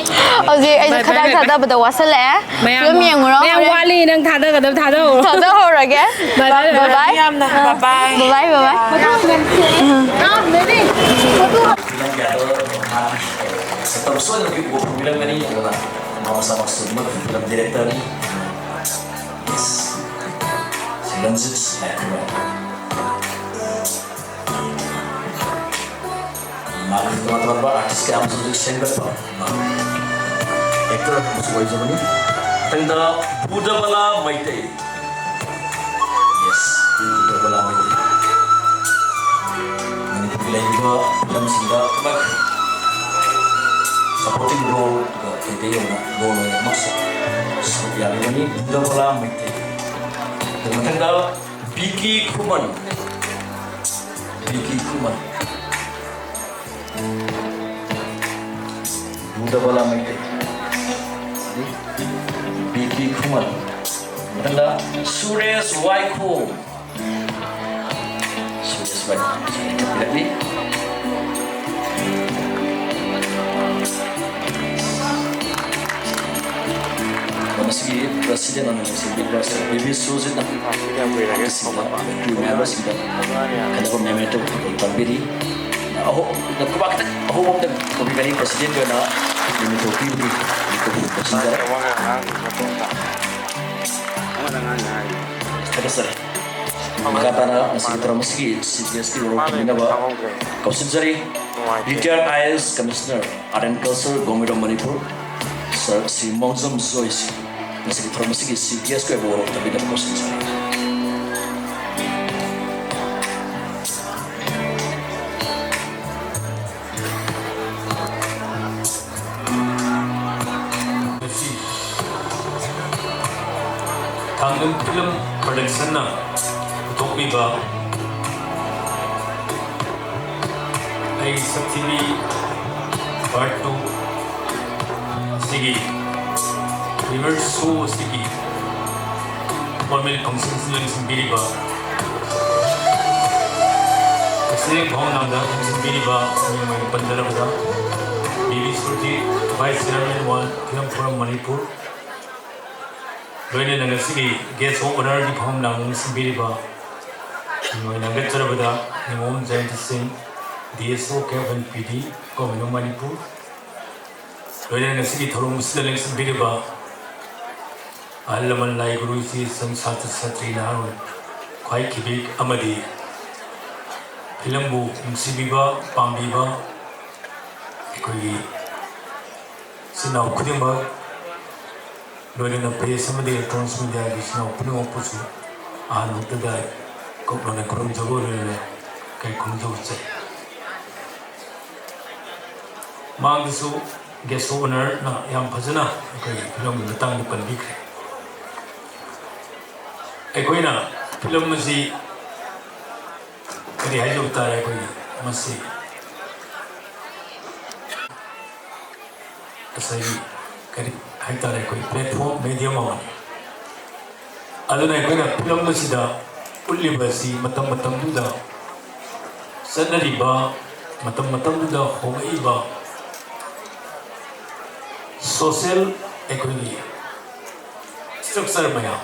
ꯍꯧꯖꯤꯛ ꯑꯩꯁꯨ bye bye, ꯈꯗꯥꯡ bye bye꯫ ꯊꯥꯗꯕꯗ ꯋꯥꯁꯜꯂꯛꯑꯦ꯫ ꯃꯌꯥꯝ, ꯐꯤꯂꯝ ꯌꯦꯡꯉꯨꯔꯣ꯫ ꯃꯌꯥꯝ ꯍꯣꯔꯦꯟ ꯋꯥꯠꯂꯤ, ꯅꯪ ꯊꯥꯗꯒꯗꯕ ꯊꯥꯗꯧꯔꯣ꯫ ꯊꯥꯗꯍꯧꯔꯒꯦ꯫ Bye bye, bye bye꯫ Bye bye꯫ ꯌꯥꯝꯅ ꯑꯥ꯫ Bye bye꯫ Bye bye, bye bye꯫ Film ꯀꯌꯥꯗꯣ ꯃꯇꯝ ꯁꯣꯏꯗꯅ ꯎꯕ ꯐꯪꯕꯤꯔꯝꯒꯅꯤ꯫ ꯑꯗꯨꯅ ꯃꯥ ꯃꯁꯥꯃꯛꯁꯨ ꯑꯗꯨꯃꯛ ꯐꯤꯂꯝ ꯗꯤꯔꯦꯛꯇꯔꯅꯤ꯫ Yes꯫ ꯔꯟꯖꯤꯠ ꯍꯥꯏꯕ꯫ ꯃꯥꯒꯤ ꯇꯣꯉꯥꯟ ꯇꯣꯉꯥꯟꯕ ꯑꯥꯔꯇꯤꯁ ꯀꯌꯥ ꯑꯃꯁꯨ ꯍꯧꯖꯤꯛ ꯁꯦꯝꯒꯠꯄ ꯑꯦꯛꯇꯔ ꯑꯃꯁꯨ ꯑꯣꯏꯖꯕꯅꯤ꯫ ꯃꯊꯪꯗ ꯕꯨꯙꯕꯂꯥ ꯃꯩꯇꯩ꯫ Yes, ꯕꯨꯙꯕꯂꯥ ꯃꯩꯇꯩ꯫ ꯃꯅꯤꯄꯨꯔꯒꯤ ꯂꯩꯔꯤꯕ ꯐꯤꯂꯝꯁꯤꯡꯗ ꯑꯃꯨꯛ supporting role, ꯑꯗꯨꯒ ꯀꯩꯀꯩ ꯑꯣꯏꯅ role ꯑꯣꯏꯅ ꯑꯃꯁꯨ ꯁꯔꯨꯛ ꯌꯥꯕꯤꯕꯅꯤ, ꯕꯨꯙꯕꯂꯥ ꯃꯩꯇꯩ꯫ ꯑꯗꯨ ꯃꯊꯪꯗ ꯕꯤꯀꯤ ꯈꯨꯃꯟ꯫ ꯕꯤꯀꯤ ꯈꯨꯃꯟ꯫ ꯕꯨꯙꯕꯂꯥ ꯃꯩꯇꯩ꯫ ꯕꯤꯀꯤ ꯈꯨꯃꯟ꯫ ꯃꯊꯪꯗ ꯁꯨꯔꯦꯁ ꯋꯥꯏꯈꯣꯝ꯫ ꯁꯨꯔꯦꯁ ꯋꯥꯏꯈꯣꯝ꯫ ꯃꯁꯤꯒꯤ president ꯑꯣꯏꯅ ꯂꯩꯁꯤꯟꯕꯤꯔꯤꯕ ꯁꯔ ꯕꯤ ꯕꯤ ꯁꯨꯔꯖꯤꯠꯅ ꯑꯍꯜꯁꯤꯡꯗ, ꯀ꯭ꯔꯨ ꯃꯦꯝꯕꯔꯁꯤꯡꯗ ꯈꯟꯅꯕ memento ꯇꯝꯕꯤꯔꯤ꯫ ꯑꯍꯣ-, ꯈꯨꯕꯥꯛ ꯈꯤꯇꯪ ꯑꯍꯣꯕ ꯑꯝꯇꯪ ꯇꯧꯕꯤꯒꯅꯤ꯫ President ꯑꯣꯏꯅ memento ꯄꯤꯕꯒꯤ ꯈꯨꯗꯣꯡ ꯇꯧꯁꯤꯟꯖꯔꯦ꯫ ꯊꯥꯒꯠꯆꯔꯤ꯫ ꯃꯈꯥ ꯇꯥꯅ ꯉꯁꯤꯒꯤ ꯊꯧꯔꯝ ꯑꯁꯤꯒꯤ ꯁꯤ ꯕꯤ ꯑꯦꯁꯀꯤ ꯋꯥꯔꯣꯜ ꯇꯝꯕꯤꯅꯕ ꯀꯧꯁꯤꯟꯖꯔꯤ꯫ Retired I A S Commissioner Art and Culture, Government of Manipur, Sir Shri ꯃꯣꯡꯖꯝ ꯖꯣꯏꯁꯤ ꯉꯁꯤꯒꯤ ꯊꯧꯔꯝ ꯑꯁꯤꯒꯤ ꯁꯤ ꯕꯤ ꯑꯦꯁꯀꯤ ꯑꯣꯏꯕ ꯋꯥꯔꯣꯜ ꯇꯝꯕꯤꯅꯕ ꯀꯧꯁꯤꯟꯖꯔꯤ꯫ ꯉꯁꯤ ꯊꯥꯡꯒꯜ ꯐꯤꯂꯝ ꯄ꯭ꯔꯗꯛꯁꯟꯅ ꯄꯨꯊꯣꯛꯂꯤꯕ ꯑꯩ ꯁꯛꯊꯤꯕꯤ ꯄꯥꯔꯠ ꯇꯨ ꯑꯁꯤꯒꯤ ꯄ꯭ꯔꯤꯃꯤꯌꯔ ꯁꯣ ꯑꯁꯤꯒꯤ ꯐꯣꯔꯃꯦꯜ ꯐꯪꯁꯟꯁꯤꯡ ꯌꯦꯡꯁꯤꯟꯕꯤꯔꯤꯕ, ꯄ꯭ꯔꯁꯤꯗꯦꯟ ꯐꯝꯐꯝ ꯂꯥꯡꯗ ꯌꯦꯡꯁꯤꯟꯕꯤꯔꯤꯕ ꯃꯤꯡ ꯑꯣꯏꯅ ꯄꯟꯖꯔꯕꯗ, B B Surjit, Vice Chairman, World Film Forum Manipur, ꯂꯣꯏꯅꯅ ꯉꯁꯤꯒꯤ Guest of Honourꯒꯤ ꯐꯝꯐꯝ ꯂꯥꯡꯗ ꯌꯦꯡꯁꯤꯟꯕꯤꯔꯤꯕ ꯃꯤꯡ ꯑꯣꯏꯅ ꯍꯥꯏꯒꯠꯆꯔꯕꯗ ꯅꯤꯉꯣꯝ ꯖꯌꯟꯇ ꯁꯤꯡ, ꯗꯤ ꯑꯦꯁ ꯑꯣ, ꯀꯦꯞ N P D, Government of Manipur, ꯂꯣꯏꯅꯅ ꯉꯁꯤꯒꯤ ꯊꯧꯔꯝ ꯑꯁꯤꯗ ꯂꯦꯡꯁꯤꯟꯕꯤꯔꯤꯕ ꯑꯍꯜ ꯂꯃꯟ, ꯂꯥꯏ ꯒꯨꯔꯨ, ꯏꯆꯦ ꯏꯆꯟ, ꯁꯥꯇ꯭ꯔ ꯁꯥꯇ꯭ꯔꯤ, ꯅꯍꯥꯔꯣꯜ, ꯈ꯭ꯋꯥꯏ ꯈꯤꯕꯤꯛ ꯑꯃꯗꯤ ꯐꯤꯂꯝꯕꯨ ꯅꯨꯡꯁꯤꯕꯤꯕ, ꯄꯥꯝꯕꯤꯕ ꯑꯩꯈꯣꯏꯒꯤ ꯏꯆꯤꯟ ꯏꯅꯥꯎ ꯈꯨꯗꯤꯡꯃꯛ, ꯂꯣꯏꯅꯅ press ꯑꯃꯗꯤ electronics mediaꯒꯤ ꯏꯆꯤꯟ ꯏꯅꯥꯎ ꯄꯨꯝꯅꯃꯛꯄꯨꯁꯨ ꯑꯍꯥꯟꯕꯃꯛꯇꯗ ꯀꯣꯛꯅꯅ ꯈꯨꯔꯨꯝꯖꯕ, ꯂꯣꯏꯅꯅ ꯀꯩ ꯈꯨꯔꯨꯝꯖꯕ ꯆꯩ꯫ ꯃꯥꯡꯗꯁꯨ Guest of Honourꯅ ꯌꯥꯝ ꯐꯖꯅ ꯑꯩꯈꯣꯏꯒꯤ ꯐꯤꯂꯝꯒꯤ ꯃꯇꯥꯡꯗ ꯄꯟꯕꯤꯈ꯭ꯔꯦ꯫ ꯑꯩꯈꯣꯏꯅ ꯐꯤꯂꯝ ꯑꯁꯤ ꯀꯔꯤ ꯍꯥꯏꯖꯕ ꯇꯥꯔꯦ, ꯑꯩꯈꯣꯏꯒꯤ ꯃꯁꯤ ꯉꯁꯥꯏꯒꯤ ꯀꯔꯤ ꯍꯥꯏꯇꯥꯔꯦ, ꯑꯩꯈꯣꯏ platform, medium ꯑꯃꯅꯤ꯫ ꯑꯗꯨꯅ ꯑꯩꯈꯣꯏꯅ ꯐꯤꯂꯝ ꯑꯁꯤꯗ ꯎꯠꯂꯤꯕ ꯑꯁꯤ ꯃꯇꯝ ꯃꯇꯝꯗꯨꯗ ꯆꯠꯅꯔꯤꯕ, ꯃꯇꯝ ꯃꯇꯝꯗꯨꯗ ꯍꯣꯡꯂꯛꯏꯕ social ꯑꯩꯈꯣꯏꯒꯤ structure ꯃꯌꯥꯝ,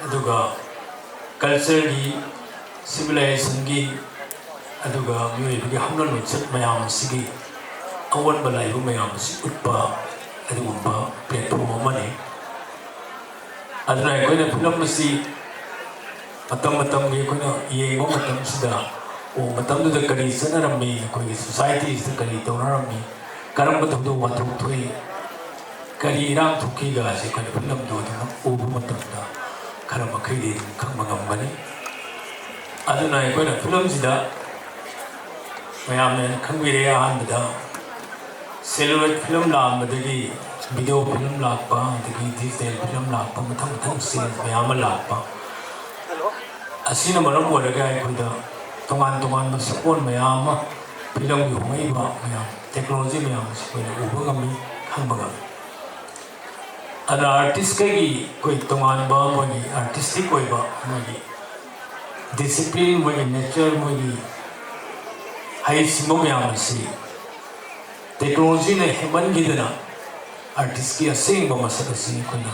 ꯑꯗꯨꯒ cultureꯒꯤ, civilizationꯒꯤ, ꯑꯗꯨꯒ ꯃꯤꯑꯣꯏꯕꯒꯤ ꯍꯧꯅ ꯂꯣꯟꯆꯠ ꯃꯌꯥꯝ ꯑꯁꯤꯒꯤ ꯑꯑꯣꯟꯕ ꯂꯥꯛꯏꯕ ꯃꯌꯥꯝ ꯑꯁꯤ ꯎꯠꯄ ꯑꯗꯨꯒꯨꯝꯕ platform ꯑꯃꯅꯤ꯫ ꯑꯗꯨꯅ ꯑꯩꯈꯣꯏꯅ ꯐꯤꯂꯝ ꯑꯁꯤ ꯃꯇꯝ ꯃꯇꯝꯒꯤ ꯑꯩꯈꯣꯏꯅ ꯌꯦꯡꯕ ꯃꯇꯝꯁꯤꯗ, ꯑꯣ, ꯃꯇꯝꯗꯨꯗ ꯀꯔꯤ ꯆꯠꯅꯔꯝꯃꯤ, ꯑꯩꯈꯣꯏꯒꯤ ꯁꯣꯁꯥꯏꯇꯤꯁꯤꯗ ꯀꯔꯤ ꯇꯧꯅꯔꯝꯃꯤ, ꯀꯔꯝꯕ ꯊꯧꯗꯣꯛ ꯋꯥꯊꯣꯛ ꯊꯣꯛꯏ, ꯀꯔꯤ ꯏꯔꯥꯡ ꯊꯣꯛꯈꯤꯒꯁꯦ ꯑꯩꯈꯣꯏꯅ ꯐꯤꯂꯝꯗꯨ ꯑꯗꯨꯃꯛ ꯎꯕ ꯃꯇꯝꯗ ꯈꯔ ꯃꯈꯩꯗꯤ ꯑꯗꯨꯝ ꯈꯪꯕ ꯉꯝꯒꯅꯤ꯫ ꯑꯗꯨꯅ ꯑꯩꯈꯣꯏꯅ ꯐꯤꯂꯝꯁꯤꯗ ꯃꯌꯥꯝꯅ ꯈꯪꯕꯤꯔꯦ, ꯑꯍꯥꯟꯕꯗ celluloid ꯐꯤꯂꯝ ꯂꯥꯛꯑꯝꯕꯗꯒꯤ video ꯐꯤꯂꯝ ꯂꯥꯛꯄ, ꯑꯗꯒꯤ digital ꯐꯤꯂꯝ ꯂꯥꯛꯄ, ꯃꯊꯪ ꯃꯊꯪ ꯁꯦꯔꯤꯁ ꯃꯌꯥꯝ ꯑꯃ ꯂꯥꯛꯄ, ꯑꯁꯤꯅ ꯃꯔꯝ ꯑꯣꯏꯔꯒ ꯑꯩꯈꯣꯏꯗ ꯇꯣꯉꯥꯟ ꯇꯣꯉꯥꯟꯕ ꯁꯛꯑꯣꯟ ꯃꯌꯥꯝ ꯑꯃ, ꯐꯤꯂꯝꯒꯤ ꯍꯣꯡꯂꯛꯏꯕ ꯃꯌꯥꯝ, technology ꯃꯌꯥꯝ ꯑꯁꯤ ꯑꯩꯈꯣꯏꯅ ꯎꯕ ꯉꯝꯃꯤ, ꯈꯪꯕ ꯉꯝꯃꯤ꯫ ꯑꯗꯨꯅ ꯑꯥꯔꯇꯤꯁꯈꯩꯒꯤ ꯑꯩꯈꯣꯏ ꯇꯣꯉꯥꯟꯕ ꯃꯣꯏꯒꯤ artistic ꯑꯣꯏꯕ ꯃꯣꯏꯒꯤ discipline, ꯃꯣꯏꯒꯤ nature, ꯃꯣꯏꯒꯤ ꯍꯩꯁꯤꯡꯕ ꯃꯌꯥꯝ ꯑꯁꯤ technologyꯅ ꯍꯦꯟꯃꯟꯈꯤꯗꯅ ꯑꯥꯔꯇꯤꯁꯀꯤ ꯑꯁꯦꯡꯕ ꯃꯁꯛ ꯑꯁꯤ ꯑꯩꯈꯣꯏꯅ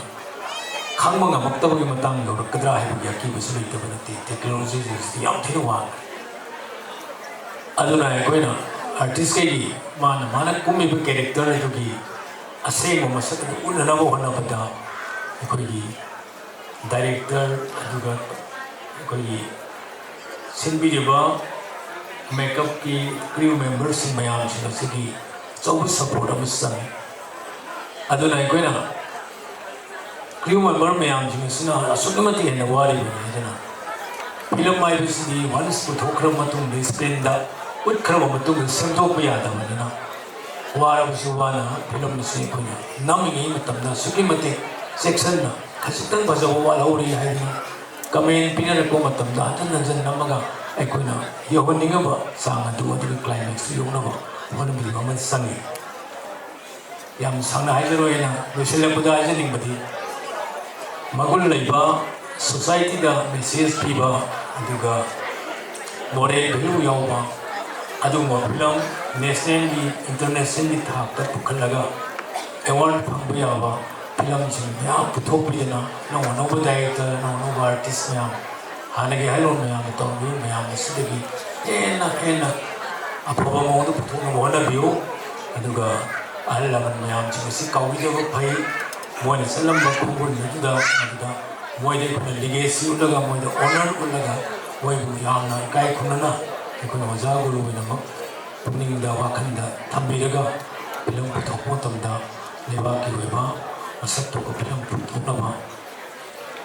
ꯈꯪꯕ ꯉꯝꯃꯛꯇꯕꯒꯤ ꯃꯇꯥꯡ ꯌꯧꯔꯛꯀꯗ꯭ꯔꯥ ꯍꯥꯏꯕꯒꯤ ꯑꯀꯤꯕꯁꯨ ꯂꯩꯇꯕ ꯅꯠꯇꯦ꯫ Technology ꯁꯤꯡꯁꯤꯗꯤ ꯌꯥꯝ ꯊꯤꯅ ꯋꯥꯡꯉꯦ꯫ ꯑꯗꯨꯅ ꯑꯩꯈꯣꯏꯅ ꯑꯥꯔꯇꯤꯁꯈꯩꯒꯤ ꯃꯥꯅ ꯃꯥꯅ ꯀꯨꯝꯃꯤꯕ character ꯑꯗꯨꯒꯤ ꯑꯁꯦꯡꯕ ꯃꯁꯛ ꯑꯗꯨ ꯎꯠꯅꯅꯕ ꯍꯣꯠꯅꯕꯗ ꯑꯩꯈꯣꯏꯒꯤ director, ꯑꯗꯨꯒ ꯑꯩꯈꯣꯏꯒꯤ ꯁꯤꯟꯕꯤꯔꯤꯕ makeupꯀꯤ crew memberꯁꯤꯡ ꯃꯌꯥꯝꯁꯤꯡ ꯑꯁꯤꯒꯤ ꯑꯆꯧꯕ support ꯑꯃ ꯆꯪꯉꯤ꯫ ꯑꯗꯨꯅ ꯑꯩꯈꯣꯏꯅ crew member ꯃꯌꯥꯝꯁꯤꯡ ꯑꯁꯤꯅ ꯑꯁꯨꯛꯀꯤ ꯃꯇꯤꯛ ꯍꯦꯟꯅ ꯋꯥꯔꯤꯕꯅꯤ꯫ ꯑꯗꯨꯅ ꯐꯤꯂꯝ ꯍꯥꯏꯕꯁꯤꯗꯤ once ꯄꯨꯊꯣꯛꯈ꯭ꯔꯕ ꯃꯇꯨꯡꯗ, screenꯗ ꯎꯠꯈ꯭ꯔꯕ ꯃꯇꯨꯡꯗ ꯁꯦꯝꯗꯣꯛꯄ ꯌꯥꯗꯕꯅꯤꯅ, ꯋꯥꯔꯕꯁꯨ ꯋꯥꯅ ꯐꯤꯂꯝ ꯑꯁꯤ ꯑꯩꯈꯣꯏꯅ ꯅꯝꯃꯤꯉꯩ ꯃꯇꯝꯗ ꯑꯁꯨꯛꯀꯤ ꯃꯇꯤꯛ ꯆꯦꯛꯁꯤꯟꯅ, ꯈꯖꯤꯛꯇꯪ ꯐꯖꯕ ꯋꯥꯠꯍꯧꯔꯤ ꯍꯥꯏꯗꯅ comment ꯄꯤꯅꯔꯛꯄ ꯃꯇꯝꯗ ꯍꯟꯖꯤꯟ ꯍꯟꯖꯤꯟ ꯅꯝꯃꯒ ꯑꯩꯈꯣꯏꯅ ꯌꯧꯍꯟꯅꯤꯡꯉꯕ ꯆꯥꯡ ꯑꯗꯨ ꯑꯗꯨꯒꯤ climaxꯇꯨ ꯌꯧꯅꯕ ꯍꯣꯠꯅꯕꯤꯕ ꯑꯃ ꯆꯪꯉꯤ꯫ ꯌꯥꯝ ꯁꯥꯡꯅ ꯍꯥꯏꯖꯔꯣꯏ, ꯑꯩꯅ ꯂꯣꯏꯁꯤꯜꯂꯛꯄꯗ ꯍꯥꯏꯖꯅꯤꯡꯕꯗꯤ, ꯃꯒꯨꯟ ꯂꯩꯕ, societyꯗ message ꯄꯤꯕ, ꯑꯗꯨꯒ moral value ꯌꯥꯎꯕ ꯑꯗꯨꯒꯨꯝꯕ ꯐꯤꯂꯝ nationalꯒꯤ, internationalꯒꯤ ꯊꯥꯛꯇ ꯄꯨꯈꯠꯂꯒ award ꯐꯪꯕ ꯌꯥꯕ ꯐꯤꯂꯝꯁꯤꯡ ꯃꯌꯥꯝ ꯄꯨꯊꯣꯛꯄꯤꯗꯅ, ꯑꯅꯧ ꯑꯅꯧꯕ director, ꯑꯅꯧ ꯑꯅꯧꯕ artist ꯃꯌꯥꯝ, ꯍꯥꯟꯅꯒꯤ ꯍꯥꯏꯔꯣ ꯃꯌꯥꯝꯅ ꯇꯧꯔꯝꯃꯤꯕ ꯃꯌꯥꯝ ꯑꯁꯤꯗꯒꯤ ꯍꯦꯟꯅ ꯍꯦꯟꯅ ꯑꯐꯕ ꯃꯑꯣꯡꯗ ꯄꯨꯊꯣꯛꯅꯕ ꯍꯣꯠꯅꯕꯤꯌꯨ꯫ ꯑꯗꯨꯒ ꯑꯍꯜ ꯂꯃꯟ ꯃꯌꯥꯝꯁꯤꯡ ꯑꯁꯤ ꯀꯥꯎꯕꯤꯗꯕ ꯐꯩ꯫ ꯃꯣꯏꯅ ꯆꯠꯂꯝꯕ ꯈꯣꯡꯒꯨꯜ ꯑꯗꯨꯗ, ꯑꯗꯨꯗ ꯃꯣꯏꯗ ꯑꯩꯈꯣꯏꯅ ꯂꯤꯒꯦꯁꯤ ꯎꯠꯂꯒ, ꯃꯣꯏꯗ ꯑꯣꯅꯔ ꯎꯠꯂꯒ, ꯃꯣꯏꯕꯨ ꯌꯥꯝꯅ ꯏꯀꯥꯏ ꯈꯨꯝꯅꯅ ꯑꯩꯈꯣꯏꯅ ꯑꯣꯖꯥ ꯒꯨꯔꯨ ꯑꯣꯏꯅꯃꯛ ꯄꯨꯛꯅꯤꯡꯗ, ꯋꯥꯈꯜꯗ ꯊꯝꯕꯤꯔꯒ ꯐꯤꯂꯝ ꯄꯨꯊꯣꯛꯄ ꯃꯇꯝꯗ ꯂꯩꯕꯥꯛꯀꯤ ꯑꯣꯏꯕ ꯃꯁꯛ ꯊꯣꯛꯄ ꯐꯤꯂꯝ ꯄꯨꯊꯣꯛꯅꯕ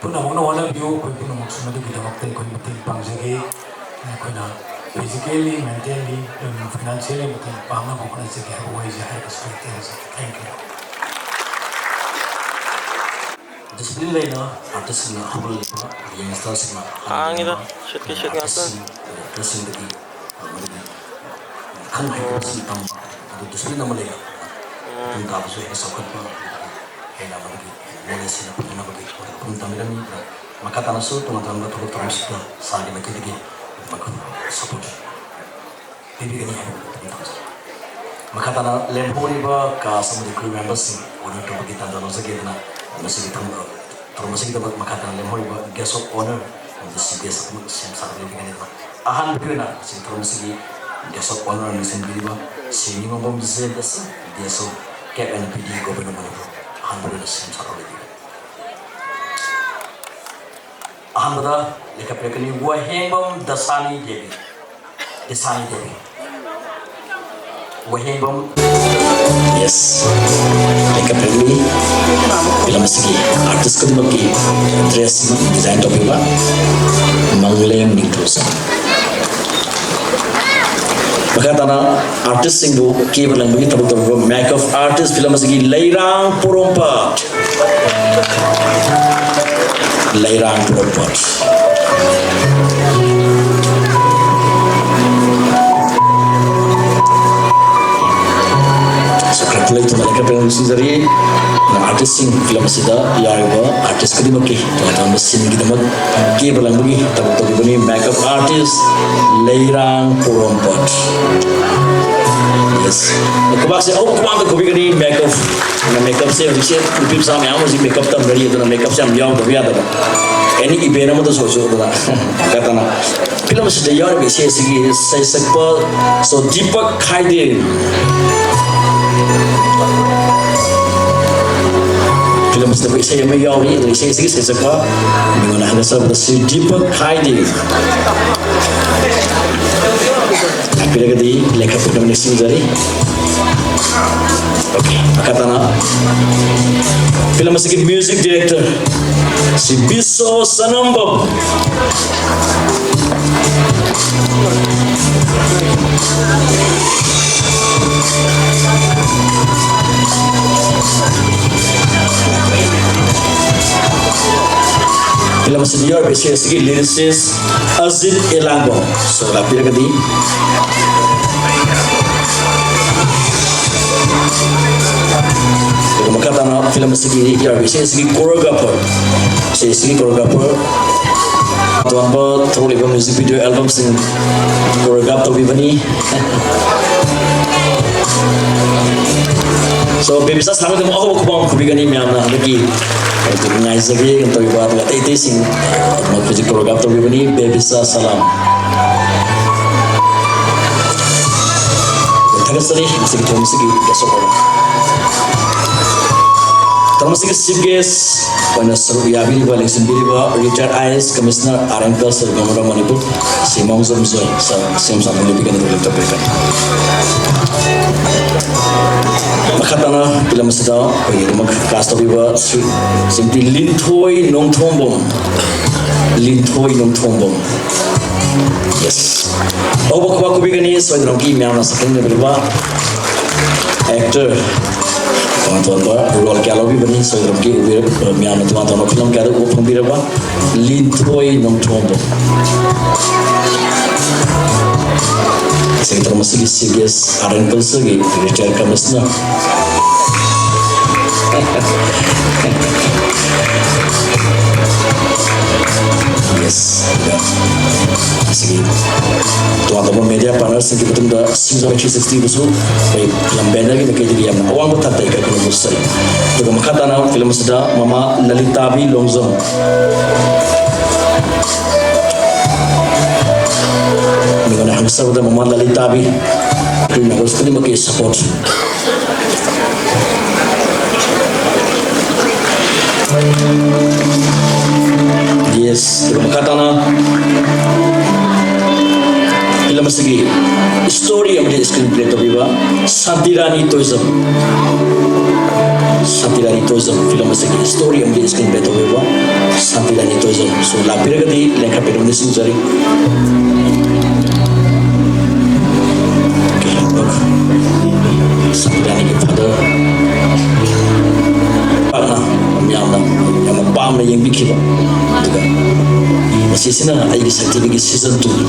ꯄꯨꯝꯅꯃꯛꯅ ꯍꯣꯠꯅꯕꯤꯌꯨ꯫ ꯑꯩꯈꯣꯏ ꯄꯨꯝꯅꯃꯛꯁꯨ ꯃꯗꯨꯒꯤꯗꯃꯛꯇ ꯑꯩꯈꯣꯏ ꯃꯇꯦꯡ ꯄꯥꯡꯖꯒꯦ꯫ ꯑꯩꯈꯣꯏꯅ physically, mentally, financially ꯃꯇꯦꯡ ꯄꯥꯡꯅꯕ ꯍꯣꯠꯅꯖꯒꯦ ꯍꯥꯏꯕ ꯋꯥꯍꯩꯁꯦ ꯍꯥꯏꯔꯒꯁꯨ ꯑꯩ ꯇꯦꯟꯖꯒꯦ꯫ Thank you꯫ Discipline ꯂꯩꯅ artistꯁꯤꯡꯅ ꯍꯧꯒꯠꯂꯛꯂꯤꯕ youngsterꯁꯤꯡꯅ ꯈꯥꯡꯉꯤꯗ, ꯍꯧꯒꯠꯂꯛꯂꯤꯕ ꯁꯤꯠꯀꯤ ꯁꯤꯠ ꯉꯥꯛꯇ꯫ Artistꯁꯤꯡ, directorꯁꯤꯡꯗꯒꯤ ꯃꯗꯨꯒꯤ ꯈꯪ ꯍꯩꯇꯕꯁꯤꯡ ꯇꯝꯕ, ꯑꯗꯨ discipline ꯑꯃ ꯂꯩꯅ ꯎꯝ꯫ ꯃꯇꯨꯡ ꯇꯥꯕꯁꯨ ꯍꯦꯟꯅ ꯆꯥꯎꯈꯠꯄ, ꯍꯦꯟꯅ ꯃꯗꯨꯒꯤ knowledge ꯍꯦꯟꯅ ꯐꯪꯅꯕꯒꯤ ꯋꯥꯐꯝ ꯊꯝꯕꯤꯔꯝꯃꯤ꯫ ꯃꯈꯥ ꯇꯥꯅꯁꯨ ꯇꯣꯉꯥꯟ ꯇꯣꯉꯥꯟꯕ ꯊꯕꯛ ꯊꯧꯔꯝꯁꯤꯡꯗ ꯁꯥꯔꯒꯤ ꯃꯥꯏꯀꯩꯗꯒꯤ support ꯄꯤꯕꯤꯒꯅꯤ ꯍꯥꯏꯅ ꯋꯥꯐꯝ ꯊꯝꯖꯔꯤ꯫ ꯃꯈꯥ ꯇꯥꯅ ꯂꯦꯝꯍꯧꯔꯤꯕ cast ꯑꯃꯗꯤ crew memberꯁꯤꯡ honour ꯇꯧꯕꯒꯤ ꯇꯥꯟꯖꯥ ꯂꯧꯖꯒꯦꯗꯅ ꯃꯁꯤꯒꯤ ꯊꯧꯔꯝ, ꯊꯧꯔꯝ ꯑꯁꯤꯒꯤꯗꯃꯛ ꯃꯈꯥ ꯇꯥꯅ ꯂꯦꯝꯍꯧꯔꯤꯕ guest of honour ꯑꯃꯗꯤ C D S ꯑꯃ ꯁꯦꯝ ꯁꯥꯗꯨꯅ ꯂꯩꯕꯤꯒꯅꯤ꯫ ꯑꯍꯥꯟꯕꯒꯤ ꯑꯣꯏꯅ ꯁꯤ ꯊꯧꯔꯝ ꯑꯁꯤꯒꯤ guest of honour ꯑꯣꯏꯅ ꯂꯨꯆꯤꯡꯕꯤꯔꯤꯕ Shri Ningombam J Das, D S O, Cap and P D, Government of Manipur ꯑꯍꯥꯟꯕ ꯑꯣꯏꯅ ꯁꯦꯝ ꯁꯥꯗꯨꯅ ꯂꯩꯕꯤꯒꯅꯤ꯫ ꯑꯍꯥꯟꯕꯗ ꯂꯦꯞꯈꯠꯄꯤꯔꯛꯀꯅꯤ ꯋꯥꯍꯦꯡꯕꯝ ꯗꯁꯥꯅꯤ ꯗꯦꯕꯤ꯫ ꯗꯁꯥꯅꯤ ꯗꯦꯕꯤ꯫ ꯋꯥꯍꯦꯡꯕꯝ꯫ Yes꯫ ꯂꯦꯞꯈꯠꯄꯤꯔꯛꯂꯤ꯫ ꯐꯤꯂꯝ ꯑꯁꯤꯒꯤ artist ꯈꯨꯗꯤꯡꯃꯛꯀꯤ dress ꯑꯃ design ꯇꯧꯕꯤꯕ ꯃꯪꯂꯦꯝ ꯅꯤꯡꯊꯧꯖꯝ꯫ ꯃꯈꯥ ꯇꯥꯅ artistꯁꯤꯡꯕꯨ ꯀꯦꯕ ꯂꯪꯕꯒꯤ ꯊꯕꯛ ꯇꯧꯔꯤꯕ makeup artist ꯐꯤꯂꯝ ꯑꯁꯤꯒꯤ ꯂꯩꯔꯥꯡ ꯄꯣꯔꯣꯝꯄꯥꯠ꯫ ꯂꯩꯔꯥꯡ ꯄꯣꯔꯣꯝꯄꯥꯠ꯫ ꯁꯨ ꯈꯔ ꯈꯨꯠꯂꯣꯏ ꯊꯨꯅ ꯂꯩꯈꯠꯄꯤꯔꯝ ꯅꯤꯡꯁꯤꯡꯖꯔꯤ꯫ Artistꯁꯤꯡ ꯐꯤꯂꯝ ꯑꯁꯤꯗ ꯌꯥꯎꯔꯤꯕ artist ꯈꯨꯗꯤꯡꯃꯛꯀꯤ ꯇꯣꯉꯥꯟ ꯇꯣꯉꯥꯟꯕ sceneꯒꯤꯗꯃꯛ ꯀꯦꯕ ꯂꯪꯕꯒꯤ ꯊꯕꯛ ꯇꯧꯕꯤꯕꯅꯤ makeup artist ꯂꯩꯔꯥꯡ ꯄꯣꯔꯣꯝꯄꯥꯠ꯫ Yes꯫ ꯈꯨꯕꯥꯛꯁꯦ ꯑꯍꯨꯝ ꯈꯨꯕꯥꯛꯇ ꯈꯨꯕꯤꯒꯅꯤ makeup꯫ ꯑꯗꯨꯅ makeupꯁꯦ ꯍꯧꯖꯤꯛꯁꯦ ꯅꯨꯄꯤ ꯃꯆꯥ ꯃꯌꯥꯝ ꯍꯧꯖꯤꯛ makeup ꯇꯝꯅꯔꯤ, ꯑꯗꯨꯅ makeupꯁꯦ ꯌꯥꯝ ꯌꯥꯎꯗꯕ ꯌꯥꯗꯕ꯫ Any event ꯑꯃꯗꯁꯨ ꯑꯣꯏꯔꯁꯨ꯫ ꯑꯗꯨꯅ ꯀꯇꯅ ꯐꯤꯂꯝ ꯑꯁꯤꯗ ꯌꯥꯎꯔꯤꯕ ꯏꯁꯩ ꯑꯁꯤꯒꯤ ꯏꯁꯩ ꯁꯛꯄ ꯁꯣ ꯗꯤꯄꯛ ꯈꯥꯏꯗꯦ꯫ ꯐꯤꯂꯝ ꯃꯁꯤꯗ ꯑꯩꯈꯣꯏ ꯏꯁꯩ ꯑꯃ ꯌꯥꯎꯔꯤ, ꯑꯗꯨꯒ ꯏꯁꯩ ꯑꯁꯤꯒꯤ ꯁꯩꯁꯛꯄ ꯃꯤꯉꯣꯟꯗ ꯍꯥꯏꯅ ꯆꯠꯄꯗ ꯁ꯭ꯔꯤ ꯗꯤꯄꯛ ꯈꯥꯏꯗꯦ ꯂꯥꯛꯄꯤꯔꯒꯗꯤ ꯂꯩꯈꯠꯄꯤꯅꯕ ꯅꯤꯡꯁꯤꯡꯖꯔꯤ꯫ ꯑꯣꯀꯦ, ꯃꯈꯥ ꯇꯥꯅ ꯐꯤꯂꯝ ꯑꯁꯤꯒꯤ ꯃ꯭ꯌꯨꯖꯤꯛ ꯗꯤꯔꯦꯛꯇꯔ ꯁ꯭ꯔꯤ ꯕꯤꯁꯣ ꯁꯅꯝꯕꯝ꯫ ꯐꯤꯂꯝ ꯑꯁꯤꯗ ꯌꯥꯎꯔꯤꯕ ꯏꯁꯩ ꯑꯁꯤꯒꯤ ꯂꯤꯔꯤꯁꯤꯁ ꯑꯖꯤꯠ ꯑꯦꯂꯥꯡꯕꯝ꯫ ꯁꯣ ꯂꯥꯛꯄꯤꯔꯒꯗꯤ꯫ ꯑꯗꯨꯒ ꯃꯈꯥ ꯇꯥꯅ ꯐꯤꯂꯝ ꯑꯁꯤꯒꯤ ꯌꯥꯎꯔꯤꯕ ꯏꯁꯩ ꯑꯁꯤꯒꯤ ꯀꯣꯔꯤꯌꯣꯒ꯭ꯔꯥꯐꯔ, ꯏꯁꯩ ꯑꯁꯤꯒꯤ ꯀꯣꯔꯤꯌꯣꯒ꯭ꯔꯥꯐꯔ ꯇꯣꯉꯥꯟꯕ ꯊꯣꯛꯂꯤꯕ ꯃ꯭ꯌꯨꯖꯤꯛ ꯚꯤꯗꯤꯑꯣ ꯑꯦꯜꯕꯝꯁꯤꯡ ꯀꯣꯔꯤꯌꯣꯒ꯭ꯔꯥꯐ ꯇꯧꯕꯤꯕꯅꯤ꯫ ꯁꯣ ꯕꯦꯕꯤꯆꯥ ꯁꯂꯥꯝꯒꯤꯗꯃꯛ ꯑꯍꯧꯕ ꯈꯨꯕꯥꯛ ꯑꯃ ꯈꯨꯕꯤꯒꯅꯤ ꯃꯌꯥꯝꯅ꯫ ꯍꯟꯗꯛꯀꯤ ꯉꯥꯏꯖꯒꯦ ꯇꯧꯔꯤꯕ, ꯑꯗꯨꯒ ꯑꯇꯩ ꯑꯇꯩꯁꯤꯡ ꯑꯗꯨꯃꯛ ꯍꯧꯖꯤꯛ ꯀꯣꯔꯤꯌꯣꯒ꯭ꯔꯥꯐ ꯇꯧꯕꯤꯕꯅꯤ꯫ ꯕꯦꯕꯤꯆꯥ ꯁꯂꯥꯝ꯫ ꯊꯥꯒꯠꯆꯔꯤ ꯃꯁꯤꯒꯤ ꯊꯧꯔꯝꯁꯤꯒꯤ ꯒꯦꯁ ꯑꯣꯏꯅ꯫ ꯊꯧꯔꯝ ꯑꯁꯤꯒꯤ ꯆꯤꯐ ꯒꯦꯁ ꯑꯣꯏꯅ ꯁꯔꯨꯛ ꯌꯥꯕꯤꯔꯤꯕ, ꯂꯦꯡꯁꯤꯟꯕꯤꯔꯤꯕ retired I A S commissioner R N culture ꯒꯣꯃꯣꯔꯥ ꯃꯅꯤꯄꯨꯔ, ꯁꯤ ꯃꯥꯡꯖꯝ ꯖꯣꯏ ꯁꯥꯔ ꯁꯤ ꯑꯦꯝ ꯁꯥꯔ ꯂꯦꯞꯄꯤꯒꯅꯤ, ꯂꯦꯞꯇꯕꯤꯔꯛꯀꯅꯤ꯫ ꯃꯈꯥ ꯇꯥꯅ ꯐꯤꯂꯝ ꯑꯁꯤꯗ ꯑꯩꯈꯣꯏꯒꯤꯗꯃꯛ ꯀꯥꯁ ꯇꯧꯕꯤꯕ ꯁ꯭ꯔꯤ ꯁ꯭ꯔꯤꯃꯇꯤ ꯂꯤꯟꯊꯣꯏ ꯅꯣꯡꯊꯣꯝꯕꯝ, ꯂꯤꯟꯊꯣꯏ ꯅꯣꯡꯊꯣꯝꯕꯝ꯫ ꯌꯦꯁ꯫ ꯑꯍꯧꯕ ꯈꯨꯕꯥꯛ ꯈꯨꯕꯤꯒꯅꯤ ꯁꯣꯏꯗꯅꯃꯛꯀꯤ ꯃꯌꯥꯝꯅ ꯁꯛꯈꯪꯅꯕꯤꯔꯕ ꯑꯦꯛꯇꯔ, ꯇꯣꯉꯥꯟ ꯇꯣꯉꯥꯟꯕ ꯔꯣꯜ ꯀꯌꯥ ꯂꯧꯕꯤꯕꯅꯤ, ꯁꯣꯏꯗꯅꯃꯛꯀꯤ ꯎꯕꯤꯔ-, ꯃꯌꯥꯝꯅ ꯇꯣꯉꯥꯟ ꯇꯣꯉꯥꯟꯕ ꯐꯤꯂꯝ ꯀꯌꯥꯗ ꯎꯕ ꯐꯪꯕꯤꯔꯕ ꯂꯤꯟꯊꯣꯏ ꯅꯣꯡꯊꯣꯝꯕꯝ꯫ ꯁꯦꯛꯇꯔ ꯃꯁꯤꯒꯤ ꯆꯤꯐ ꯒꯦꯁ ꯑꯥꯔ ꯑꯦꯟ ꯀꯜꯆꯔꯒꯤ ꯔꯤꯇꯥꯌꯔ ꯀꯃꯤꯁꯅꯔ꯫ ꯌꯦꯁ꯫ ꯑꯗꯨꯒ ꯃꯁꯤꯒꯤ ꯇꯣꯉꯥꯟ ꯇꯣꯉꯥꯟꯕ ꯃꯦꯗꯤꯌꯥ ꯄꯥꯔꯠꯅꯔꯁꯤꯡꯒꯤ ꯃꯇꯨꯡꯗ ꯁꯤꯡꯖꯃꯩ ꯊ꯭ꯔꯤ ꯁꯤꯛꯁꯇꯤꯕꯨꯁꯨ ꯑꯩꯈꯣꯏ ꯐꯤꯂꯝ ꯕꯦꯅꯔꯒꯤ ꯃꯥꯏꯀꯩꯗꯒꯤ ꯌꯥꯝꯅ ꯑꯋꯥꯡꯕ ꯊꯥꯛꯇ ꯏꯀꯥꯏ ꯈꯨꯝꯅꯕ ꯎꯠꯆꯔꯤ꯫ ꯑꯗꯨꯒ ꯃꯈꯥ ꯇꯥꯅ ꯐꯤꯂꯝ ꯑꯁꯤꯗ ꯃꯃꯥ ꯂꯂꯤꯇꯥꯕꯤ ꯂꯣꯡꯖꯝ꯫ ꯃꯤꯉꯣꯟꯗ ꯍꯪꯁꯕꯗ ꯃꯃꯥ ꯂꯂꯤꯇꯥꯕꯤ꯫ ꯑꯩꯈꯣꯏ ꯃꯦꯝꯕꯔꯁ ꯈꯨꯗꯤꯡꯃꯛꯀꯤ ꯁꯄꯣꯔꯠ꯫ Yes, ꯑꯗꯨꯒ ꯃꯈꯥ ꯇꯥꯅ ꯐꯤꯂꯝ ꯑꯁꯤꯒꯤ ꯁ꯭ꯇꯣꯔꯤ ꯑꯃꯗꯤ ꯁ꯭ꯀ꯭ꯔꯤꯟ ꯄ꯭ꯂꯦ ꯇꯧꯕꯤꯕ ꯁꯥꯟꯇꯤꯔꯥꯅꯤ ꯇꯣꯏꯖꯝ꯫ ꯁꯥꯟꯇꯤꯔꯥꯅꯤ ꯇꯣꯏꯖꯝ, ꯐꯤꯂꯝ ꯑꯁꯤꯒꯤ ꯁ꯭ꯇꯣꯔꯤ ꯑꯃꯗꯤ ꯁ꯭ꯀ꯭ꯔꯤꯟ ꯄ꯭ꯂꯦ ꯇꯧꯕꯤꯕ ꯁꯥꯟꯇꯤꯔꯥꯅꯤ ꯇꯣꯏꯖꯝꯁꯨ ꯂꯥꯛꯄꯤꯔꯒꯗꯤ ꯂꯦꯡꯈꯠꯄꯤꯔꯝꯗꯤ ꯁꯤꯡꯖꯔꯤ꯫ ꯁꯪꯒꯤꯇꯥꯅꯤꯒꯤ ꯐꯥꯗꯔ ꯄꯥꯛꯅ ꯃꯤꯌꯥꯝꯅ ꯌꯥꯝꯅ ꯄꯥꯝꯅ ꯌꯦꯡꯕꯤꯈꯤꯕ, ꯑꯗꯨꯒ ꯃꯁꯤꯁꯤꯅ ꯑꯩꯒꯤ ꯁꯛꯊꯤꯕꯤꯒꯤ ꯁꯤꯖꯟ ꯇꯨꯅꯤ꯫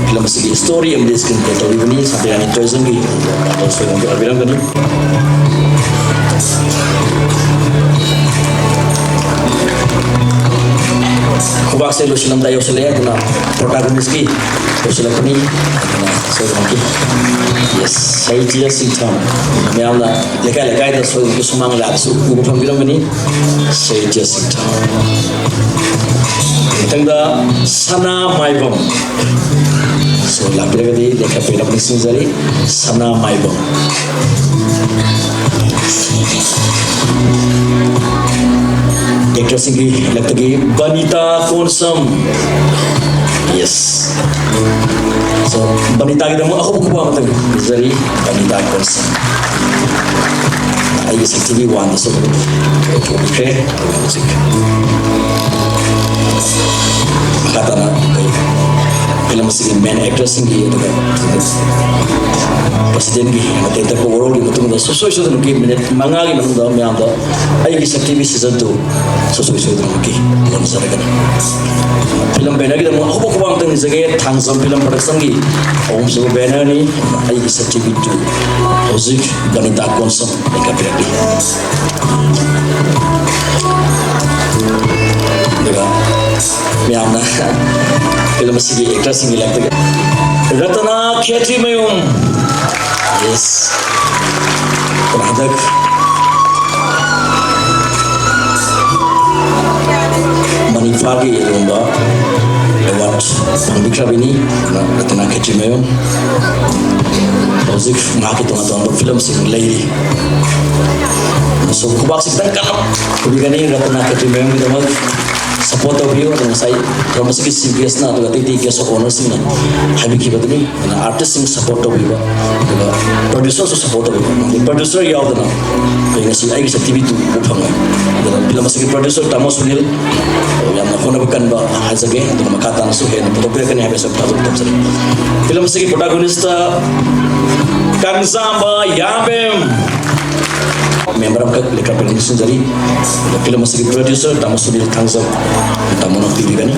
ꯐꯤꯂꯝ ꯑꯁꯤꯒꯤ ꯁ꯭ꯇꯣꯔꯤ ꯑꯃꯗꯤ ꯁ꯭ꯀ꯭ꯔꯤꯟ ꯄ꯭ꯂꯦ ꯇꯧꯔꯤꯕꯅꯤ ꯁꯥꯟꯇꯤꯔꯥꯅꯤ ꯇꯣꯏꯖꯝꯒꯤ ꯁꯣꯏꯗꯅ ꯑꯣꯏꯕꯤꯔꯝꯒꯅꯤ꯫ ꯈꯨꯕꯥꯛꯁꯦ ꯂꯣꯏꯁꯤꯜꯂꯝꯗꯥꯏ ꯌꯧꯁꯤꯜꯂꯛꯑꯦ, ꯑꯗꯨꯅ ꯄ꯭ꯔꯣꯇꯥꯒꯣꯅꯤꯁ꯭ꯠꯀꯤ ꯂꯣꯏꯁꯤꯜꯂꯛꯄꯅꯤ꯫ ꯑꯗꯨꯅ ꯁꯣꯏꯗꯅꯃꯛꯀꯤ, ꯌꯦꯁ, ꯁꯍꯤꯇ꯭ꯌ ꯁꯤꯡꯊꯥꯝ꯫ ꯃꯌꯥꯝꯅ ꯂꯩꯀꯥꯏ ꯂꯩꯀꯥꯏꯗ ꯁꯣꯏꯗꯅꯃꯛꯀꯤ ꯁꯨꯃꯥꯡ ꯂꯤꯂꯥꯗꯁꯨ ꯎꯕ ꯐꯪꯕꯤꯔꯝꯒꯅꯤ꯫ ꯁꯍꯤꯇ꯭ꯌ ꯁꯤꯡꯊꯥꯝ꯫ ꯃꯊꯪꯗ ꯁꯅꯥ ꯃꯥꯏꯕꯝ꯫ ꯁꯣ ꯂꯥꯛꯄꯤꯔꯒꯗꯤ ꯂꯦꯡꯈꯠꯄꯤꯔꯛꯅꯕ ꯅꯤꯡꯁꯤꯡꯖꯔꯤ꯫ ꯁꯅꯥ ꯃꯥꯏꯕꯝ꯫ ꯑꯦꯛꯇ꯭ꯔꯦꯁꯁꯤꯡꯒꯤ ꯂꯛꯇꯒꯤ ꯕꯅꯤꯇꯥ ꯀꯣꯟꯁꯝ꯫ ꯌꯦꯁ꯫ ꯁꯣ, ꯕꯅꯤꯇꯥꯒꯤꯗꯃꯛ ꯑꯍꯧꯕ ꯈꯨꯕꯥꯛ ꯑꯃꯇꯪ ꯄꯤꯖꯔꯤ, ꯕꯅꯤꯇꯥ ꯀꯣꯟꯁꯝ꯫ ꯑꯩꯒꯤ ꯁꯛꯊꯤꯕꯤ ꯋꯥꯟꯗꯁꯨ ꯊꯣꯛꯈ꯭ꯔꯦ꯫ ꯍꯧꯖꯤꯛ ꯃꯈꯥ ꯇꯥꯅ ꯑꯩꯈꯣꯏ ꯐꯤꯂꯝ ꯑꯁꯤꯒꯤ ꯃꯦꯟ ꯑꯦꯛꯇ꯭ꯔꯦꯁꯁꯤꯡꯒꯤ, ꯑꯗꯨꯒ ꯄ꯭ꯔꯁꯤꯗꯦꯟꯒꯤ ꯃꯇꯦꯡ ꯇꯧꯔꯛꯄ ꯋꯥꯔꯣꯜꯒꯤ ꯃꯇꯨꯡꯗ ꯁꯨꯡꯁꯣꯏ ꯁꯣꯏꯗꯅꯃꯛꯀꯤ ꯃꯤꯅꯤꯠ ꯃꯉꯥꯒꯤ ꯃꯅꯨꯡꯗ ꯃꯌꯥꯝꯗ ꯑꯩꯒꯤ ꯁꯛꯊꯤꯕꯤ ꯁꯤꯖꯟ ꯇꯨ ꯁꯨꯡꯁꯣꯏ ꯁꯣꯏꯗꯅꯃꯛꯀꯤ ꯌꯦꯡꯖꯔꯒꯅꯤ꯫ ꯐꯤꯂꯝ ꯕꯦꯅꯔꯒꯤꯗꯃꯛ ꯑꯍꯧꯕ ꯈꯨꯕꯥꯛ ꯑꯃꯇꯪ ꯅꯤꯖꯒꯦ꯫ ꯊꯥꯡꯖꯝ ꯐꯤꯂꯝ ꯄ꯭ꯔꯗꯛꯁꯟꯒꯤ ꯑꯍꯨꯝꯁꯨꯕ ꯕꯦꯅꯔꯅꯤ ꯑꯩꯒꯤ ꯁꯛꯊꯤꯕꯤ ꯇꯨ꯫ ꯍꯧꯖꯤꯛ ꯕꯅꯤꯇꯥ ꯀꯣꯟꯁꯝ ꯂꯦꯡꯈꯠꯄꯤꯔꯛꯂꯤ꯫ ꯑꯗꯨꯒ ꯃꯌꯥꯝꯅ ꯐꯤꯂꯝ ꯑꯁꯤꯒꯤ ꯑꯦꯛꯇ꯭ꯔꯦꯁꯁꯤꯡꯒꯤ ꯂꯛꯇꯒꯤ ꯔꯇꯅꯥ ꯈꯦꯇ꯭ꯔꯤꯃꯌꯨꯝ꯫ ꯌꯦꯁ꯫ ꯍꯟꯗꯛ ꯃꯅꯤꯄꯨꯔꯒꯤ ꯂꯨꯍꯣꯡꯕ ꯑꯦꯋꯥꯔꯗ ꯐꯪꯕꯤꯈ꯭ꯔꯕꯅꯤ꯫ ꯔꯇꯅꯥ ꯈꯦꯇ꯭ꯔꯤꯃꯌꯨꯝ ꯍꯧꯖꯤꯛ ꯃꯍꯥꯛꯀꯤ ꯇꯣꯉꯥꯟ ꯇꯣꯉꯥꯟꯕ ꯐꯤꯂꯝꯁꯤꯡ ꯂꯩꯔꯤ꯫ ꯑꯃꯁꯨꯡ ꯈꯨꯕꯥꯛꯁꯤ ꯈꯤꯇꯪ ꯀꯟꯅ ꯈꯨꯕꯤꯒꯅꯤ ꯔꯇꯅꯥ ꯈꯦꯇ꯭ꯔꯤꯃꯌꯨꯝꯒꯤꯗꯃꯛ꯫ ꯁꯄꯣꯔꯠ ꯇꯧꯕꯤꯌꯨ꯫ ꯑꯗꯨꯒ ꯉꯁꯥꯏ ꯊꯧꯔꯝ ꯑꯁꯤꯒꯤ ꯆꯤꯐ ꯒꯦꯁꯅ ꯑꯗꯨꯒ ꯑꯇꯩ ꯑꯇꯩ ꯒꯦꯁ ꯑꯣꯐ ꯑꯣꯅꯔꯁꯤꯡꯅ ꯍꯥꯏꯕꯤꯈꯤꯕꯗꯨꯅꯤ꯫ ꯑꯗꯨꯅ ꯑꯥꯔꯇꯤꯁꯁꯤꯡ ꯁꯄꯣꯔꯠ ꯇꯧꯕꯤꯕ, ꯑꯗꯨꯒ ꯄ꯭ꯔꯣꯗ꯭ꯌꯨꯁꯔꯁꯨ ꯁꯄꯣꯔꯠ ꯇꯧꯕꯤꯕ꯫ ꯃꯔꯝꯗꯤ ꯄ꯭ꯔꯣꯗ꯭ꯌꯨꯁꯔ ꯌꯥꯎꯗꯅ ꯑꯩꯈꯣꯏ ꯉꯁꯤ ꯑꯩꯒꯤ ꯁꯛꯇꯤꯕꯤ ꯇꯨ ꯎꯕ ꯐꯪꯉꯣꯏ꯫ ꯑꯗꯨꯅ ꯐꯤꯂꯝ ꯑꯁꯤꯒꯤ ꯄ꯭ꯔꯣꯗ꯭ꯌꯨꯁꯔ ꯇꯥꯃꯣ ꯁꯨꯅꯤꯜ ꯌꯥꯝꯅ ꯍꯣꯠꯅꯕ ꯀꯟꯕ ꯍꯥꯏꯖꯒꯦ꯫ ꯑꯗꯨꯒ ꯃꯈꯥ ꯇꯥꯅꯁꯨ ꯍꯦꯟꯅ ꯄꯨꯊꯣꯛꯄꯤꯔꯛꯀꯅꯤ ꯍꯥꯏꯕꯁꯤ ꯊꯥꯖꯕ ꯊꯝꯖꯔꯤ꯫ ꯐꯤꯂꯝ ꯑꯁꯤꯒꯤ ꯄ꯭ꯔꯣꯇꯥꯒꯣꯅꯤꯁꯇ ꯀꯪꯖꯥꯝꯕ ꯌꯥꯕꯦꯝ ꯃꯦꯝꯕꯔ ꯑꯃꯈꯛ ꯂꯩꯈꯠꯄꯤꯔꯝꯅꯤ ꯈꯟꯖꯔꯤ꯫ ꯐꯤꯂꯝ ꯑꯁꯤꯒꯤ ꯄ꯭ꯔꯣꯗ꯭ꯌꯨꯁꯔ ꯇꯥꯃꯣ ꯁꯨꯅꯤꯜ ꯊꯥꯡꯖꯝ, ꯇꯥꯃꯣꯅ ꯄꯤꯕꯤꯒꯅꯤ꯫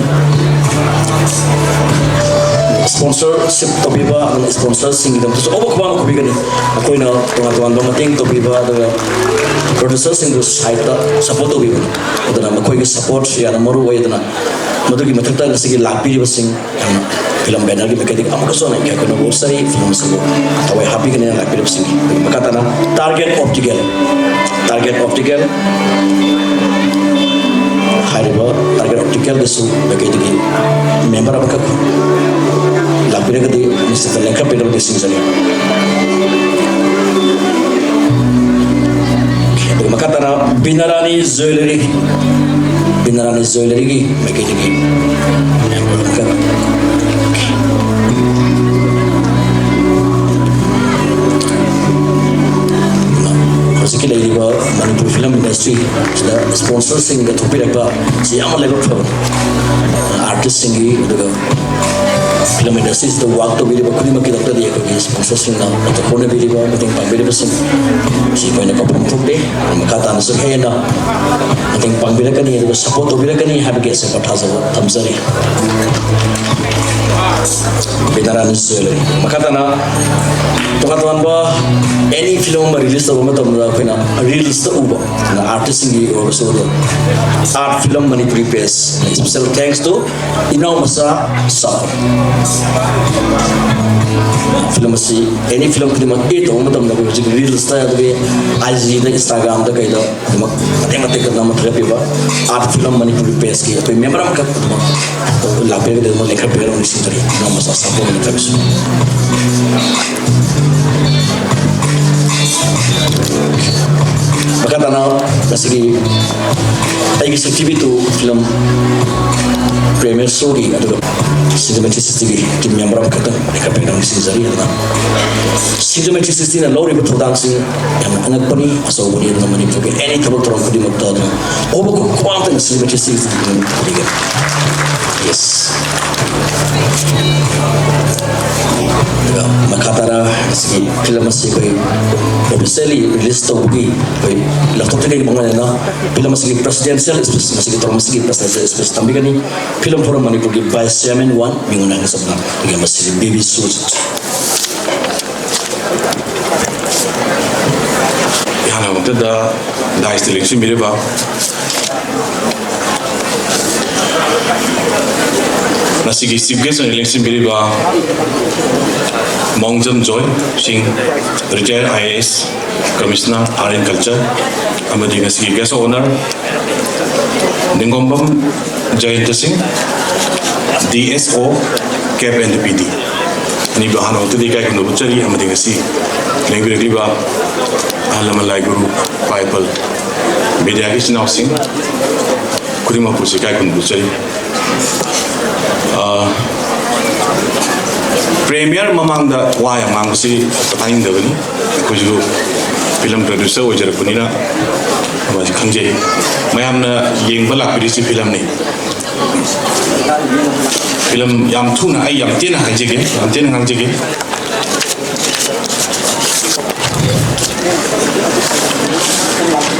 ꯁ꯭ꯄꯣꯟꯁꯔꯁꯤꯞ ꯇꯧꯕꯤꯕ ꯑꯗꯨꯒ ꯁ꯭ꯄꯣꯟꯁꯔꯁꯤꯡꯒꯤꯗꯃꯛꯇꯁꯨ ꯑꯆꯧꯕ ꯈꯨꯕꯥꯛ ꯈꯨꯕꯤꯒꯅꯤ꯫ ꯑꯩꯈꯣꯏꯅ ꯇꯣꯉꯥꯟ ꯇꯣꯉꯥꯟꯕ ꯃꯇꯦꯡ ꯇꯧꯕꯤꯕ ꯑꯗꯨꯒ ꯄ꯭ꯔꯣꯗ꯭ꯌꯨꯁꯔꯁꯤꯡꯗꯨ ꯁꯥꯏꯠꯇ ꯁꯄꯣꯔꯠ ꯇꯧꯕꯤꯕꯅꯤ꯫ ꯑꯗꯨꯅ ꯃꯈꯣꯏꯒꯤ ꯁꯄꯣꯔꯠꯁꯤ ꯌꯥꯝꯅ ꯃꯔꯨ ꯑꯣꯏ꯫ ꯑꯗꯨꯅ ꯃꯗꯨꯒꯤ ꯃꯊꯛꯇ ꯉꯁꯤꯒꯤ ꯂꯥꯛꯄꯤꯔꯤꯕꯁꯤꯡ ꯌꯥꯝꯅ ꯐꯤꯂꯝ ꯕꯦꯅꯔꯒꯤ ꯃꯥꯏꯀꯩꯗꯒꯤ ꯑꯃꯨꯛꯀꯁꯨ ꯍꯟꯅ ꯑꯩꯈꯣꯏꯅ ꯒꯣꯁꯔꯤ ꯐꯤꯂꯝ ꯑꯁꯤꯕꯨ ꯊꯋꯥꯏ ꯍꯥꯞꯄꯤꯒꯅꯤ ꯍꯥꯏꯅ ꯂꯥꯛꯄꯤꯔꯤꯕꯁꯤꯡꯒꯤ꯫ ꯑꯗꯨꯒ ꯃꯈꯥ ꯇꯥꯅ ꯇꯥꯔꯒꯦꯠ ꯑꯣꯞꯇꯤꯀꯦꯜ, ꯇꯥꯔꯒꯦꯠ ꯑꯣꯞꯇꯤꯀꯦꯜ ꯍꯥꯏꯔꯤꯕ ꯇꯥꯔꯒꯦꯠ ꯑꯣꯞꯇꯤꯀꯦꯜꯗꯁꯨ ꯃꯥꯏꯀꯩꯗꯒꯤ ꯃꯦꯝꯕꯔ ꯑꯃꯈꯛ ꯂꯥꯛꯄꯤꯔꯒꯗꯤ ꯅꯤꯁꯆꯤꯇ ꯂꯦꯡꯈꯠꯄꯤꯅꯕ ꯅꯤꯡꯁꯤꯡꯖꯔꯤ꯫ ꯑꯗꯨꯒ ꯃꯈꯥ ꯇꯥꯅ ꯕꯤꯅꯥꯔꯥꯅꯤ ꯖ꯭ꯋꯦꯂꯔꯤ, ꯕꯤꯅꯥꯔꯥꯅꯤ ꯖ꯭ꯋꯦꯂꯔꯤꯒꯤ ꯃꯥꯏꯀꯩꯗꯒꯤ ꯍꯧꯖꯤꯛꯀꯤ ꯂꯩꯔꯤꯕ ꯃꯅꯤꯄꯨꯔ ꯐꯤꯂꯝ ꯏꯟꯗꯁꯇ꯭ꯔꯤꯁꯤꯗ ꯁ꯭ꯄꯣꯟꯁꯔꯁꯤꯡꯒ ꯊꯣꯛꯄꯤꯔꯛꯄ ꯁꯤ ꯌꯥꯝꯅ ꯂꯥꯏꯕꯛ ꯐꯕ ꯑꯥꯔꯇꯤꯁꯁꯤꯡꯒꯤ, ꯑꯗꯨꯒ ꯐꯤꯂꯝ ꯏꯟꯗꯁꯇ꯭ꯔꯤꯁꯤꯗ ꯋꯥꯔꯛ ꯇꯧꯕꯤꯔꯤꯕ ꯈꯨꯗꯤꯡꯃꯛꯀꯤꯗꯃꯛꯇꯗꯤ ꯑꯩꯈꯣꯏꯒꯤ ꯁ꯭ꯄꯣꯟꯁꯔꯁꯤꯡꯅ ꯍꯣꯠꯅꯕꯤꯔꯤꯕ, ꯃꯇꯦꯡ ꯄꯥꯡꯕꯤꯔꯤꯕꯁꯤꯡ ꯑꯁꯤ ꯑꯩꯈꯣꯏꯅ ꯀꯥꯎꯐꯝ ꯊꯣꯛꯇꯦ꯫ ꯃꯈꯥ ꯇꯥꯅꯁꯨ ꯍꯦꯟꯅ ꯃꯇꯦꯡ ꯄꯥꯡꯕꯤꯔꯛꯀꯅꯤ, ꯑꯗꯨꯒ ꯁꯄꯣꯔꯠ ꯇꯧꯕꯤꯔꯛꯀꯅꯤ ꯍꯥꯏꯕꯒꯤ ꯑꯆꯦꯠꯄ ꯊꯥꯖꯕ ꯊꯝꯖꯔꯤ꯫ ꯕꯤꯅꯥꯔꯥꯅꯤ ꯃꯈꯥ ꯇꯥꯅ ꯇꯣꯉꯥꯟ ꯇꯣꯉꯥꯟꯕ ꯑꯦꯅꯤ ꯐꯤꯂꯝ ꯑꯃ ꯔꯤꯂꯤꯁ ꯇꯧꯕ ꯃꯇꯝꯗ ꯑꯩꯈꯣꯏꯅ ꯔꯤꯜꯁꯇ ꯎꯕ ꯑꯥꯔꯇꯤꯁꯁꯤꯡꯒꯤ ꯑꯣꯏꯔꯒꯁꯨ ꯑꯗꯣ, Art Film Manipuri Page, special thanks to ꯏꯅꯥꯎ ꯃꯆꯥ ꯁꯥꯐ꯫ ꯐꯤꯂꯝ ꯑꯁꯤ ꯑꯦꯅꯤ ꯐꯤꯂꯝ ꯈꯨꯗꯤꯡꯃꯛ ꯑꯦ ꯇꯧꯕ ꯃꯇꯝꯗ ꯑꯩꯈꯣꯏ ꯍꯧꯖꯤꯛ ꯔꯤꯜꯁꯇ ꯑꯗꯨꯒꯤ ꯑꯥꯏ ꯖꯤꯗ, ꯏꯟꯁꯇꯥꯒ꯭ꯔꯥꯝꯗ ꯀꯩꯗ ꯑꯗꯨꯃꯛ ꯃꯇꯦꯛ ꯃꯇꯦꯛ ꯀꯛꯅ ꯑꯃ ꯊꯥꯒꯠꯄꯤꯕ Art Film Manipuri Page ꯀꯤ ꯑꯩꯈꯣꯏ ꯃꯦꯝꯕꯔ ꯑꯃꯈꯛ ꯑꯗꯨꯃꯛ ꯂꯥꯛꯄꯤꯔꯒꯗꯤ ꯑꯗꯨꯃꯛ ꯂꯩꯈꯠꯄꯤꯔꯒ ꯅꯤꯡꯁꯤꯡꯖꯔꯤ꯫ ꯏꯅꯥꯎ ꯃꯆꯥ ꯁꯥꯐꯣꯝ ꯂꯩꯈꯠꯄꯤꯁꯨ꯫ ꯃꯈꯥ ꯇꯥꯅ ꯉꯁꯤꯒꯤ ꯑꯩꯒꯤ ꯁꯛꯊꯤꯕꯤ ꯇꯨ ꯐꯤꯂꯝ ꯄ꯭ꯔꯤꯃꯤꯌꯔ ꯁꯣꯒꯤ ꯑꯗꯨꯒ ꯁꯤꯅꯦꯃꯦꯇꯤꯁꯤꯁꯇꯤꯒꯤ ꯇꯤꯝ ꯃꯦꯝꯕꯔ ꯑꯃꯈꯛꯇꯪ ꯂꯩꯈꯠꯄꯤꯔꯒ ꯅꯤꯡꯁꯤꯡꯖꯔꯤ꯫ ꯑꯗꯨꯅ ꯁꯤꯅꯦꯃꯦꯇꯤꯁꯤꯁꯇꯤꯅ ꯂꯧꯔꯤꯕ ꯊꯧꯗꯥꯡꯁꯤ ꯌꯥꯝꯅ ꯑꯉꯛꯄꯅꯤ, ꯑꯆꯧꯕꯅꯤ꯫ ꯑꯗꯨꯅ ꯃꯅꯤꯄꯨꯔꯒꯤ ꯑꯦꯅꯤ ꯊꯕꯛ ꯊꯧꯔꯝ ꯈꯨꯗꯤꯡꯃꯛꯇ ꯑꯗꯨꯝ ꯍꯧꯕ ꯈꯨꯋꯥꯡꯗ ꯁꯤꯅꯦꯃꯦꯇꯤꯁꯤꯁꯇꯤ ꯌꯦꯁ꯫ ꯑꯗꯨꯒ ꯃꯈꯥ ꯇꯥꯅ ꯉꯁꯤꯒꯤ ꯐꯤꯂꯝ ꯑꯁꯤ ꯑꯩꯈꯣꯏ ꯑꯣꯐꯤꯁꯤꯌꯦꯜꯂꯤ ꯔꯤꯂꯤꯁ ꯇꯧꯕꯒꯤ ꯑꯩꯈꯣꯏ ꯂꯥꯎꯊꯣꯛꯆꯔꯤꯕ ꯃꯉꯥꯏꯗꯅ ꯐꯤꯂꯝ ꯑꯁꯤꯒꯤ ꯄ꯭ꯔꯦꯁꯤꯗꯦꯟꯁꯤꯌꯦꯜ ꯏꯁꯄꯤꯁ, ꯃꯁꯤꯒꯤ ꯊꯧꯔꯝ ꯑꯁꯤꯒꯤ ꯄ꯭ꯔꯦꯁꯤꯗꯦꯟꯁꯤꯌꯦꯜ ꯏꯁꯄꯤꯁ ꯊꯝꯕꯤꯒꯅꯤ ꯐꯤꯂꯝ ꯐꯣꯔꯝ ꯃꯅꯤꯄꯨꯔꯒꯤ ꯚꯥꯏꯁ ꯆꯤꯌꯥꯔꯃꯦꯟ ꯋꯥꯟ ꯃꯤꯉꯣꯟ ꯍꯥꯏꯅ ꯆꯠꯅ ꯑꯩꯈꯣꯏꯒꯤ ꯃꯁꯤꯒꯤ ꯕꯦꯕꯤ ꯁꯨ ꯏꯍꯥꯟ ꯍꯥꯟꯕꯃꯛꯇꯗ ꯗꯥꯏꯁꯇ ꯂꯦꯡꯁꯤꯟꯕꯤꯔꯤꯕ, ꯉꯁꯤꯒꯤ ꯆꯤꯐ ꯒꯦꯁ ꯑꯣꯏꯅ ꯂꯦꯡꯁꯤꯟꯕꯤꯔꯤꯕ Mongjam Joy Singh, retired I A S commissioner art and culture, ꯑꯃꯗꯤ ꯉꯁꯤꯒꯤ guest of honour Ningombam Jayanta Singh, D S O, ꯀꯦꯞ ꯑꯦꯟ ꯄꯤ ꯗꯤ, ꯑꯅꯤꯕꯨ ꯑꯍꯥꯟꯕꯃꯛꯇꯗꯤ ꯏꯀꯥꯏ ꯈꯨꯝꯅꯕ ꯎꯠꯆꯔꯤ꯫ ꯑꯃꯗꯤ ꯉꯁꯤ ꯂꯦꯡꯕꯤꯔꯛꯂꯤꯕ ꯑꯍꯜ ꯂꯃꯟ, ꯂꯥꯏ ꯒꯨꯔꯨ, ꯏꯄꯥ ꯏꯄꯜ, ꯃꯦꯗꯤꯌꯥꯒꯤ ꯏꯆꯤꯟ ꯏꯅꯥꯎꯁꯤꯡ ꯈꯨꯗꯤꯡꯃꯛꯄꯨꯁꯨ ꯏꯀꯥꯏ ꯈꯨꯝꯅꯕ ꯎꯠꯆꯔꯤ꯫ ꯑ, ꯄ꯭ꯔꯦꯃꯤꯌꯔ ꯃꯃꯥꯡꯗ ꯋꯥ ꯌꯥꯝ ꯉꯥꯡꯕꯁꯤ ꯇꯥꯅꯤꯡꯗꯕꯅꯤ꯫ ꯑꯩꯈꯣꯏꯁꯨ ꯐꯤꯂꯝ ꯄ꯭ꯔꯗ꯭ꯌꯨꯁꯔ ꯑꯣꯏꯖꯔꯛꯄꯅꯤꯅ ꯃꯁꯤ ꯈꯪꯖꯩ꯫ ꯃꯌꯥꯝꯅ ꯌꯦꯡꯕ ꯂꯥꯛꯄꯤꯔꯤꯁꯤ ꯐꯤꯂꯝꯅꯤ꯫ ꯐꯤꯂꯝ ꯌꯥꯝ ꯊꯨꯅ, ꯑꯩ ꯌꯥꯝ ꯇꯦꯟꯅ ꯍꯥꯏꯖꯒꯦ, ꯌꯥꯝ ꯇꯦꯟꯅ ꯉꯥꯡꯖꯒꯦ꯫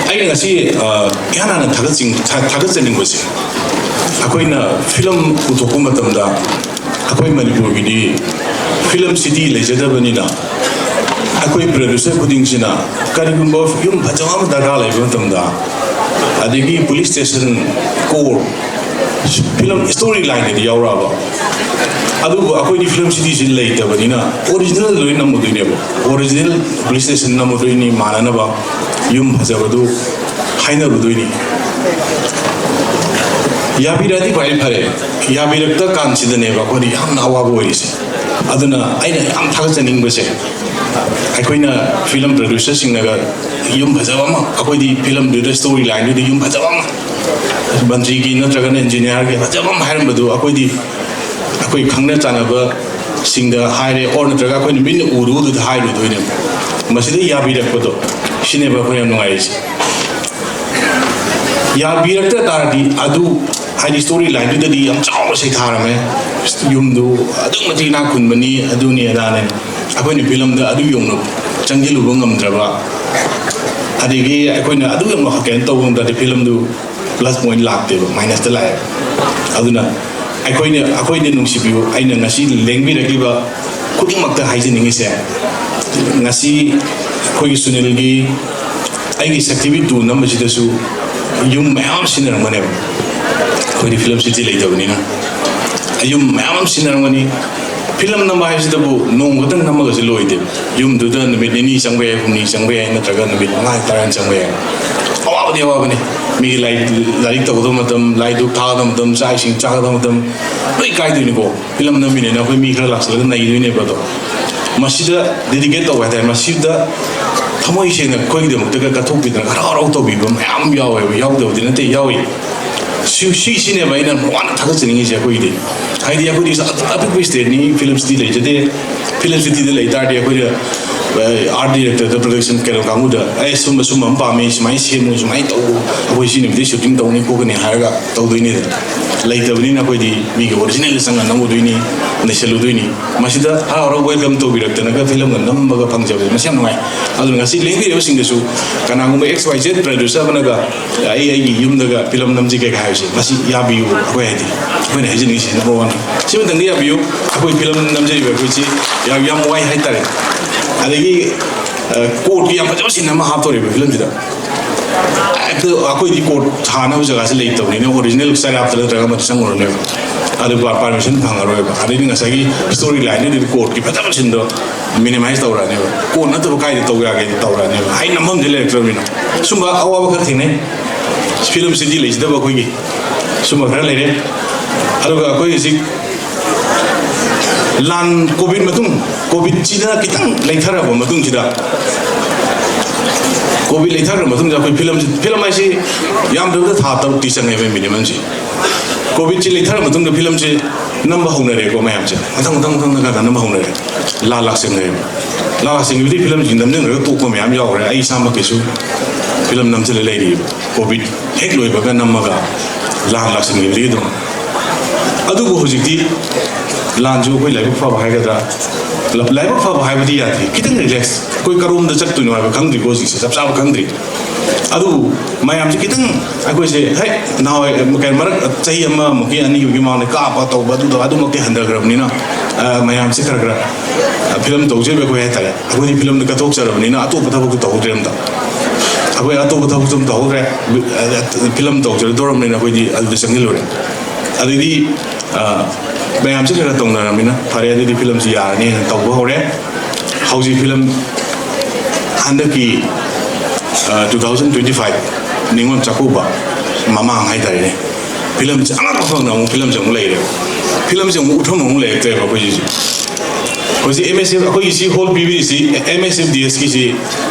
ꯑꯩꯅ ꯉꯁꯤ, ꯑ, ꯏꯍꯥꯟ ꯍꯥꯟꯅ ꯊꯥꯒꯠꯆꯤꯡ-, ꯊꯥ-, ꯊꯥꯒꯠꯆꯅꯤꯡꯕꯁꯦ, ꯑꯩꯈꯣꯏꯅ ꯐꯤꯂꯝ ꯄꯨꯊꯣꯛꯄ ꯃꯇꯝꯗ ꯑꯩꯈꯣꯏ ꯃꯅꯤꯄꯨꯔꯒꯤꯗꯤ ꯐꯤꯂꯝ ꯁꯤꯇꯤ ꯂꯩꯖꯗꯕꯅꯤꯅ ꯑꯩꯈꯣꯏ ꯄ꯭ꯔꯣꯗ꯭ꯌꯨꯁꯔ ꯈꯨꯗꯤꯡꯁꯤꯅ ꯀꯔꯤꯒꯨꯝꯕ ꯌꯨꯝ ꯐꯖꯕ ꯑꯃ ꯗꯔꯀꯥꯔ ꯂꯩꯕ ꯃꯇꯝꯗ, ꯑꯗꯒꯤ police station, court, film story ꯂꯥꯏꯟꯗꯗꯤ ꯌꯥꯎꯔꯛꯑꯕ, ꯑꯗꯨꯕꯨ ꯑꯩꯈꯣꯏꯗꯤ ꯐꯤꯂꯝ ꯁꯤꯇꯤꯁꯤ ꯂꯩꯇꯕꯅꯤꯅ ꯑꯣꯔꯤꯖꯤꯅꯦꯜ ꯂꯣꯏ ꯅꯝꯃꯨꯗꯣꯏꯅꯦꯕ꯫ ꯑꯣꯔꯤꯖꯤꯅꯦꯜ ꯄꯨꯂꯤꯁ ꯁ꯭ꯇꯦꯁꯟ ꯅꯝꯃꯨꯗꯣꯏꯅꯤ, ꯃꯥꯟꯅꯅꯕ ꯌꯨꯝ ꯐꯖꯕꯗꯨ ꯍꯥꯏꯅꯔꯨꯗꯣꯏꯅꯤ꯫ ꯌꯥꯕꯤꯔꯛꯑꯗꯤ ꯈ꯭ꯋꯥꯏ ꯐꯔꯦ꯫ ꯌꯥꯕꯤꯔꯛꯇ ꯀꯥꯟꯁꯤꯗꯅꯦꯕ ꯑꯩꯈꯣꯏꯅ ꯌꯥꯝꯅ ꯑꯋꯥꯕ ꯑꯣꯏꯔꯤꯁꯦ꯫ ꯑꯗꯨꯅ ꯑꯩꯅ ꯌꯥꯝ ꯊꯥꯒꯠꯆꯅꯤꯡꯕꯁꯦ, ꯑꯩꯈꯣꯏꯅ ꯐꯤꯂꯝ ꯄ꯭ꯔꯣꯗ꯭ꯌꯨꯁꯔꯁꯤꯡꯅꯒ ꯌꯨꯝ ꯐꯖꯕ ꯑꯃ, ꯑꯩꯈꯣꯏꯗꯤ ꯐꯤꯂꯝꯗꯨꯗ ꯁ꯭ꯇꯣꯔꯤ ꯂꯥꯏꯟꯗꯨꯗ ꯌꯨꯝ ꯐꯖꯕ ꯑꯃ ꯃꯟꯇ꯭ꯔꯤꯒꯤ ꯅꯠꯇ꯭ꯔꯒꯅ ꯏꯟꯖꯤꯅꯤꯌꯥꯔꯒꯤ ꯐꯖꯕ ꯑꯃ ꯍꯥꯏꯔꯝꯕꯗꯨ ꯑꯩꯈꯣꯏꯗꯤ ꯑꯩꯈꯣꯏ ꯈꯪꯅ ꯆꯥꯟꯅꯕꯁꯤꯡꯗ ꯍꯥꯏꯔꯦ, ꯑꯣꯔ ꯅꯠꯇ꯭ꯔꯒ ꯑꯩꯈꯣꯏꯅ ꯃꯤꯠꯅ ꯎꯔꯨꯕꯗꯨꯗ ꯍꯥꯏꯔꯨꯗꯣꯏꯅꯦꯕ꯫ ꯃꯁꯤꯗ ꯌꯥꯕꯤꯔꯛꯄꯗꯣ, ꯁꯤꯅꯦꯕ ꯑꯩꯈꯣꯏꯅ ꯌꯥꯝ ꯅꯨꯡꯉꯥꯏꯔꯤꯁꯦ꯫ ꯌꯥꯕꯤꯔꯛꯇ ꯇꯥꯔꯗꯤ ꯑꯗꯨ, ꯍꯥꯏꯗꯤ ꯁ꯭ꯇꯣꯔꯤ ꯂꯥꯏꯟꯗꯨꯗꯗꯤ ꯌꯥꯝ ꯆꯥꯎꯅ ꯁꯩꯊꯥꯔꯝꯃꯦ, ꯌꯨꯝꯗꯨ ꯑꯗꯨꯛ ꯃꯇꯤꯛ ꯏꯅꯥꯛ ꯈꯨꯟꯕꯅꯤ, ꯑꯗꯨꯅꯤ ꯑꯗꯥꯅꯦ꯫ ꯑꯩꯈꯣꯏꯅ ꯐꯤꯂꯝꯗ ꯑꯗꯨ ꯌꯧꯅ ꯆꯪꯁꯤꯜꯂꯨꯕ ꯉꯝꯗ꯭ꯔꯕ, ꯑꯗꯒꯤ ꯑꯩꯈꯣꯏꯅ ꯑꯗꯨ ꯌꯧꯅ ꯀꯩꯅꯣ ꯇꯧꯕ ꯉꯝꯗ꯭ꯔꯗꯤ ꯐꯤꯂꯝꯗꯨ ꯄ꯭ꯂꯁ ꯄꯣꯏꯟ ꯂꯥꯛꯇꯦꯕ, ꯃꯥꯏꯅꯁꯇ ꯂꯥꯛꯑꯦꯕ꯫ ꯑꯗꯨꯅ ꯑꯩꯈꯣꯏꯅ, ꯑꯩꯈꯣꯏꯅ ꯅꯨꯡꯁꯤꯕꯤꯌꯨ꯫ ꯑꯩꯅ ꯉꯁꯤ ꯂꯦꯡꯕꯤꯔꯛꯂꯤꯕ ꯈꯨꯗꯤꯡꯃꯛꯇ ꯍꯥꯏꯖꯅꯤꯡꯉꯤꯁꯦ, ꯉꯁꯤ ꯑꯩꯈꯣꯏꯒꯤ ꯁꯨꯅꯤꯜꯒꯤ ꯑꯩꯒꯤ ꯁꯛꯊꯤꯕꯤ ꯇꯨ ꯅꯝꯕꯁꯤꯗꯁꯨ ꯌꯨꯝ ꯃꯌꯥꯝ ꯑꯃ ꯁꯤꯖꯤꯟꯅꯔꯝꯒꯅꯦꯕ꯫ ꯑꯩꯈꯣꯏꯗꯤ ꯐꯤꯂꯝ ꯁꯤꯇꯤ ꯂꯩꯇꯕꯅꯤꯅ ꯌꯨꯝ ꯃꯌꯥꯝ ꯑꯃ ꯁꯤꯖꯤꯟꯅꯔꯝꯒꯅꯤ꯫ ꯐꯤꯂꯝ ꯅꯝꯕ ꯍꯥꯏꯁꯤꯗꯕꯨ ꯅꯣꯡ ꯈꯛꯇꯪ ꯅꯝꯃꯒꯁꯨ ꯂꯣꯏꯗꯦꯕ꯫ ꯌꯨꯝꯗꯨꯗ ꯅꯨꯃꯤꯠ ꯅꯤꯅꯤ ꯆꯪꯕ ꯌꯥꯏ, ꯍꯨꯝꯅꯤ ꯆꯪꯕ ꯌꯥꯏ, ꯅꯠꯇ꯭ꯔꯒ ꯅꯨꯃꯤꯠ ꯃꯉꯥ ꯇꯔꯥꯅꯤ ꯆꯪꯕ ꯌꯥꯏ꯫ ꯑꯋꯥꯕꯗꯤ ꯑꯋꯥꯕꯅꯤ꯫ ꯃꯤꯒꯤ ꯂꯥꯏꯔꯤꯛ, ꯂꯥꯏꯔꯤꯛ ꯇꯧꯒꯗꯕ ꯃꯇꯝ, ꯂꯥꯏꯗꯨꯛ ꯊꯥꯒꯗꯕ ꯃꯇꯝ, ꯆꯥꯛ ꯏꯁꯤꯡ ꯆꯥꯒꯗꯕ ꯃꯇꯝ, ꯂꯣꯏ ꯀꯥꯏꯗꯣꯏꯅꯤꯀꯣ꯫ ꯐꯤꯂꯝ ꯅꯝꯃꯤꯅꯦꯅ ꯑꯩꯈꯣꯏ ꯃꯤ ꯈꯔ ꯂꯥꯛꯁꯤꯜꯂꯒ ꯅꯩꯗꯣꯏꯅꯦꯕ꯫ ꯑꯗꯣ ꯃꯁꯤꯗ ꯗꯦꯗꯤꯀꯦꯠ ꯇꯧꯕ ꯍꯥꯏꯇꯥꯔꯦ, ꯃꯁꯤꯗ ꯊꯃꯣꯏ ꯁꯦꯡꯅ ꯑꯩꯈꯣꯏꯒꯤꯗꯃꯛꯇꯒ ꯀꯠꯊꯣꯛꯄꯤꯗꯅ ꯍꯔꯥꯎ ꯍꯔꯥꯎ ꯇꯧꯕꯤꯕ ꯃꯌꯥꯝ ꯌꯥꯎꯋꯦꯕ, ꯌꯥꯎꯗꯕꯗꯤ ꯅꯠꯇꯦ, ꯌꯥꯎꯏ꯫ ꯁꯤ, ꯁꯤꯁꯤꯅꯦꯕ ꯑꯩꯅ ꯋꯥꯅ ꯊꯥꯒꯠꯆꯅꯤꯡꯉꯤꯁꯦ ꯑꯩꯈꯣꯏꯒꯤꯗꯤ꯫ ꯍꯥꯏꯗꯤ ꯑꯩꯈꯣꯏꯗꯤ ꯑꯄꯤꯛꯄ ꯁ꯭ꯇꯦꯠꯅꯤ, ꯐꯤꯂꯝ ꯁꯤꯇꯤ ꯂꯩꯖꯗꯦ꯫ ꯐꯤꯂꯝ ꯁꯤꯇꯤꯗ ꯂꯩ ꯇꯥꯔꯗꯤ ꯑꯩꯈꯣꯏꯗ ꯑꯥꯔꯠ ꯗꯤꯔꯦꯛꯇꯔꯗ, ꯄ꯭ꯔꯣꯗꯛꯁꯟ ꯀꯩꯅꯣ ꯀꯥꯡꯕꯨꯗ, "ꯑꯦ, ꯁꯨꯝꯕ ꯁꯨꯝꯕ ꯑꯃ ꯄꯥꯝꯃꯤ, ꯁꯨꯃꯥꯏꯅ ꯁꯦꯝꯃꯨ, ꯁꯨꯃꯥꯏꯅ ꯇꯧ, ꯑꯩꯈꯣꯏ ꯁꯤ ꯅꯨꯃꯤꯠꯇꯩ ꯁꯨꯇꯤꯡ ꯇꯧꯅꯤ ꯈꯣꯠꯀꯅꯤ" ꯍꯥꯏꯔꯒ ꯇꯧꯗꯣꯏꯅꯤꯗꯅ꯫ ꯂꯩꯇꯕꯅꯤꯅ ꯑꯩꯈꯣꯏꯗꯤ ꯃꯤꯒꯤ ꯑꯣꯔꯤꯖꯤꯅꯦꯜꯗ ꯆꯪꯉ ꯅꯝꯃꯨꯗꯣꯏꯅꯤ, ꯅꯩꯁꯜꯂꯨꯗꯣꯏꯅꯤ꯫ ꯃꯁꯤꯗ ꯍꯔꯥꯎ ꯍꯔꯥꯎ ꯋꯦꯜꯀꯝ ꯇꯧꯕꯤꯔꯛꯇꯅꯒ ꯐꯤꯂꯝꯒ ꯅꯝꯕꯒ ꯐꯪꯖꯕꯁꯦ ꯃꯁꯤ ꯌꯥꯝ ꯅꯨꯡꯉꯥꯏ꯫ ꯑꯗꯨꯅ ꯉꯁꯤ ꯂꯦꯡꯕꯤꯔꯤꯕꯁꯤꯡꯗꯁꯨ ꯀꯅꯥꯒꯨꯝꯕ ꯑꯦꯛꯁ ꯋꯥꯏ ꯖꯦꯠ ꯄ꯭ꯔꯗ꯭ꯌꯨꯁꯔ ꯑꯃꯅꯒ ꯑꯩ ꯑꯩꯒꯤ ꯌꯨꯝꯗꯒ ꯐꯤꯂꯝ ꯅꯝꯁꯤ ꯀꯩꯀꯥ ꯍꯥꯏꯕꯁꯦ ꯃꯁꯤ ꯌꯥꯕꯤꯌꯨ꯫ ꯑꯩꯈꯣꯏ ꯍꯥꯏꯗꯤ ꯑꯩꯈꯣꯏꯅ ꯍꯥꯏꯖꯅꯤꯡꯉꯤꯁꯤ ꯅꯝꯕꯔ ꯋꯥꯟ ꯁꯤꯃꯇꯪꯗꯤ ꯌꯥꯕꯤꯌꯨ꯫ ꯑꯩꯈꯣꯏ ꯐꯤꯂꯝ ꯅꯝꯖꯔꯤꯕ ꯑꯩꯈꯣꯏꯁꯤ ꯌꯥꯝ ꯌꯥꯝ ꯋꯥꯏ ꯍꯥꯏꯇꯥꯔꯦ꯫ ꯑꯗꯒꯤ ꯀꯣꯔꯠꯀꯤ ꯌꯥꯝ ꯐꯖꯕ ꯁꯤꯟ ꯑꯃ ꯍꯥꯞꯇꯣꯔꯦꯕ ꯐꯤꯂꯝꯁꯤꯗ꯫ ꯍꯦꯛꯇ ꯑꯩꯈꯣꯏꯗꯤ ꯀꯣꯔꯠ ꯊꯥꯅꯕ ꯖꯒꯥꯁꯤ ꯂꯩꯇꯕꯅꯤꯅ ꯑꯣꯔꯤꯖꯤꯅꯦꯜ ꯆꯩꯔꯥꯛꯇ ꯅꯠꯇ꯭ꯔꯒ ꯑꯃꯗ ꯆꯪꯉꯨꯔꯅꯦꯕ꯫ ꯑꯗꯨ ꯄꯥꯔꯃꯤꯁꯟ ꯐꯪꯉꯔꯣꯏꯕ꯫ ꯑꯗꯩꯗꯤ ꯉꯁꯥꯏꯒꯤ ꯁ꯭ꯇꯣꯔꯤ ꯂꯥꯏꯟꯗꯨꯗꯤ ꯀꯣꯔꯠꯀꯤ ꯐꯖꯕ ꯁꯤꯟꯗꯣ ꯃꯤꯅꯤꯃꯥꯏꯁ ꯇꯧꯔꯛꯑꯅꯦꯕ꯫ ꯀꯣꯔꯠ ꯅꯠꯇꯕ ꯀꯥꯏꯗ ꯇꯧ ꯌꯥꯒꯦ ꯇꯧꯔꯛꯑꯅꯦꯕ꯫ ꯍꯥꯏ ꯅꯝꯐꯝꯁꯦ ꯂꯩꯔꯛꯇ꯭ꯔꯕꯅꯤꯅ ꯁꯨꯝꯕ ꯑꯋꯥꯕ ꯈꯔ ꯊꯦꯡꯅꯩ꯫ ꯐꯤꯂꯝ ꯁꯤꯇꯤ ꯂꯩꯖꯗꯕ ꯑꯩꯈꯣꯏꯒꯤ ꯁꯨꯝꯕ ꯈꯔ ꯂꯩꯔꯦ꯫ ꯑꯗꯨꯒ ꯑꯩꯈꯣꯏ ꯍꯧꯖꯤꯛ ꯂꯥꯟ, ꯀꯣꯚꯤꯗ ꯃꯇꯨꯡ, ꯀꯣꯚꯤꯗꯁꯤꯅ ꯈꯤꯇꯪ ꯂꯩꯊꯔꯕ ꯃꯇꯨꯡꯁꯤꯗ, ꯀꯣꯚꯤꯗ ꯂꯩꯊꯈ꯭ꯔ ꯃꯇꯨꯡꯗ ꯑꯩꯈꯣꯏ ꯐꯤꯂꯝꯁꯤ, ꯐꯤꯂꯝ ꯍꯥꯏꯁꯤ ꯌꯥꯝꯗ꯭ꯔꯕꯗ ꯊꯥ ꯇꯔꯨꯛꯇꯤ ꯆꯪꯉꯦꯕ ꯃꯤꯅꯤꯃꯝꯁꯤ꯫ ꯀꯣꯚꯤꯗꯁꯤ ꯂꯩꯊꯔ ꯃꯇꯨꯡꯗ ꯐꯤꯂꯝꯁꯤ ꯅꯝꯕ ꯍꯧꯅꯔꯦꯀꯣ ꯃꯌꯥꯝꯁꯦ꯫ ꯃꯊꯪ, ꯃꯊꯪ, ꯃꯊꯪ, ꯃꯊꯪ ꯅꯝꯕ ꯍꯧꯅꯔꯦ꯫ ꯂꯥꯟ ꯂꯥꯛꯁꯟꯈ꯭ꯔꯦꯕ꯫ ꯂꯥꯟ ꯂꯥꯛꯁꯟꯈꯤꯕꯗꯒꯤ ꯐꯤꯂꯝꯁꯤ ꯅꯝꯖꯤꯟꯈ꯭ꯔꯒ ꯇꯣꯛꯄ ꯃꯌꯥꯝ ꯌꯥꯎꯈ꯭ꯔꯦ꯫ ꯑꯩ ꯏꯁꯥꯃꯛꯀꯤꯁꯨ ꯐꯤꯂꯝ ꯅꯝꯁꯤꯜꯂ ꯂꯩꯔꯤꯕ꯫ ꯀꯣꯚꯤꯗ ꯍꯦꯛ ꯂꯣꯏꯕꯒ ꯅꯝꯃꯒ ꯂꯥꯟ ꯂꯥꯛꯁꯟꯈꯤꯕꯗꯒꯤ ꯑꯗꯨꯝ꯫ ꯑꯗꯨꯕꯨ ꯍꯧꯖꯤꯛꯇꯤ ꯂꯥꯟꯁꯨ ꯑꯩꯈꯣꯏ ꯂꯥꯏꯕꯛ ꯐꯕ ꯍꯥꯏꯒꯗ꯭ꯔꯥ, ꯂ-, ꯂꯥꯏꯕꯛ ꯐꯕ ꯍꯥꯏꯕꯗꯤ ꯌꯥꯗꯦ, ꯈꯤꯇꯪ ꯔꯤꯂꯦꯛꯁ꯫ ꯑꯩꯈꯣꯏ ꯀꯔꯣꯝꯗ ꯆꯠꯇꯣꯏꯅꯣ ꯍꯥꯏꯕ ꯈꯪꯗ꯭ꯔꯤꯀꯣ ꯍꯧꯖꯤꯛꯁꯦ, ꯆꯞ ꯆꯥꯕ ꯈꯪꯗ꯭ꯔꯤ꯫ ꯑꯗꯨꯕꯨ ꯃꯌꯥꯝꯁꯦ ꯈꯤꯇꯪ ꯑꯩꯈꯣꯏꯁꯦ ꯍꯦꯛ ꯅꯍꯥꯟꯋꯥꯏ, ꯀꯩ, ꯃꯔꯛ ꯆꯍꯤ ꯑꯃꯃꯨꯛꯀꯤ ꯑꯅꯤꯃꯨꯛꯀꯤ ꯃꯃꯥꯡꯗ ꯀꯥꯞꯄ ꯇꯧꯕ ꯑꯗꯨꯗꯣ ꯑꯗꯨꯃꯛꯇꯤ ꯍꯟꯊꯈ꯭ꯔꯕꯅꯤꯅ, ꯑ, ꯃꯌꯥꯝꯁꯦ ꯈꯔ ꯈꯔ, ꯑ, ꯐꯤꯂꯝ ꯇꯧꯖꯔꯤꯕ ꯑꯩꯈꯣꯏ ꯍꯥꯏꯇꯥꯔꯦ, ꯑꯩꯈꯣꯏꯗꯤ ꯐꯤꯂꯝꯗ ꯀꯠꯊꯣꯛꯆꯔꯕꯅꯤꯅ ꯑꯇꯣꯞꯄ ꯊꯕꯛꯇꯤ ꯇꯧꯍꯧꯗ꯭ꯔꯦ ꯑꯝꯇ꯫ ꯑꯩꯈꯣꯏ ꯑꯇꯣꯞꯄ ꯊꯕꯛꯁꯨ ꯑꯝꯇ ꯇꯧꯍꯧꯗ꯭ꯔꯦ꯫ ꯐꯤꯂꯝ ꯇꯧꯖꯔꯗꯧꯔꯕꯅꯤꯅ ꯑꯩꯈꯣꯏꯗꯤ ꯑꯗꯨꯗ ꯆꯪꯁꯤꯜꯂꯨꯔꯦ꯫ ꯑꯗꯩꯗꯤ, ꯑ, ꯃꯌꯥꯝꯁꯦ ꯈꯔ ꯈꯔ ꯇꯧꯅꯔꯕꯅꯤꯅ ꯐꯔꯦ, ꯑꯗꯨꯗꯤ ꯐꯤꯂꯝꯁꯤ ꯌꯥꯔꯅꯤꯅ ꯇꯧꯕ ꯍꯧꯔꯦ꯫ ꯍꯧꯖꯤꯛ ꯐꯤꯂꯝ ꯍꯟꯗꯛꯀꯤ, ꯑ, two thousand twenty five Ningol Chakkouba ꯃꯃꯥꯡ ꯍꯥꯏꯇꯥꯔꯦꯅꯦ, ꯐꯤꯂꯝꯁꯦ ꯑꯉꯛꯄ ꯐꯪꯅ ꯑꯃꯨꯛ ꯐꯤꯂꯝꯁꯦ ꯑꯃꯨꯛ ꯂꯩꯔꯦ꯫ ꯐꯤꯂꯝꯁꯦ ꯑꯃꯨꯛ ꯎꯠꯐꯝ ꯑꯃꯨꯛ ꯂꯩꯔꯛꯇ꯭ꯔꯦꯕ ꯑꯩꯈꯣꯏ ꯁꯤꯁꯦ꯫ ꯍꯧꯖꯤꯛ ꯑꯦꯝ ꯑꯦꯁ ꯑꯦꯐ, ꯑꯩꯈꯣꯏꯒꯤ ꯁꯤ ꯍꯣꯜ ꯄꯤꯕꯤꯔꯤꯁꯤ ꯑꯦꯝ ꯑꯦꯁ ꯑꯦꯐ ꯗꯤ ꯑꯦꯁꯀꯤꯁꯤ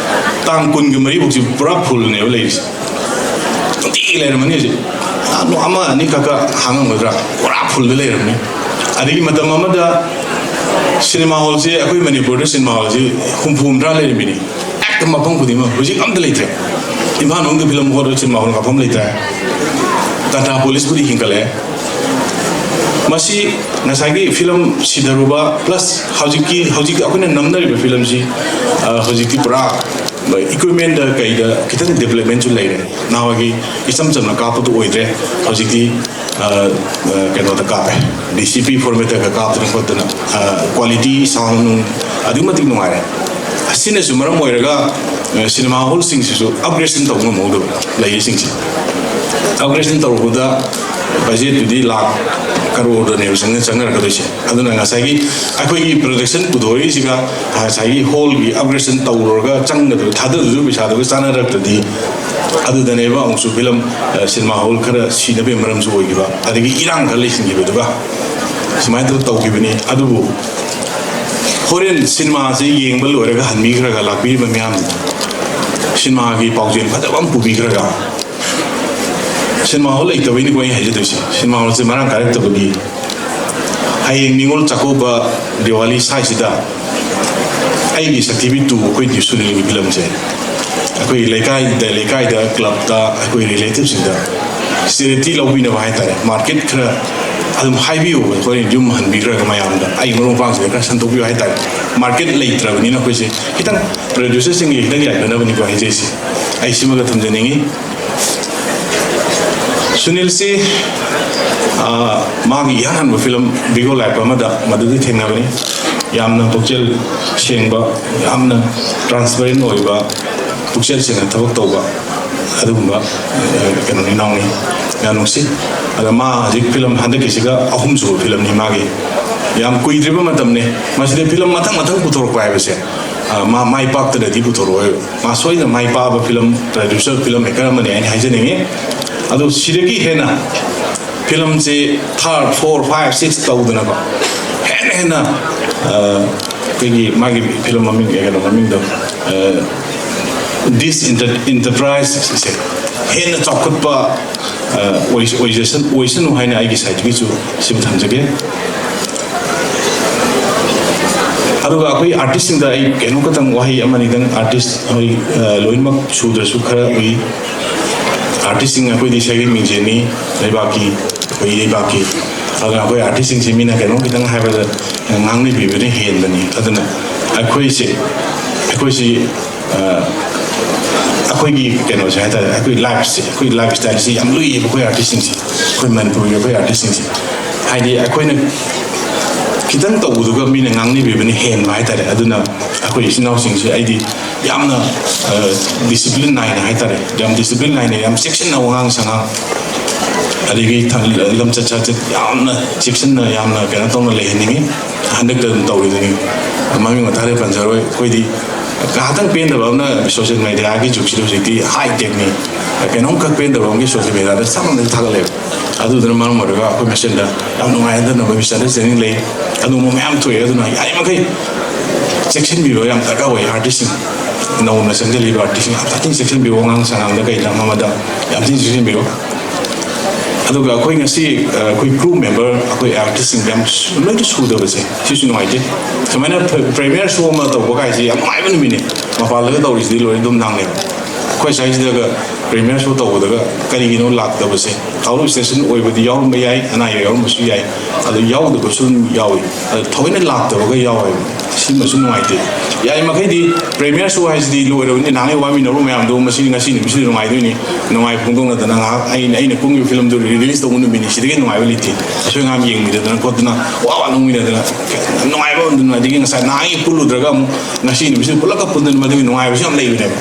ꯇꯥꯡ ꯀꯨꯟꯒ ꯃꯔꯤꯐꯧꯁꯤ ꯄꯨꯔꯥ ꯐꯨꯜꯅꯦꯕ ꯂꯩꯔꯤꯁꯦ꯫ ꯅꯨꯡꯇꯤꯒꯤ ꯂꯩꯔꯝꯃꯅꯤ ꯍꯧꯖꯤꯛ꯫ ꯑꯗꯣ ꯑꯃ ꯑꯅꯤ ꯈꯛꯀ ꯍꯥꯡꯉꯝꯒꯗ꯭ꯔꯥ? ꯄꯨꯔꯥ ꯐꯨꯜꯗ ꯂꯩꯔꯝꯅꯤ꯫ ꯑꯗꯒꯤ ꯃꯇꯝ ꯑꯃꯗ ꯁꯤꯅꯦꯃꯥ ꯍꯣꯜꯁꯤ, ꯑꯩꯈꯣꯏ ꯃꯅꯤꯄꯨꯔꯗ ꯁꯤꯅꯦꯃꯥ ꯍꯣꯜꯁꯤ ꯍꯨꯝꯐꯨ ꯍꯨꯝꯗ꯭ꯔꯥ ꯂꯩꯔꯝꯃꯤꯅꯤ꯫ ꯍꯦꯛꯇ ꯃꯐꯝ ꯈꯨꯗꯤꯡꯃꯛ꯫ ꯍꯧꯖꯤꯛ ꯑꯝꯇ ꯂꯩꯇ꯭ꯔꯦ꯫ ꯏꯝꯐꯥꯜ ꯃꯅꯨꯡꯗ ꯐꯤꯂꯝ ꯍꯣꯜ, ꯁꯤꯅꯦꯃꯥ ꯍꯣꯜ ꯀꯥꯞꯐꯝ ꯂꯩꯇ꯭ꯔꯦ꯫ ꯇꯥꯇꯥ ꯄꯣꯂꯤꯁꯄꯨꯗꯤ ꯍꯤꯡꯒꯠꯂꯛꯑꯦ꯫ ꯃꯁꯤ ꯉꯁꯥꯏꯒꯤ ꯐꯤꯂꯝ ꯁꯤꯊꯔꯨꯕ, plus ꯍꯧꯖꯤꯛꯀꯤ, ꯍꯧꯖꯤꯛ ꯑꯩꯈꯣꯏꯅ ꯅꯝꯅꯔꯤꯕ ꯐꯤꯂꯝꯁꯤ, ꯑ, ꯍꯧꯖꯤꯛꯇꯤ ꯄꯨꯔꯥ equipment ꯀꯩꯗ ꯈꯤꯇꯪ development ꯁꯨ ꯂꯩꯔꯦ꯫ ꯅꯍꯥꯟꯋꯥꯏꯒꯤ ꯏꯆꯝ ꯆꯝꯅ ꯀꯥꯞꯄꯗꯨ ꯑꯣꯏꯗ꯭ꯔꯦ꯫ ꯍꯧꯖꯤꯛꯇꯤ, ꯑ, ꯑ, ꯀꯩꯅꯣꯗ ꯀꯥꯞꯄꯦ, ꯗꯤ ꯁꯤ ꯄꯤ format ꯀ ꯀꯥꯞꯇꯅ ꯈꯣꯠꯇꯅ, ꯑ, quality sound ꯅꯨꯡ ꯑꯗꯨꯛꯀꯤ ꯃꯇꯤꯛ ꯅꯨꯡꯉꯥꯏꯔꯦ꯫ ꯑꯁꯤꯅꯁꯨ ꯃꯔꯝ ꯑꯣꯏꯔꯒ, ꯑ, ꯁꯤꯅꯦꯃꯥ ꯍꯣꯜꯁꯤꯡꯁꯤꯁꯨ upgradation ꯇꯧꯕ ꯉꯝꯍꯧꯗꯕ ꯂꯩꯔꯤꯁꯤꯡꯁꯦ꯫ Upgradation ꯇꯧꯔꯛꯄꯗ budget ꯇꯨꯗꯤ ꯂꯥꯛ ꯀꯔꯣꯔꯗꯅꯦꯕ ꯆꯪꯅ-, ꯆꯪꯅꯔꯛꯀꯗꯣꯏꯁꯦ꯫ ꯑꯗꯨꯅ ꯉꯁꯥꯏꯒꯤ ꯑꯩꯈꯣꯏꯒꯤ production ꯄꯨꯊꯣꯔꯛꯏꯁꯤꯒ ꯉꯁꯥꯏꯒꯤ ꯍꯣꯜꯒꯤ upgradation ꯇꯧꯔꯨꯔꯒ ꯆꯪꯒꯗꯕ, ꯊꯥꯗꯗꯣꯏꯕ ꯄꯩꯁꯥꯗꯨꯒ ꯆꯥꯟꯅꯔꯛꯇ꯭ꯔꯗꯤ, ꯑꯗꯨꯗꯅꯦꯕ ꯑꯃꯨꯛꯁꯨ ꯐꯤꯂꯝ, ꯑ, ꯁꯤꯅꯦꯃꯥ ꯍꯣꯜ ꯈꯔ ꯁꯤꯅꯕꯒꯤ ꯃꯔꯝꯁꯨ ꯑꯣꯏꯈꯤꯕ, ꯑꯗꯒꯤ ꯏꯔꯥꯡ ꯈꯔ ꯂꯩꯁꯤꯟꯈꯤꯕꯗꯨꯒ ꯁꯨꯃꯥꯏꯅ ꯇꯧꯔ ꯇꯧꯈꯤꯕꯅꯤ꯫ ꯑꯗꯨꯕꯨ ꯍꯣꯔꯦꯟ ꯁꯤꯅꯦꯃꯥꯁꯤ ꯌꯦꯡꯕ ꯂꯣꯏꯔꯒ ꯍꯟꯕꯤꯈ꯭ꯔꯒ ꯂꯥꯛꯄꯤꯔꯤꯕ ꯃꯌꯥꯝꯁꯤꯗ ꯁꯤꯅꯦꯃꯥꯒꯤ ꯄꯥꯎꯖꯦꯜ ꯐꯖꯕ ꯑꯃ ꯄꯨꯕꯤꯈ꯭ꯔꯒ, ꯁꯤꯅꯦꯃꯥ ꯍꯣꯜ ꯂꯩꯇꯕꯩꯅꯤꯀꯣ ꯑꯩ ꯍꯥꯏꯖꯗꯣꯏꯁꯦ꯫ ꯁꯤꯅꯦꯃꯥ ꯍꯣꯜꯁꯦ ꯃꯔꯥꯡ ꯀꯥꯏꯔꯛꯇꯕꯒꯤ꯫ ꯍꯌꯦꯡ ꯅꯤꯉꯣꯜ ꯆꯥꯛꯀꯧꯕ, ꯗꯤꯋꯥꯂꯤ ꯁ꯭ꯋꯥꯏꯁꯤꯗ ꯑꯩꯒꯤ ꯁꯛꯊꯤꯕꯤ ꯇꯨ, ꯑꯩꯈꯣꯏ ꯁꯨꯅꯤꯜꯒꯤ ꯐꯤꯂꯝꯁꯦ ꯑꯩꯈꯣꯏ ꯂꯩꯀꯥꯏꯗ, ꯂꯩꯀꯥꯏꯗ, club ꯇ, ꯑꯩꯈꯣꯏ relative ꯁꯤꯡꯗ charity ꯂꯧꯕꯤꯅꯕ ꯍꯥꯏꯇꯥꯔꯦ, market ꯈꯔ ꯑꯗꯨꯝ ꯍꯥꯏꯕꯤꯌꯨ꯫ ꯑꯩꯈꯣꯏ ꯌꯨꯝ ꯍꯟꯕꯤꯈ꯭ꯔꯒ ꯃꯌꯥꯝꯗ, ꯑꯩ ꯃꯔꯨꯞ ꯃꯄꯥꯡꯁꯤꯡꯗ ꯈꯔ ꯁꯟꯗꯣꯛꯄꯤꯌꯨ ꯍꯥꯏꯇꯥꯔꯦ꯫ Market ꯂꯩꯇ꯭ꯔꯕꯅꯤꯅ ꯑꯩꯈꯣꯏꯁꯦ ꯈꯤꯇꯪ producer ꯁꯤꯡꯒꯤ ꯈꯤꯇꯪ ꯌꯥꯏꯐꯅꯕꯅꯤꯀꯣ ꯍꯥꯏꯖꯩꯁꯦ꯫ ꯑꯩ ꯁꯤꯃꯒ ꯊꯝꯖꯅꯤꯡꯉꯤ꯫ ꯁꯨꯅꯤꯜꯁꯤ, ꯑ, ꯃꯥꯒꯤ ꯏꯍꯥꯟ ꯍꯥꯟꯕ ꯐꯤꯂꯝ Vigo Life ꯑꯃꯗ ꯃꯗꯨꯗ ꯊꯦꯡꯅꯕꯅꯤ꯫ ꯌꯥꯝꯅ ꯄꯨꯛꯆꯦꯜ ꯁꯦꯡꯕ, ꯌꯥꯝꯅ transparent ꯑꯣꯏꯕ, ꯄꯨꯛꯆꯦꯜ ꯁꯦꯡꯅ ꯊꯕꯛ ꯇꯧꯕ ꯑꯗꯨꯒꯨꯝꯕ, ꯑ, ꯀꯩꯅꯣꯅꯤ, ꯏꯅꯥꯎꯅꯤ꯫ ꯌꯥꯝ ꯅꯨꯡꯁꯤ꯫ ꯑꯗ ꯃꯥ ꯍꯧꯖꯤꯛ ꯐꯤꯂꯝ ꯍꯟꯗꯛꯀꯤꯁꯤꯒ ꯑꯍꯨꯝꯁꯨꯕ ꯐꯤꯂꯝꯅꯤ ꯃꯥꯒꯤ꯫ ꯌꯥꯝ ꯀꯨꯏꯗ꯭ꯔꯤꯕ ꯃꯇꯝꯅꯤ꯫ ꯃꯁꯤꯗ ꯐꯤꯂꯝ ꯃꯊꯪ ꯃꯊꯪ ꯄꯨꯊꯣꯔꯛꯄ ꯍꯥꯏꯕꯁꯦ, ꯑ, ꯃꯥ ꯃꯥꯏ ꯄꯥꯛꯇꯅꯗꯤ ꯄꯨꯊꯣꯔꯛꯑꯣꯏꯕ꯫ ꯃꯥ ꯁꯣꯏꯗꯅ ꯃꯥꯏ ꯄꯥꯛꯑꯕ ꯐꯤꯂꯝ producer, ꯐꯤꯂꯝ maker ꯑꯃꯅꯤ ꯍꯥꯏꯅ ꯍꯥꯏꯖꯅꯤꯡꯉꯤ꯫ ꯑꯗꯣ ꯁꯤꯗꯒꯤ ꯍꯦꯟꯅ ꯐꯤꯂꯝꯁꯦ third, four, five, six ꯇꯧꯗꯅꯀꯣ, ꯍꯦꯟꯅ ꯍꯦꯟꯅ, ꯑ, ꯑꯩꯈꯣꯏꯒꯤ ꯃꯥꯒꯤ ꯐꯤꯂꯝ ꯃꯃꯤꯡ, ꯀꯩꯅꯣ ꯃꯃꯤꯡꯗꯣ, ꯑ, This Enter-, Enterprise ꯁꯦ ꯍꯦꯟꯅ ꯆꯥꯎꯈꯠꯄ, ꯑ, ꯑꯣꯏ-, ꯑꯣꯏꯖꯁꯟ-, ꯑꯣꯏꯁꯅꯨ ꯍꯥꯏꯅ ꯑꯩꯒꯤ side ꯇꯒꯤꯁꯨ ꯁꯤꯃ ꯊꯝꯖꯒꯦ꯫ ꯑꯗꯨꯒ ꯑꯩꯈꯣꯏ ꯑꯥꯔꯇꯤꯁꯁꯤꯡꯗ ꯑꯩ ꯀꯩꯅꯣ ꯈꯛꯇꯪ, ꯋꯥꯍꯩ ꯑꯃꯅꯤꯗꯪ, ꯑꯥꯔꯇꯤꯁ ꯑꯩꯈꯣꯏ, ꯑ, ꯂꯣꯏꯅꯃꯛ ꯁꯨꯗ꯭ꯔꯁꯨ ꯈꯔ ꯎꯏ꯫ ꯑꯥꯔꯇꯤꯁꯁꯤꯡ ꯑꯩꯈꯣꯏꯗꯤ ꯁꯩꯔꯦꯡ ꯃꯤꯡꯖꯦꯜꯅꯤ, ꯂꯩꯕꯥꯛꯀꯤ, ꯑꯩꯈꯣꯏ ꯂꯩꯕꯥꯛꯀꯤ꯫ ꯑꯗꯨꯅ ꯑꯩꯈꯣꯏ ꯑꯥꯔꯇꯤꯁꯁꯤꯡꯁꯤ ꯃꯤꯅ ꯀꯩꯅꯣꯝ ꯈꯤꯇꯪ ꯍꯥꯏꯕꯗ ꯉꯥꯡꯅꯕꯤꯕꯅ ꯍꯦꯟꯕꯅꯤ꯫ ꯑꯗꯨꯅ ꯑꯩꯈꯣꯏꯁꯦ, ꯑꯩꯈꯣꯏꯁꯤ, ꯑ, ꯑꯩꯈꯣꯏꯒꯤ ꯀꯩꯅꯣꯁꯦ ꯍꯥꯏꯇꯥꯔꯦ, ꯑꯩꯈꯣꯏ ꯂꯥꯏꯐꯁꯦ, ꯑꯩꯈꯣꯏ ꯂꯥꯏꯐ ꯁ꯭ꯇꯥꯏꯜꯁꯦ ꯌꯥꯝ ꯂꯨꯏꯌꯦꯕ ꯑꯩꯈꯣꯏ ꯑꯥꯔꯇꯤꯁꯁꯤꯡꯁꯦ, ꯑꯩꯈꯣꯏ ꯃꯅꯤꯄꯨꯔꯒꯤ ꯑꯩꯈꯣꯏ ꯑꯥꯔꯇꯤꯁꯁꯤꯡꯁꯦ꯫ ꯍꯥꯏꯗꯤ ꯑꯩꯈꯣꯏꯅ ꯈꯤꯇꯪ ꯇꯧꯕꯗꯨꯒ ꯃꯤꯅ ꯉꯥꯡꯅꯕꯤꯕꯅ ꯍꯦꯟꯕ ꯍꯥꯏꯇꯥꯔꯦ꯫ ꯑꯗꯨꯅ ꯑꯩꯈꯣꯏ ꯏꯆꯤꯟ ꯏꯅꯥꯎꯁꯤꯡꯁꯦ ꯑꯩꯗꯤ ꯌꯥꯝꯅ, ꯑ, ꯗꯤꯁꯤꯄ꯭ꯂꯤꯟ ꯅꯥꯏꯅ ꯍꯥꯏꯇꯥꯔꯦ, ꯌꯥꯝ ꯗꯤꯁꯤꯄ꯭ꯂꯤꯟ ꯅꯥꯏꯅ, ꯌꯥꯝ ꯆꯦꯛꯁꯤꯟꯅ ꯋꯥꯉꯥꯡ ꯁꯉꯥꯡ, ꯑꯗꯒꯤ ꯊ-, ꯂꯝꯆꯠ ꯁꯥꯖꯠ ꯌꯥꯝꯅ ꯆꯦꯛꯁꯤꯟꯅ, ꯌꯥꯝꯅ ꯀꯩꯅꯣ ꯇꯧꯅ ꯂꯩꯍꯟꯅꯤꯡꯉꯤ꯫ ꯍꯟꯗꯛꯇ ꯑꯗꯨꯝ ꯇꯧꯔꯤꯗꯨꯅꯤ, ꯃꯃꯤꯡ ꯃꯊꯥꯗꯤ ꯄꯟꯖꯔꯣꯏ꯫ ꯑꯩꯈꯣꯏꯗꯤ ꯉꯥꯏꯍꯥꯛꯇꯪ ꯄꯦꯟꯗꯕ ꯑꯃꯅ, ꯁꯣꯁꯤꯌꯦꯜ ꯃꯦꯗꯤꯌꯥꯒꯤ ꯖꯨꯒꯁꯤꯗ ꯍꯧꯖꯤꯛꯇꯤ ꯍꯥꯏ ꯇꯦꯛꯅꯤ, ꯀꯩꯅꯣꯝꯈꯛ ꯄꯦꯟꯗꯕ ꯑꯃꯒꯤ ꯁꯣꯁꯤꯌꯦꯜ ꯃꯦꯗꯤꯌꯥꯗ ꯆꯞ ꯃꯥꯟꯅ ꯊꯥꯒꯠꯂꯛꯑꯦꯕ꯫ ꯑꯗꯨꯗꯨꯅ ꯃꯔꯝ ꯑꯣꯏꯔꯒ ꯑꯩꯈꯣꯏ ꯃꯁꯦꯟꯗ ꯌꯥꯝ ꯅꯨꯡꯉꯥꯏꯍꯟꯗꯅꯕ ꯃꯤꯁꯑꯟꯗꯔꯁꯇꯦꯟꯗꯤꯡ ꯂꯩ, ꯑꯗꯨꯒꯨꯝꯕ ꯃꯌꯥꯝ ꯊꯣꯛꯑꯦ꯫ ꯑꯗꯨꯅ ꯌꯥꯔꯤꯃꯈꯩ ꯆꯦꯛꯁꯤꯟꯕꯤꯕ ꯌꯥꯝ ꯗꯔꯀꯥꯔ ꯑꯣꯏ꯫ ꯑꯥꯔꯇꯤꯁꯁꯤꯡ, ꯅꯧꯅ ꯆꯪꯁꯤꯜꯂꯤꯕ ꯑꯥꯔꯇꯤꯁꯁꯤꯡ ꯌꯥꯝ ꯊꯤꯅ ꯆꯦꯛꯁꯤꯟꯕꯤꯌꯨ, ꯑꯉꯥꯡ ꯁꯉꯥꯡꯗ ꯀꯩꯗ ꯑꯃꯗ ꯌꯥꯝ ꯊꯤꯅ ꯆꯦꯛꯁꯤꯟꯕꯤꯌꯨ꯫ ꯑꯗꯨꯒ ꯑꯩꯈꯣꯏ ꯉꯁꯤ, ꯑ, ꯑꯩꯈꯣꯏ ꯀ꯭ꯔꯨ ꯃꯦꯝꯕꯔ, ꯑꯩꯈꯣꯏ ꯑꯥꯔꯇꯤꯁꯁꯤꯡ ꯌꯥꯝ ꯁꯨ-, ꯂꯣꯏꯅ ꯁꯨꯗꯕꯁꯦ ꯁꯤꯁꯨ ꯅꯨꯡꯉꯥꯏꯇꯦ꯫ ꯁꯨꯃꯥꯏꯅ ꯄ꯭ꯔ-, ꯄ꯭ꯔꯤꯃꯤꯌꯔ ꯁꯣ ꯑꯃ ꯇꯧꯕ ꯀꯥꯏꯁꯦ ꯌꯥꯝ ꯅꯨꯡꯉꯥꯏꯕ ꯅꯨꯃꯤꯠꯅꯦ꯫ ꯃꯄꯥꯟꯗꯒ ꯇꯧꯔꯤꯁꯤꯗꯤ ꯂꯣꯏꯅ ꯑꯗꯨꯝ ꯅꯪꯅꯦꯕ꯫ ꯑꯩꯈꯣꯏ ꯁ꯭ꯋꯥꯏꯁꯤꯗꯒ ꯄ꯭ꯔꯤꯃꯤꯌꯔ ꯁꯣ ꯇꯧꯕꯗꯒ ꯀꯔꯤꯒꯤꯅꯣ ꯂꯥꯛꯇꯕꯁꯦ? ꯑꯥꯎꯠ ꯑꯣꯐ ꯁ꯭ꯇꯦꯁꯟ ꯑꯣꯏꯕꯗꯤ ꯌꯥꯎꯔꯝꯕ ꯌꯥꯏ, ꯑꯅꯥ ꯑꯌꯦꯛ ꯌꯥꯎꯔꯝꯕꯁꯨ ꯌꯥꯏ, ꯑꯗꯨ ꯌꯥꯎꯗꯕꯁꯨ ꯑꯗꯨꯝ ꯌꯥꯎꯏ꯫ ꯑꯗꯨ ꯊꯑꯣꯏꯅ ꯂꯥꯛꯇꯕꯒ ꯌꯥꯎꯋꯦꯕ꯫ ꯁꯤꯃꯁꯨ ꯅꯨꯡꯉꯥꯏꯇꯦ꯫ ꯌꯥꯔꯤꯃꯈꯩꯗꯤ ꯄ꯭ꯔꯤꯃꯤꯌꯔ ꯁꯣ ꯍꯥꯏꯁꯤꯗꯤ ꯂꯣꯏꯔꯕꯅꯤ, ꯅꯍꯥꯟꯒꯩ ꯋꯥꯃꯤꯟꯅꯔꯨꯕ ꯃꯌꯥꯝꯗꯣ ꯃꯁꯤ ꯉꯁꯤ ꯅꯨꯃꯤꯠꯁꯤꯗ ꯅꯨꯡꯉꯥꯏꯗꯣꯏꯅꯤ, ꯅꯨꯡꯉꯥꯏꯕ ꯐꯣꯡꯗꯣꯛꯅꯗꯅ ꯉꯥꯏꯍꯥꯛ ꯑꯩꯅ, ꯑꯩꯅ ꯀꯨꯝꯈꯤꯕ ꯐꯤꯂꯝꯗꯨ ꯔꯤꯂꯤꯁ ꯇꯧꯕ ꯅꯨꯃꯤꯠꯅꯤ, ꯁꯤꯗꯒꯤ ꯅꯨꯡꯉꯥꯏꯕ ꯂꯩꯇꯦ꯫ ꯑꯁꯣꯏ ꯑꯉꯥꯝ ꯌꯦꯡꯃꯤꯟꯅꯗꯅ ꯈꯣꯠꯇꯅ ꯋꯥ ꯋꯥ ꯅꯣꯛꯃꯤꯟꯅꯗꯅ ꯅꯨꯡꯉꯥꯏꯕ ꯑꯃ ꯑꯗꯨꯅ, ꯑꯗꯒꯤ ꯉꯁꯥꯏ ꯅꯍꯥꯟꯒꯤ ꯄꯨꯜꯂꯨꯗ꯭ꯔꯒ ꯑꯃꯨꯛ ꯉꯁꯤ ꯅꯨꯃꯤꯠꯁꯤꯗ ꯄꯨꯜꯂꯞꯀ ꯄꯨꯟꯗꯅ ꯃꯗꯨꯒꯤ ꯅꯨꯡꯉꯥꯏꯕꯁꯨ ꯌꯥꯝ ꯂꯩꯕꯅꯦꯕ꯫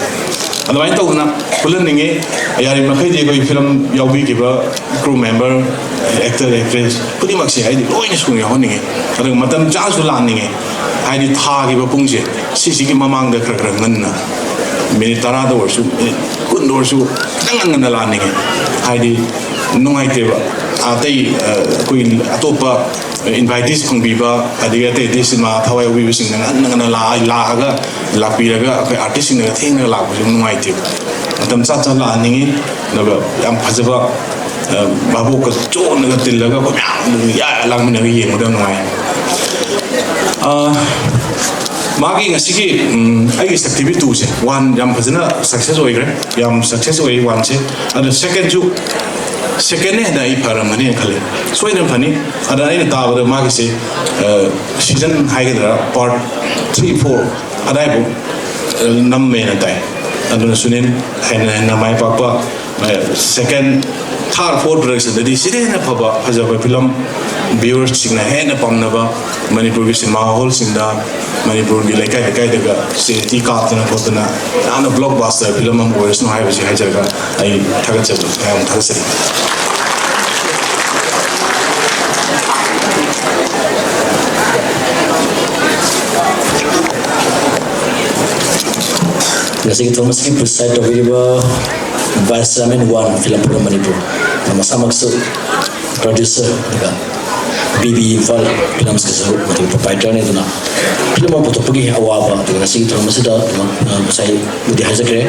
ꯑꯗꯨꯃꯥꯏꯅ ꯇꯧꯗꯅ ꯄꯨꯜꯍꯟꯅꯤꯡꯉꯤ꯫ ꯌꯥꯔꯤꯕ ꯃꯈꯩꯗꯤ ꯑꯩꯈꯣꯏ ꯐꯤꯂꯝ ꯌꯥꯎꯕꯤꯈꯤꯕ ꯀ꯭ꯔꯨ ꯃꯦꯝꯕꯔ, ꯑꯦꯛꯇꯔ, ꯑꯦꯛꯇ꯭ꯔꯦꯁ ꯈꯨꯗꯤꯡꯃꯛꯁꯦ ꯍꯥꯏꯗꯤ ꯂꯣꯏꯅ ꯁꯨꯅ ꯌꯥꯎꯍꯟꯅꯤꯡꯉꯤ꯫ ꯑꯗꯨꯒ ꯃꯇꯝ ꯆꯥꯅꯁꯨ ꯂꯥꯛꯍꯟꯅꯤꯡꯉꯤ꯫ ꯍꯥꯏꯗꯤ ꯊꯥꯈꯤꯕ ꯄꯨꯡꯁꯦ ꯁꯤꯁꯤꯒꯤ ꯃꯃꯥꯡꯗ ꯈꯔ ꯈꯔ ꯉꯟꯅ, ꯃꯤꯅꯤꯠ ꯇꯔꯥꯗ ꯑꯣꯏꯔꯁꯨ, ꯃꯤꯅꯤꯠ ꯀꯨꯟꯗ ꯑꯣꯏꯔꯁꯨ ꯈꯤꯇꯪ ꯉꯟꯅ ꯂꯥꯛꯍꯟꯅꯤꯡꯉꯤ꯫ ꯍꯥꯏꯗꯤ ꯅꯨꯡꯉꯥꯏꯇꯦꯕ꯫ ꯑꯇꯩ, ꯑ, ꯑꯩꯈꯣꯏ ꯑꯇꯣꯞꯄ ꯏꯟꯚꯥꯏꯇꯤꯁ ꯐꯪꯕꯤꯕ, ꯑꯗꯒꯤ ꯑꯇꯩ ꯑꯇꯩ ꯁꯤꯅꯦꯃꯥ ꯊꯋꯥꯏ ꯌꯥꯎꯕꯤꯕꯁꯤꯡꯅ ꯉꯟꯅ ꯉꯟꯅ ꯂꯥꯛꯑ-, ꯂꯥꯛꯑꯒ, ꯂꯥꯛꯄꯤꯔꯒ ꯑꯩꯈꯣꯏ ꯑꯥꯔꯇꯤꯁꯁꯤꯡꯅꯒ ꯊꯦꯡꯅꯒ ꯂꯥꯛꯄꯁꯨ ꯅꯨꯡꯉꯥꯏꯇꯦꯕ꯫ ꯃꯇꯝ ꯆꯥ ꯆꯥ ꯂꯥꯛꯍꯟꯅꯤꯡꯉꯤ꯫ ꯑꯗꯨꯒ ꯌꯥꯝ ꯐꯖꯕ, ꯑ, ꯚꯥꯕꯣꯛꯀ ꯆꯣꯟꯅꯒ ꯇꯤꯜꯂꯒ ꯑꯩꯈꯣꯏ ꯃꯌꯥꯝ ꯑꯗꯨꯝ ꯌꯥ ꯂꯥꯡꯃꯤꯟꯅꯔꯒ ꯌꯦꯡꯕꯗ ꯌꯥꯝ ꯅꯨꯡꯉꯥꯏ꯫ ꯑ, ꯃꯥꯒꯤ ꯉꯁꯤꯒꯤ ꯎꯝ, ꯑꯩꯒꯤ ꯁꯛꯊꯤꯕꯤ ꯇꯨꯁꯦ ꯋꯥꯟ ꯌꯥꯝ ꯐꯖꯅ ꯁꯛꯁꯦꯁ ꯑꯣꯏꯈ꯭ꯔꯦ꯫ ꯌꯥꯝ ꯁꯛꯁꯦꯁ ꯑꯣꯏ ꯋꯥꯟꯁꯦ꯫ ꯑꯗꯣ ꯁꯦꯀꯦꯟꯁꯨ, ꯁꯦꯀꯦꯟꯅꯦ ꯍꯦꯟꯅ ꯑꯩ ꯐꯔꯝꯃꯅꯤꯅ ꯈꯜꯂꯦ꯫ ꯁꯣꯏꯗꯅ ꯐꯅꯤ꯫ ꯑꯗ ꯑꯩꯅ ꯇꯥꯕꯗ ꯃꯥꯒꯤꯁꯦ ꯁꯤꯖꯟ ꯍꯥꯏꯒꯗ꯭ꯔꯥ, ꯄꯥꯔꯠ ꯊ꯭ꯔꯤ ꯐꯣꯔ ꯑꯗꯥꯏꯐꯥꯎ ꯅꯝꯃꯦꯅ ꯇꯥꯏ꯫ ꯑꯗꯨꯅ ꯁꯨꯅꯤꯟ ꯍꯦꯟꯅ ꯍꯦꯟꯅ ꯃꯥꯏ ꯄꯥꯛꯄ, ꯁꯦꯀꯦꯟ, ꯊꯥꯔꯠ, ꯐꯣꯔꯠ ꯄ꯭ꯔꯗꯛꯁꯟꯗꯗꯤ ꯁꯤꯗꯩ ꯍꯦꯟꯅ ꯐꯕ ꯐꯖꯕ ꯐꯤꯂꯝ, ꯚ꯭ꯌꯨꯋꯔꯁꯁꯤꯡꯅ ꯍꯦꯟꯅ ꯄꯥꯝꯅꯕ, ꯃꯅꯤꯄꯨꯔꯒꯤ ꯁꯤꯅꯦꯃꯥ ꯍꯣꯜꯁꯤꯡꯗ, ꯃꯅꯤꯄꯨꯔꯒꯤ ꯂꯩꯀꯥꯏ ꯂꯩꯀꯥꯏꯗꯒ ꯁꯦ ꯇꯤ ꯀꯥꯞꯇꯅ ꯈꯣꯠꯇꯅ ꯌꯥꯝꯅ ꯕ꯭ꯂꯣꯛꯕꯥꯁꯇꯔ ꯐꯤꯂꯝ ꯑꯃ ꯑꯣꯏꯔꯁꯅꯨ ꯍꯥꯏꯕꯁꯤ ꯍꯥꯏꯖꯔꯒ ꯑꯩ ꯊꯥꯒꯠꯆꯕ ꯃꯌꯥꯝ ꯊꯥꯒꯠꯆꯔꯤ꯫ ꯉꯁꯤꯒꯤ ꯊꯧꯔꯝ ꯑꯁꯤꯒꯤ ꯄ꯭ꯔꯤꯁꯥꯏꯠ ꯇꯧꯕꯤꯔꯤꯕ vice chairman one film forum Manipur, ꯃꯁꯥꯃꯛꯁꯨ ꯄ꯭ꯔꯣꯗ꯭ꯌꯨꯁꯔ, ꯑꯗꯨꯒ ꯕꯤ ꯕꯤ ꯏꯝꯐꯥꯜ ꯐꯤꯂꯝꯁꯀꯤꯁꯨ ꯃꯗꯨꯒꯤ ꯄ꯭ꯔꯣꯄꯥꯏꯇꯔꯅꯤ꯫ ꯑꯗꯨꯅ ꯐꯤꯂꯝ ꯑꯃ ꯄꯨꯊꯣꯛꯄꯒꯤ ꯑꯋꯥꯕ, ꯑꯗꯨꯒ ꯉꯁꯤꯒꯤ ꯊꯧꯔꯝ ꯑꯁꯤꯗ, ꯑ, ꯉꯁꯥꯏꯕꯨꯗꯤ ꯍꯥꯏꯖꯈ꯭ꯔꯦ,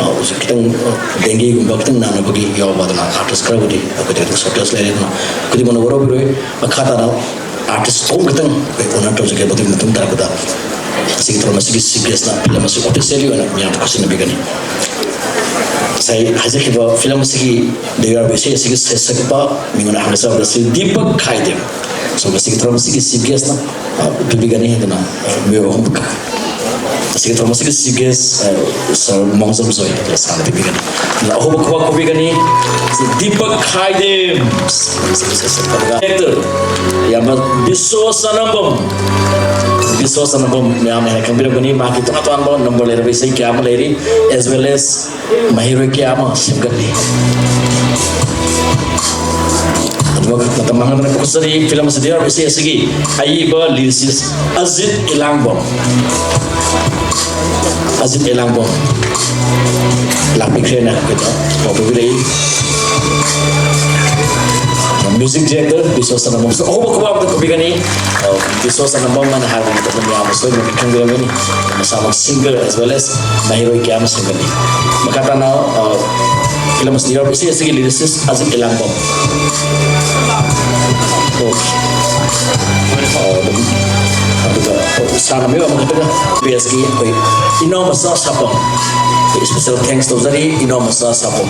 ꯑ, ꯍꯧꯖꯤꯛ ꯈꯤꯇꯪ, ꯑ, ꯗꯦꯡꯒꯤꯒꯨꯝꯕ ꯈꯤꯇꯪ ꯅꯥꯅꯕꯒꯤ ꯌꯥꯎꯕ, ꯑꯗꯨꯅ ꯑꯥꯔꯇꯤꯁ ꯈꯔꯕꯨꯗꯤ ꯑꯩꯈꯣꯏꯗ ꯈꯤꯇꯪ ꯁꯣꯔꯇꯦꯖ ꯂꯩꯔꯦ꯫ ꯑꯗꯨꯅ ꯈꯨꯗꯤꯡꯃꯛꯅ ꯋꯥꯔꯧꯕꯤꯔꯣꯏ꯫ ꯃꯈꯥ ꯇꯥꯅ ꯑꯥꯔꯇꯤꯁ ꯑꯍꯨꯝ ꯈꯛꯇꯪ ꯑꯩꯈꯣꯏ ꯑꯣꯅꯔ ꯇꯧꯖꯒꯦ꯫ ꯃꯗꯨꯒꯤ ꯃꯇꯨꯡ ꯇꯥꯔꯛꯄꯗ ꯉꯁꯤꯒꯤ ꯊꯧꯔꯝ ꯑꯁꯤꯒꯤ ꯆꯤꯐ ꯒꯦꯁꯅ ꯐꯤꯂꯝ ꯑꯁꯤ ꯑꯣꯐꯤꯁꯤꯌꯦꯜꯂꯤ ꯑꯣꯏꯅ ꯃꯤꯌꯥꯝꯗ ꯈꯨꯠꯁꯤꯟꯅꯕꯤꯒꯅꯤ꯫ ꯉꯁꯥꯏ ꯍꯥꯏꯖꯈꯤꯕ ꯐꯤꯂꯝ ꯑꯁꯤꯒꯤ ꯗꯦꯕꯤꯌꯥꯔꯕ ꯏꯁꯩ ꯑꯁꯤꯒꯤ ꯁꯩꯁꯛꯄ ꯃꯤꯉꯣꯟꯗ ꯍꯥꯟꯅ ꯆꯠꯄꯗ ꯁ꯭ꯔꯤ ꯗꯤꯄꯛ ꯈꯥꯏꯗꯦꯕ꯫ So, ꯉꯁꯤꯒꯤ ꯊꯧꯔꯝ ꯑꯁꯤꯒꯤ ꯆꯤꯐ ꯒꯦꯁꯅ, ꯑ, ꯄꯤꯕꯤꯒꯅꯤ꯫ ꯑꯗꯨꯅ, ꯑ, ꯃꯤꯑꯣꯏ ꯑꯍꯨꯝ ꯈꯛ꯫ ꯉꯁꯤꯒꯤ ꯊꯧꯔꯝ ꯑꯁꯤꯒꯤ ꯆꯤꯐ ꯒꯦꯁ, ꯑ, ꯁꯥꯔ ꯃꯣꯡꯖꯝ ꯖꯣꯏ, ꯑꯗꯨꯅ ꯁꯥꯔꯅ ꯄꯤꯕꯤꯒꯅꯤ꯫ ꯑꯗꯨꯅ ꯑꯍꯧꯕ ꯈꯨꯕꯥꯛ ꯈꯨꯕꯤꯒꯅꯤ ꯁ꯭ꯔꯤ ꯗꯤꯄꯛ ꯈꯥꯏꯗꯦꯝ꯫ ꯑꯗꯨꯒ ꯑꯦꯛꯇꯔ ꯏꯌꯥꯝꯕ ꯕꯤꯁ꯭ꯋ ꯁꯅꯥꯝꯕꯝ꯫ ꯕꯤꯁ꯭ꯋ ꯁꯅꯥꯝꯕꯝ ꯃꯌꯥꯝꯅ ꯍꯦꯟꯅ ꯈꯪꯕꯤꯔꯝꯒꯅꯤ꯫ ꯃꯍꯥꯛꯀꯤ ꯇꯣꯉꯥꯟ ꯇꯣꯉꯥꯟꯕ ꯅꯝꯕꯔ ꯂꯩꯔꯕ ꯏꯁꯩ ꯀꯌꯥ ꯑꯃ ꯂꯩꯔꯤ, as well as ꯃꯍꯩꯔꯣꯏ ꯀꯌꯥ ꯑꯃ ꯁꯦꯝꯒꯠꯂꯤ꯫ ꯑꯗꯨꯃꯛ ꯃꯇꯝ ꯃꯥꯡꯍꯟꯗꯅ ꯀꯧꯖꯔꯤ, ꯐꯤꯂꯝ ꯑꯁꯤꯗ ꯌꯥꯎꯔꯤꯕ ꯏꯁꯩ ꯑꯁꯤꯒꯤ ꯑꯏꯕ ꯂꯤꯔꯤꯁꯤꯁ ꯑꯖꯤꯠ ꯏꯂꯥꯡꯕꯝ꯫ ꯑꯖꯤꯠ ꯏꯂꯥꯡꯕꯝ ꯂꯥꯛꯄꯤꯈ꯭ꯔꯦꯅ ꯑꯩꯈꯣꯏꯗ ꯄꯥꯎ ꯄꯤꯕꯤꯔꯛꯏ꯫ ꯃ꯭ꯌꯨꯖꯤꯛ ꯗꯤꯔꯦꯛꯇꯔ ꯕꯤꯁ꯭ꯋ ꯁꯅꯥꯝꯕꯝꯁꯨ ꯑꯍꯧꯕ ꯈꯨꯕꯥꯛ ꯑꯃꯇ ꯈꯨꯕꯤꯒꯅꯤ꯫ ꯑ, ꯕꯤꯁ꯭ꯋ ꯁꯅꯥꯝꯕꯝ ꯍꯥꯏꯅ ꯍꯥꯏꯕ ꯃꯇꯝꯗ ꯃꯌꯥꯝꯅ ꯁꯣꯏꯗꯅ ꯈꯪꯕꯤꯔꯝꯒꯅꯤ꯫ ꯃꯁꯥꯃꯛ ꯁꯤꯡꯒꯔ as well as ꯃꯍꯩꯔꯣꯏ ꯀꯌꯥ ꯑꯃ ꯁꯦꯝꯒꯠꯂꯤ꯫ ꯃꯈꯥ ꯇꯥꯅ, ꯑ, ꯐꯤꯂꯝ ꯑꯁꯤꯗ ꯌꯥꯎꯔꯤꯕ ꯏꯁꯩ ꯑꯁꯤꯒꯤ ꯂꯤꯔꯤꯁꯤꯁ ꯑꯖꯤꯠ ꯏꯂꯥꯡꯕꯝ꯫ ꯑꯣꯀꯦ꯫ ꯑ, ꯑꯗꯨꯝ, ꯑꯗꯨꯒ ꯁꯥꯟꯅ ꯃꯤꯑꯣꯏ ꯑꯃꯈꯛꯇꯅ ꯕꯦꯁꯀꯤ ꯑꯩꯈꯣꯏ ꯏꯅꯥꯎ ꯃꯆꯥ ꯁꯥꯄꯝ, special thanks ꯇꯧꯖꯔꯤ ꯏꯅꯥꯎ ꯃꯆꯥ ꯁꯥꯄꯝ꯫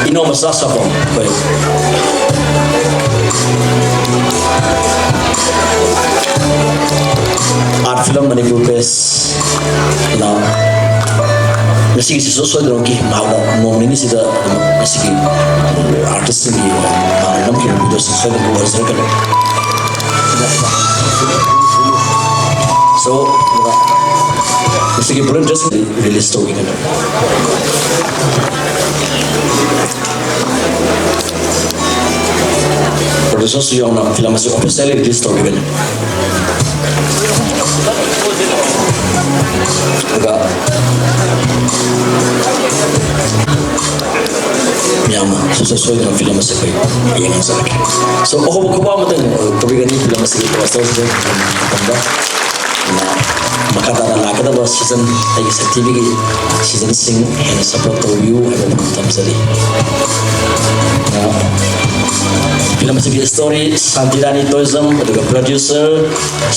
ꯏꯅꯥꯎ ꯃꯆꯥ ꯁꯥꯄꯝ ꯑꯩꯈꯣꯏ Art Film Manipur Press ꯅ ꯉꯁꯤꯒꯤꯁꯤꯁꯨ ꯁꯣꯏꯗꯅꯃꯛꯀꯤ ꯃꯍꯥꯛꯅ ꯅꯣꯡ ꯅꯤꯅꯤꯁꯤꯗ ꯑꯗꯨꯝ ꯉꯁꯤꯒꯤ artist ꯁꯤꯡꯒꯤ ꯃꯍꯥꯛꯅ ꯅꯝꯈꯤꯕ video ꯁꯤꯡ ꯁꯣꯏꯗꯅ ꯑꯣꯏꯖꯔꯛꯀꯅꯤ꯫ So, ꯉꯁꯤꯒꯤ Bullet Dress release ꯇꯧꯕꯤꯒꯅꯤ꯫ Producer ꯁꯨ ꯌꯥꯎꯅ film ꯑꯁꯤ officially release ꯇꯧꯈꯤꯕꯅꯤ꯫ ꯑꯗꯨꯒ ꯃꯌꯥꯝꯅ ꯁꯨꯡꯁꯣꯏ ꯁꯣꯏꯗꯅ film ꯑꯁꯤ ꯑꯩꯈꯣꯏ ꯌꯦꯡꯖꯔꯛꯀꯦ꯫ So, ꯑꯍꯧꯕ ꯈꯨꯕꯥꯛ ꯑꯃꯇꯪ ꯇꯧꯕꯤꯒꯅꯤ film ꯑꯁꯤꯒꯤ poster ꯁꯤꯗ ꯃꯇꯝꯗ꯫ ꯃꯈꯥ ꯇꯥꯅ ꯂꯥꯛꯀꯗꯕ season, ꯑꯩꯒꯤ ꯁꯛ ꯊꯤꯕꯤꯒꯤ season ꯁꯤꯡ ꯍꯦꯟꯅ support ꯇꯧꯕꯤꯌꯨ ꯍꯥꯏꯕ ꯋꯥꯐꯝ ꯊꯝꯖꯔꯤ꯫ ꯑ, film ꯑꯁꯤꯒꯤ story ꯁꯥꯟꯇꯤꯔꯥꯅꯤ ꯇꯣꯏꯖꯝ, ꯑꯗꯨꯒ producer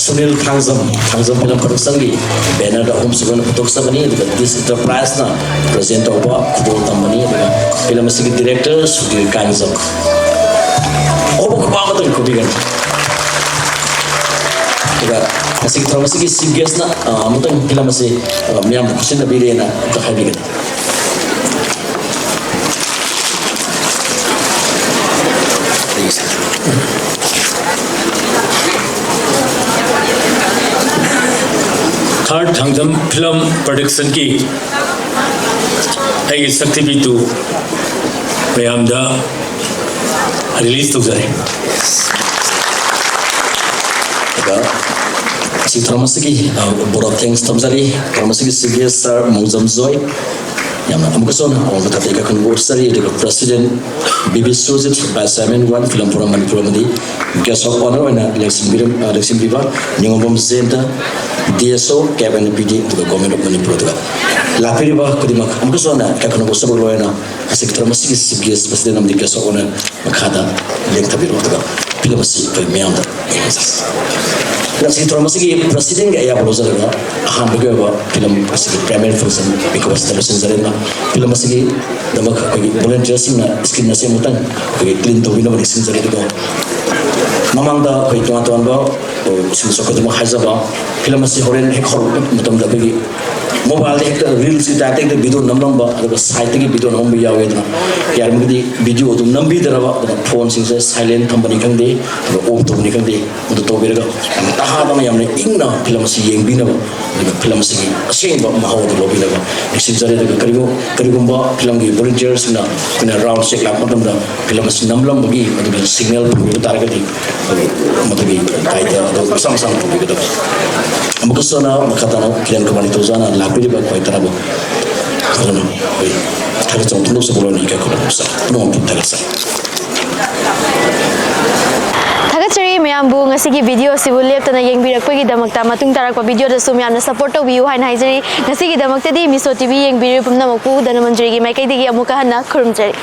Sunil Thangjam, Thangjam Film Production ꯒꯤ banner ꯗ ꯑꯍꯨꯝꯁꯨꯕ ꯑꯣꯏꯅ ꯄꯨꯊꯣꯛꯆꯕꯅꯤ, ꯑꯗꯨꯒ Dish Enterprise ꯅ present ꯇꯧꯕ ꯈꯨꯗꯣꯜ ꯇꯝꯕꯅꯤ, ꯑꯗꯨꯒ film ꯑꯁꯤꯒꯤ director ꯁꯨꯙꯤꯔ ꯀꯥꯡꯖꯝ꯫ ꯑꯍꯧꯕ ꯈꯨꯕꯥꯛ ꯑꯃꯇꯪ ꯈꯨꯕꯤꯒꯅꯤ꯫ ꯑꯗꯨꯒ ꯉꯁꯤꯒꯤ ꯊꯧꯔꯝ ꯑꯁꯤꯒꯤ chief guest ꯅ, ꯑ, ꯑꯃꯨꯛꯇꯪ film ꯑꯁꯤ, ꯑ, ꯃꯤꯌꯥꯝꯗ ꯈꯨꯠꯁꯤꯟꯅꯕꯤꯔꯦꯅ ꯑꯝꯇ ꯍꯥꯏꯕꯤꯒꯅꯤ꯫ Third Thangdam Film Production ꯒꯤ ꯑꯩꯒꯤ ꯁꯛ ꯊꯤꯕꯤ two ꯃꯌꯥꯝꯗ release ꯇꯧꯖꯔꯦ꯫ ꯑꯗꯨꯒ ꯁꯤ ꯊꯧꯔꯝ ꯑꯁꯤꯒꯤ, ꯑ, vote of thanks ꯊꯝꯖꯔꯤ꯫ ꯊꯧꯔꯝ ꯑꯁꯤꯒꯤ chief guest sir ꯃꯣꯡꯖꯝ ꯖꯣꯏ꯫ ꯌꯥꯝꯅ ꯑꯃꯨꯛꯀꯁꯨ ꯍꯟꯅ ꯑꯋꯥꯡꯕ ꯊꯥꯛꯇ ꯏꯀꯥꯏ ꯈꯨꯝꯅꯕ ꯎꯠꯆꯔꯤ꯫ ꯑꯗꯨꯒ President B B Surjit, Vice Chairman one Film Forum Manipur ꯑꯃꯗꯤ Guest of Honour ꯑꯣꯏꯅ ꯂꯦꯡꯁꯤꯟꯕꯤꯔꯝ-, ꯑ, ꯂꯦꯡꯁꯤꯟꯕꯤꯕ ꯅꯤꯉꯣꯝꯕꯝ ꯖꯌꯟꯇ, D S O, Cap and P D, ꯑꯗꯨꯒ Government of Manipur, ꯑꯗꯨꯒ ꯂꯥꯛꯄꯤꯔꯤꯕ ꯈꯨꯗꯤꯡꯃꯛ ꯑꯃꯨꯛꯀꯁꯨ ꯍꯟꯅ ꯏꯀꯥꯏ ꯈꯨꯝꯅꯕ ꯎꯠꯆꯕꯒ ꯂꯣꯏꯅꯅ ꯉꯁꯤꯒꯤ ꯊꯧꯔꯝ ꯑꯁꯤꯒꯤ chief guest president ꯑꯃꯗꯤ guest of honour ꯃꯈꯥꯗ ꯂꯦꯡꯊꯕꯤꯔꯛꯑꯣ, ꯑꯗꯨꯒ ꯐꯤꯂꯝ ꯑꯁꯤ ꯑꯩꯈꯣꯏ ꯃꯤꯌꯥꯝꯗ ꯌꯦꯡꯍꯟꯖꯔꯁꯤ꯫ ꯉꯁꯤꯒꯤ ꯊꯧꯔꯝ ꯑꯁꯤꯒꯤ presidentꯒꯤ ꯑꯌꯥꯕ ꯂꯧꯖꯔꯒ ꯑꯍꯥꯟꯕꯒꯤ ꯑꯣꯏꯕ ꯐꯤꯂꯝ ꯑꯁꯤꯒꯤ primary function ꯃꯤꯀꯨꯞ ꯑꯁꯤꯗ ꯂꯣꯏꯁꯤꯟꯖꯔꯦ꯫ ꯑꯗꯨꯅ ꯐꯤꯂꯝ ꯑꯁꯤꯒꯤꯗꯃꯛ ꯑꯩꯈꯣꯏꯒꯤ volunteerꯁꯤꯡꯅ screen ꯑꯁꯤ ꯑꯃꯨꯛꯇꯪ ꯑꯩꯈꯣꯏꯒꯤ clean ꯇꯧꯕꯤꯅꯕ ꯅꯤꯡꯁꯤꯡꯖꯔꯤ꯫ ꯑꯗꯨꯒ ꯃꯃꯥꯡꯗ ꯑꯩꯈꯣꯏ ꯇꯣꯉꯥꯟ ꯇꯣꯉꯥꯟꯕ ꯁꯤꯡ ꯆꯥꯎꯈꯠꯇꯨꯃꯛ ꯍꯥꯏꯖꯕ, ꯐꯤꯂꯝ ꯑꯁꯤ ꯍꯣꯔꯦꯟ ꯍꯦꯛ ꯍꯧꯔꯛꯄ ꯃꯇꯝꯗ ꯑꯩꯈꯣꯏꯒꯤ mobileꯗ ꯍꯦꯛꯇ reelsꯀꯤ typeꯇ ꯍꯦꯛꯇ video ꯅꯝꯂꯝꯕ, ꯑꯗꯨꯒ sideꯇꯒꯤ video ꯅꯝꯕ ꯌꯥꯎꯋꯦ꯫ ꯑꯗꯨꯅ ꯌꯥꯔꯤꯕꯃꯈꯩꯗꯤ video ꯑꯗꯨꯝ ꯅꯝꯕꯤꯗꯅꯕ, ꯑꯗꯨꯒ phoneꯁꯤꯡꯁꯦ silent ꯊꯝꯕꯅꯤ ꯈꯪꯗꯦ, ꯑꯗꯨꯒ off ꯇꯧꯕꯅꯤ ꯈꯪꯗꯦ, ꯑꯗꯨ ꯇꯧꯕꯤꯔꯒ ꯌꯥꯝꯅ ꯇꯍꯥꯗꯅ, ꯌꯥꯝꯅ ꯏꯪꯅ ꯐꯤꯂꯝ ꯑꯁꯤ ꯌꯦꯡꯕꯤꯅꯕ, ꯑꯗꯨꯒ ꯐꯤꯂꯝ ꯑꯁꯤꯒꯤ ꯑꯁꯦꯡꯕ ꯃꯍꯥꯎ ꯑꯗꯨ ꯂꯧꯕꯤꯅꯕ ꯅꯤꯡꯁꯤꯡꯖꯔꯤ꯫ ꯑꯗꯨꯒ ꯀꯔꯤꯒꯨꯝ-, ꯀꯔꯤꯒꯨꯝꯕ ꯐꯤꯂꯝꯒꯤ volunteerꯁꯤꯡꯅ ꯑꯩꯈꯣꯏꯅ round check ꯂꯥꯛꯄ ꯃꯇꯝꯗꯝꯗ ꯐꯤꯂꯝ ꯑꯁꯤ ꯅꯝꯂꯝꯕꯒꯤ ꯑꯗꯨꯒꯤ signal ꯐꯪꯕꯤꯕ ꯇꯥꯔꯒꯗꯤ, ꯑꯗꯨ ꯃꯗꯨꯒꯤ ꯀꯥꯏꯗ ꯑꯗꯨ ꯃꯁꯥ ꯃꯁꯥꯅ ꯇꯧꯕꯤꯒꯗꯕ꯫ ꯑꯃꯨꯛꯀꯁꯨ ꯍꯟꯅ ꯃꯈꯥ ꯇꯥꯅ ꯀꯤꯔꯟ ꯀꯨꯃꯥꯔ ꯅꯤꯡꯊꯧꯖꯥꯅ ꯂꯥꯛꯄꯤꯔꯤꯕ ꯈ꯭ꯋꯥꯏ ꯇꯔꯥꯕꯨ ꯈꯪꯍꯟꯅꯕ ꯑꯩꯈꯣꯏ ꯊꯥꯒꯠꯆꯕ ꯐꯣꯡꯗꯣꯛꯆꯕ ꯂꯣꯏꯅ ꯏꯀꯥꯏ ꯈꯨꯝꯅꯕ ꯁꯥꯔ ꯅꯣꯡꯃ ꯊꯥꯒꯠꯆꯔꯤ꯫ ꯊꯥꯒꯠꯆꯔꯤ ꯃꯌꯥꯝꯕꯨ ꯉꯁꯤꯒꯤ video ꯑꯁꯤꯕꯨ ꯂꯦꯞꯇꯅ ꯌꯦꯡꯕꯤꯔꯛꯄꯒꯤꯗꯃꯛꯇ꯫ ꯃꯇꯨꯡ ꯇꯥꯔꯛꯄ videoꯗꯁꯨ ꯃꯌꯥꯝꯅ support ꯇꯧꯕꯤꯌꯨ ꯍꯥꯏꯅ ꯍꯥꯏꯖꯔꯤ꯫ ꯉꯁꯤꯒꯤꯗꯃꯛꯇꯗꯤ Mizo TV ꯌꯦꯡꯕꯤꯔꯤꯕ ꯄꯨꯝꯅꯃꯛꯄꯨ ꯙꯅꯃꯟꯖꯨꯔꯤꯒꯤ ꯃꯥꯏꯀꯩꯗꯒꯤ ꯑꯃꯨꯛꯀ ꯍꯟꯅ ꯈꯨꯔꯨꯝꯖꯔꯤ꯫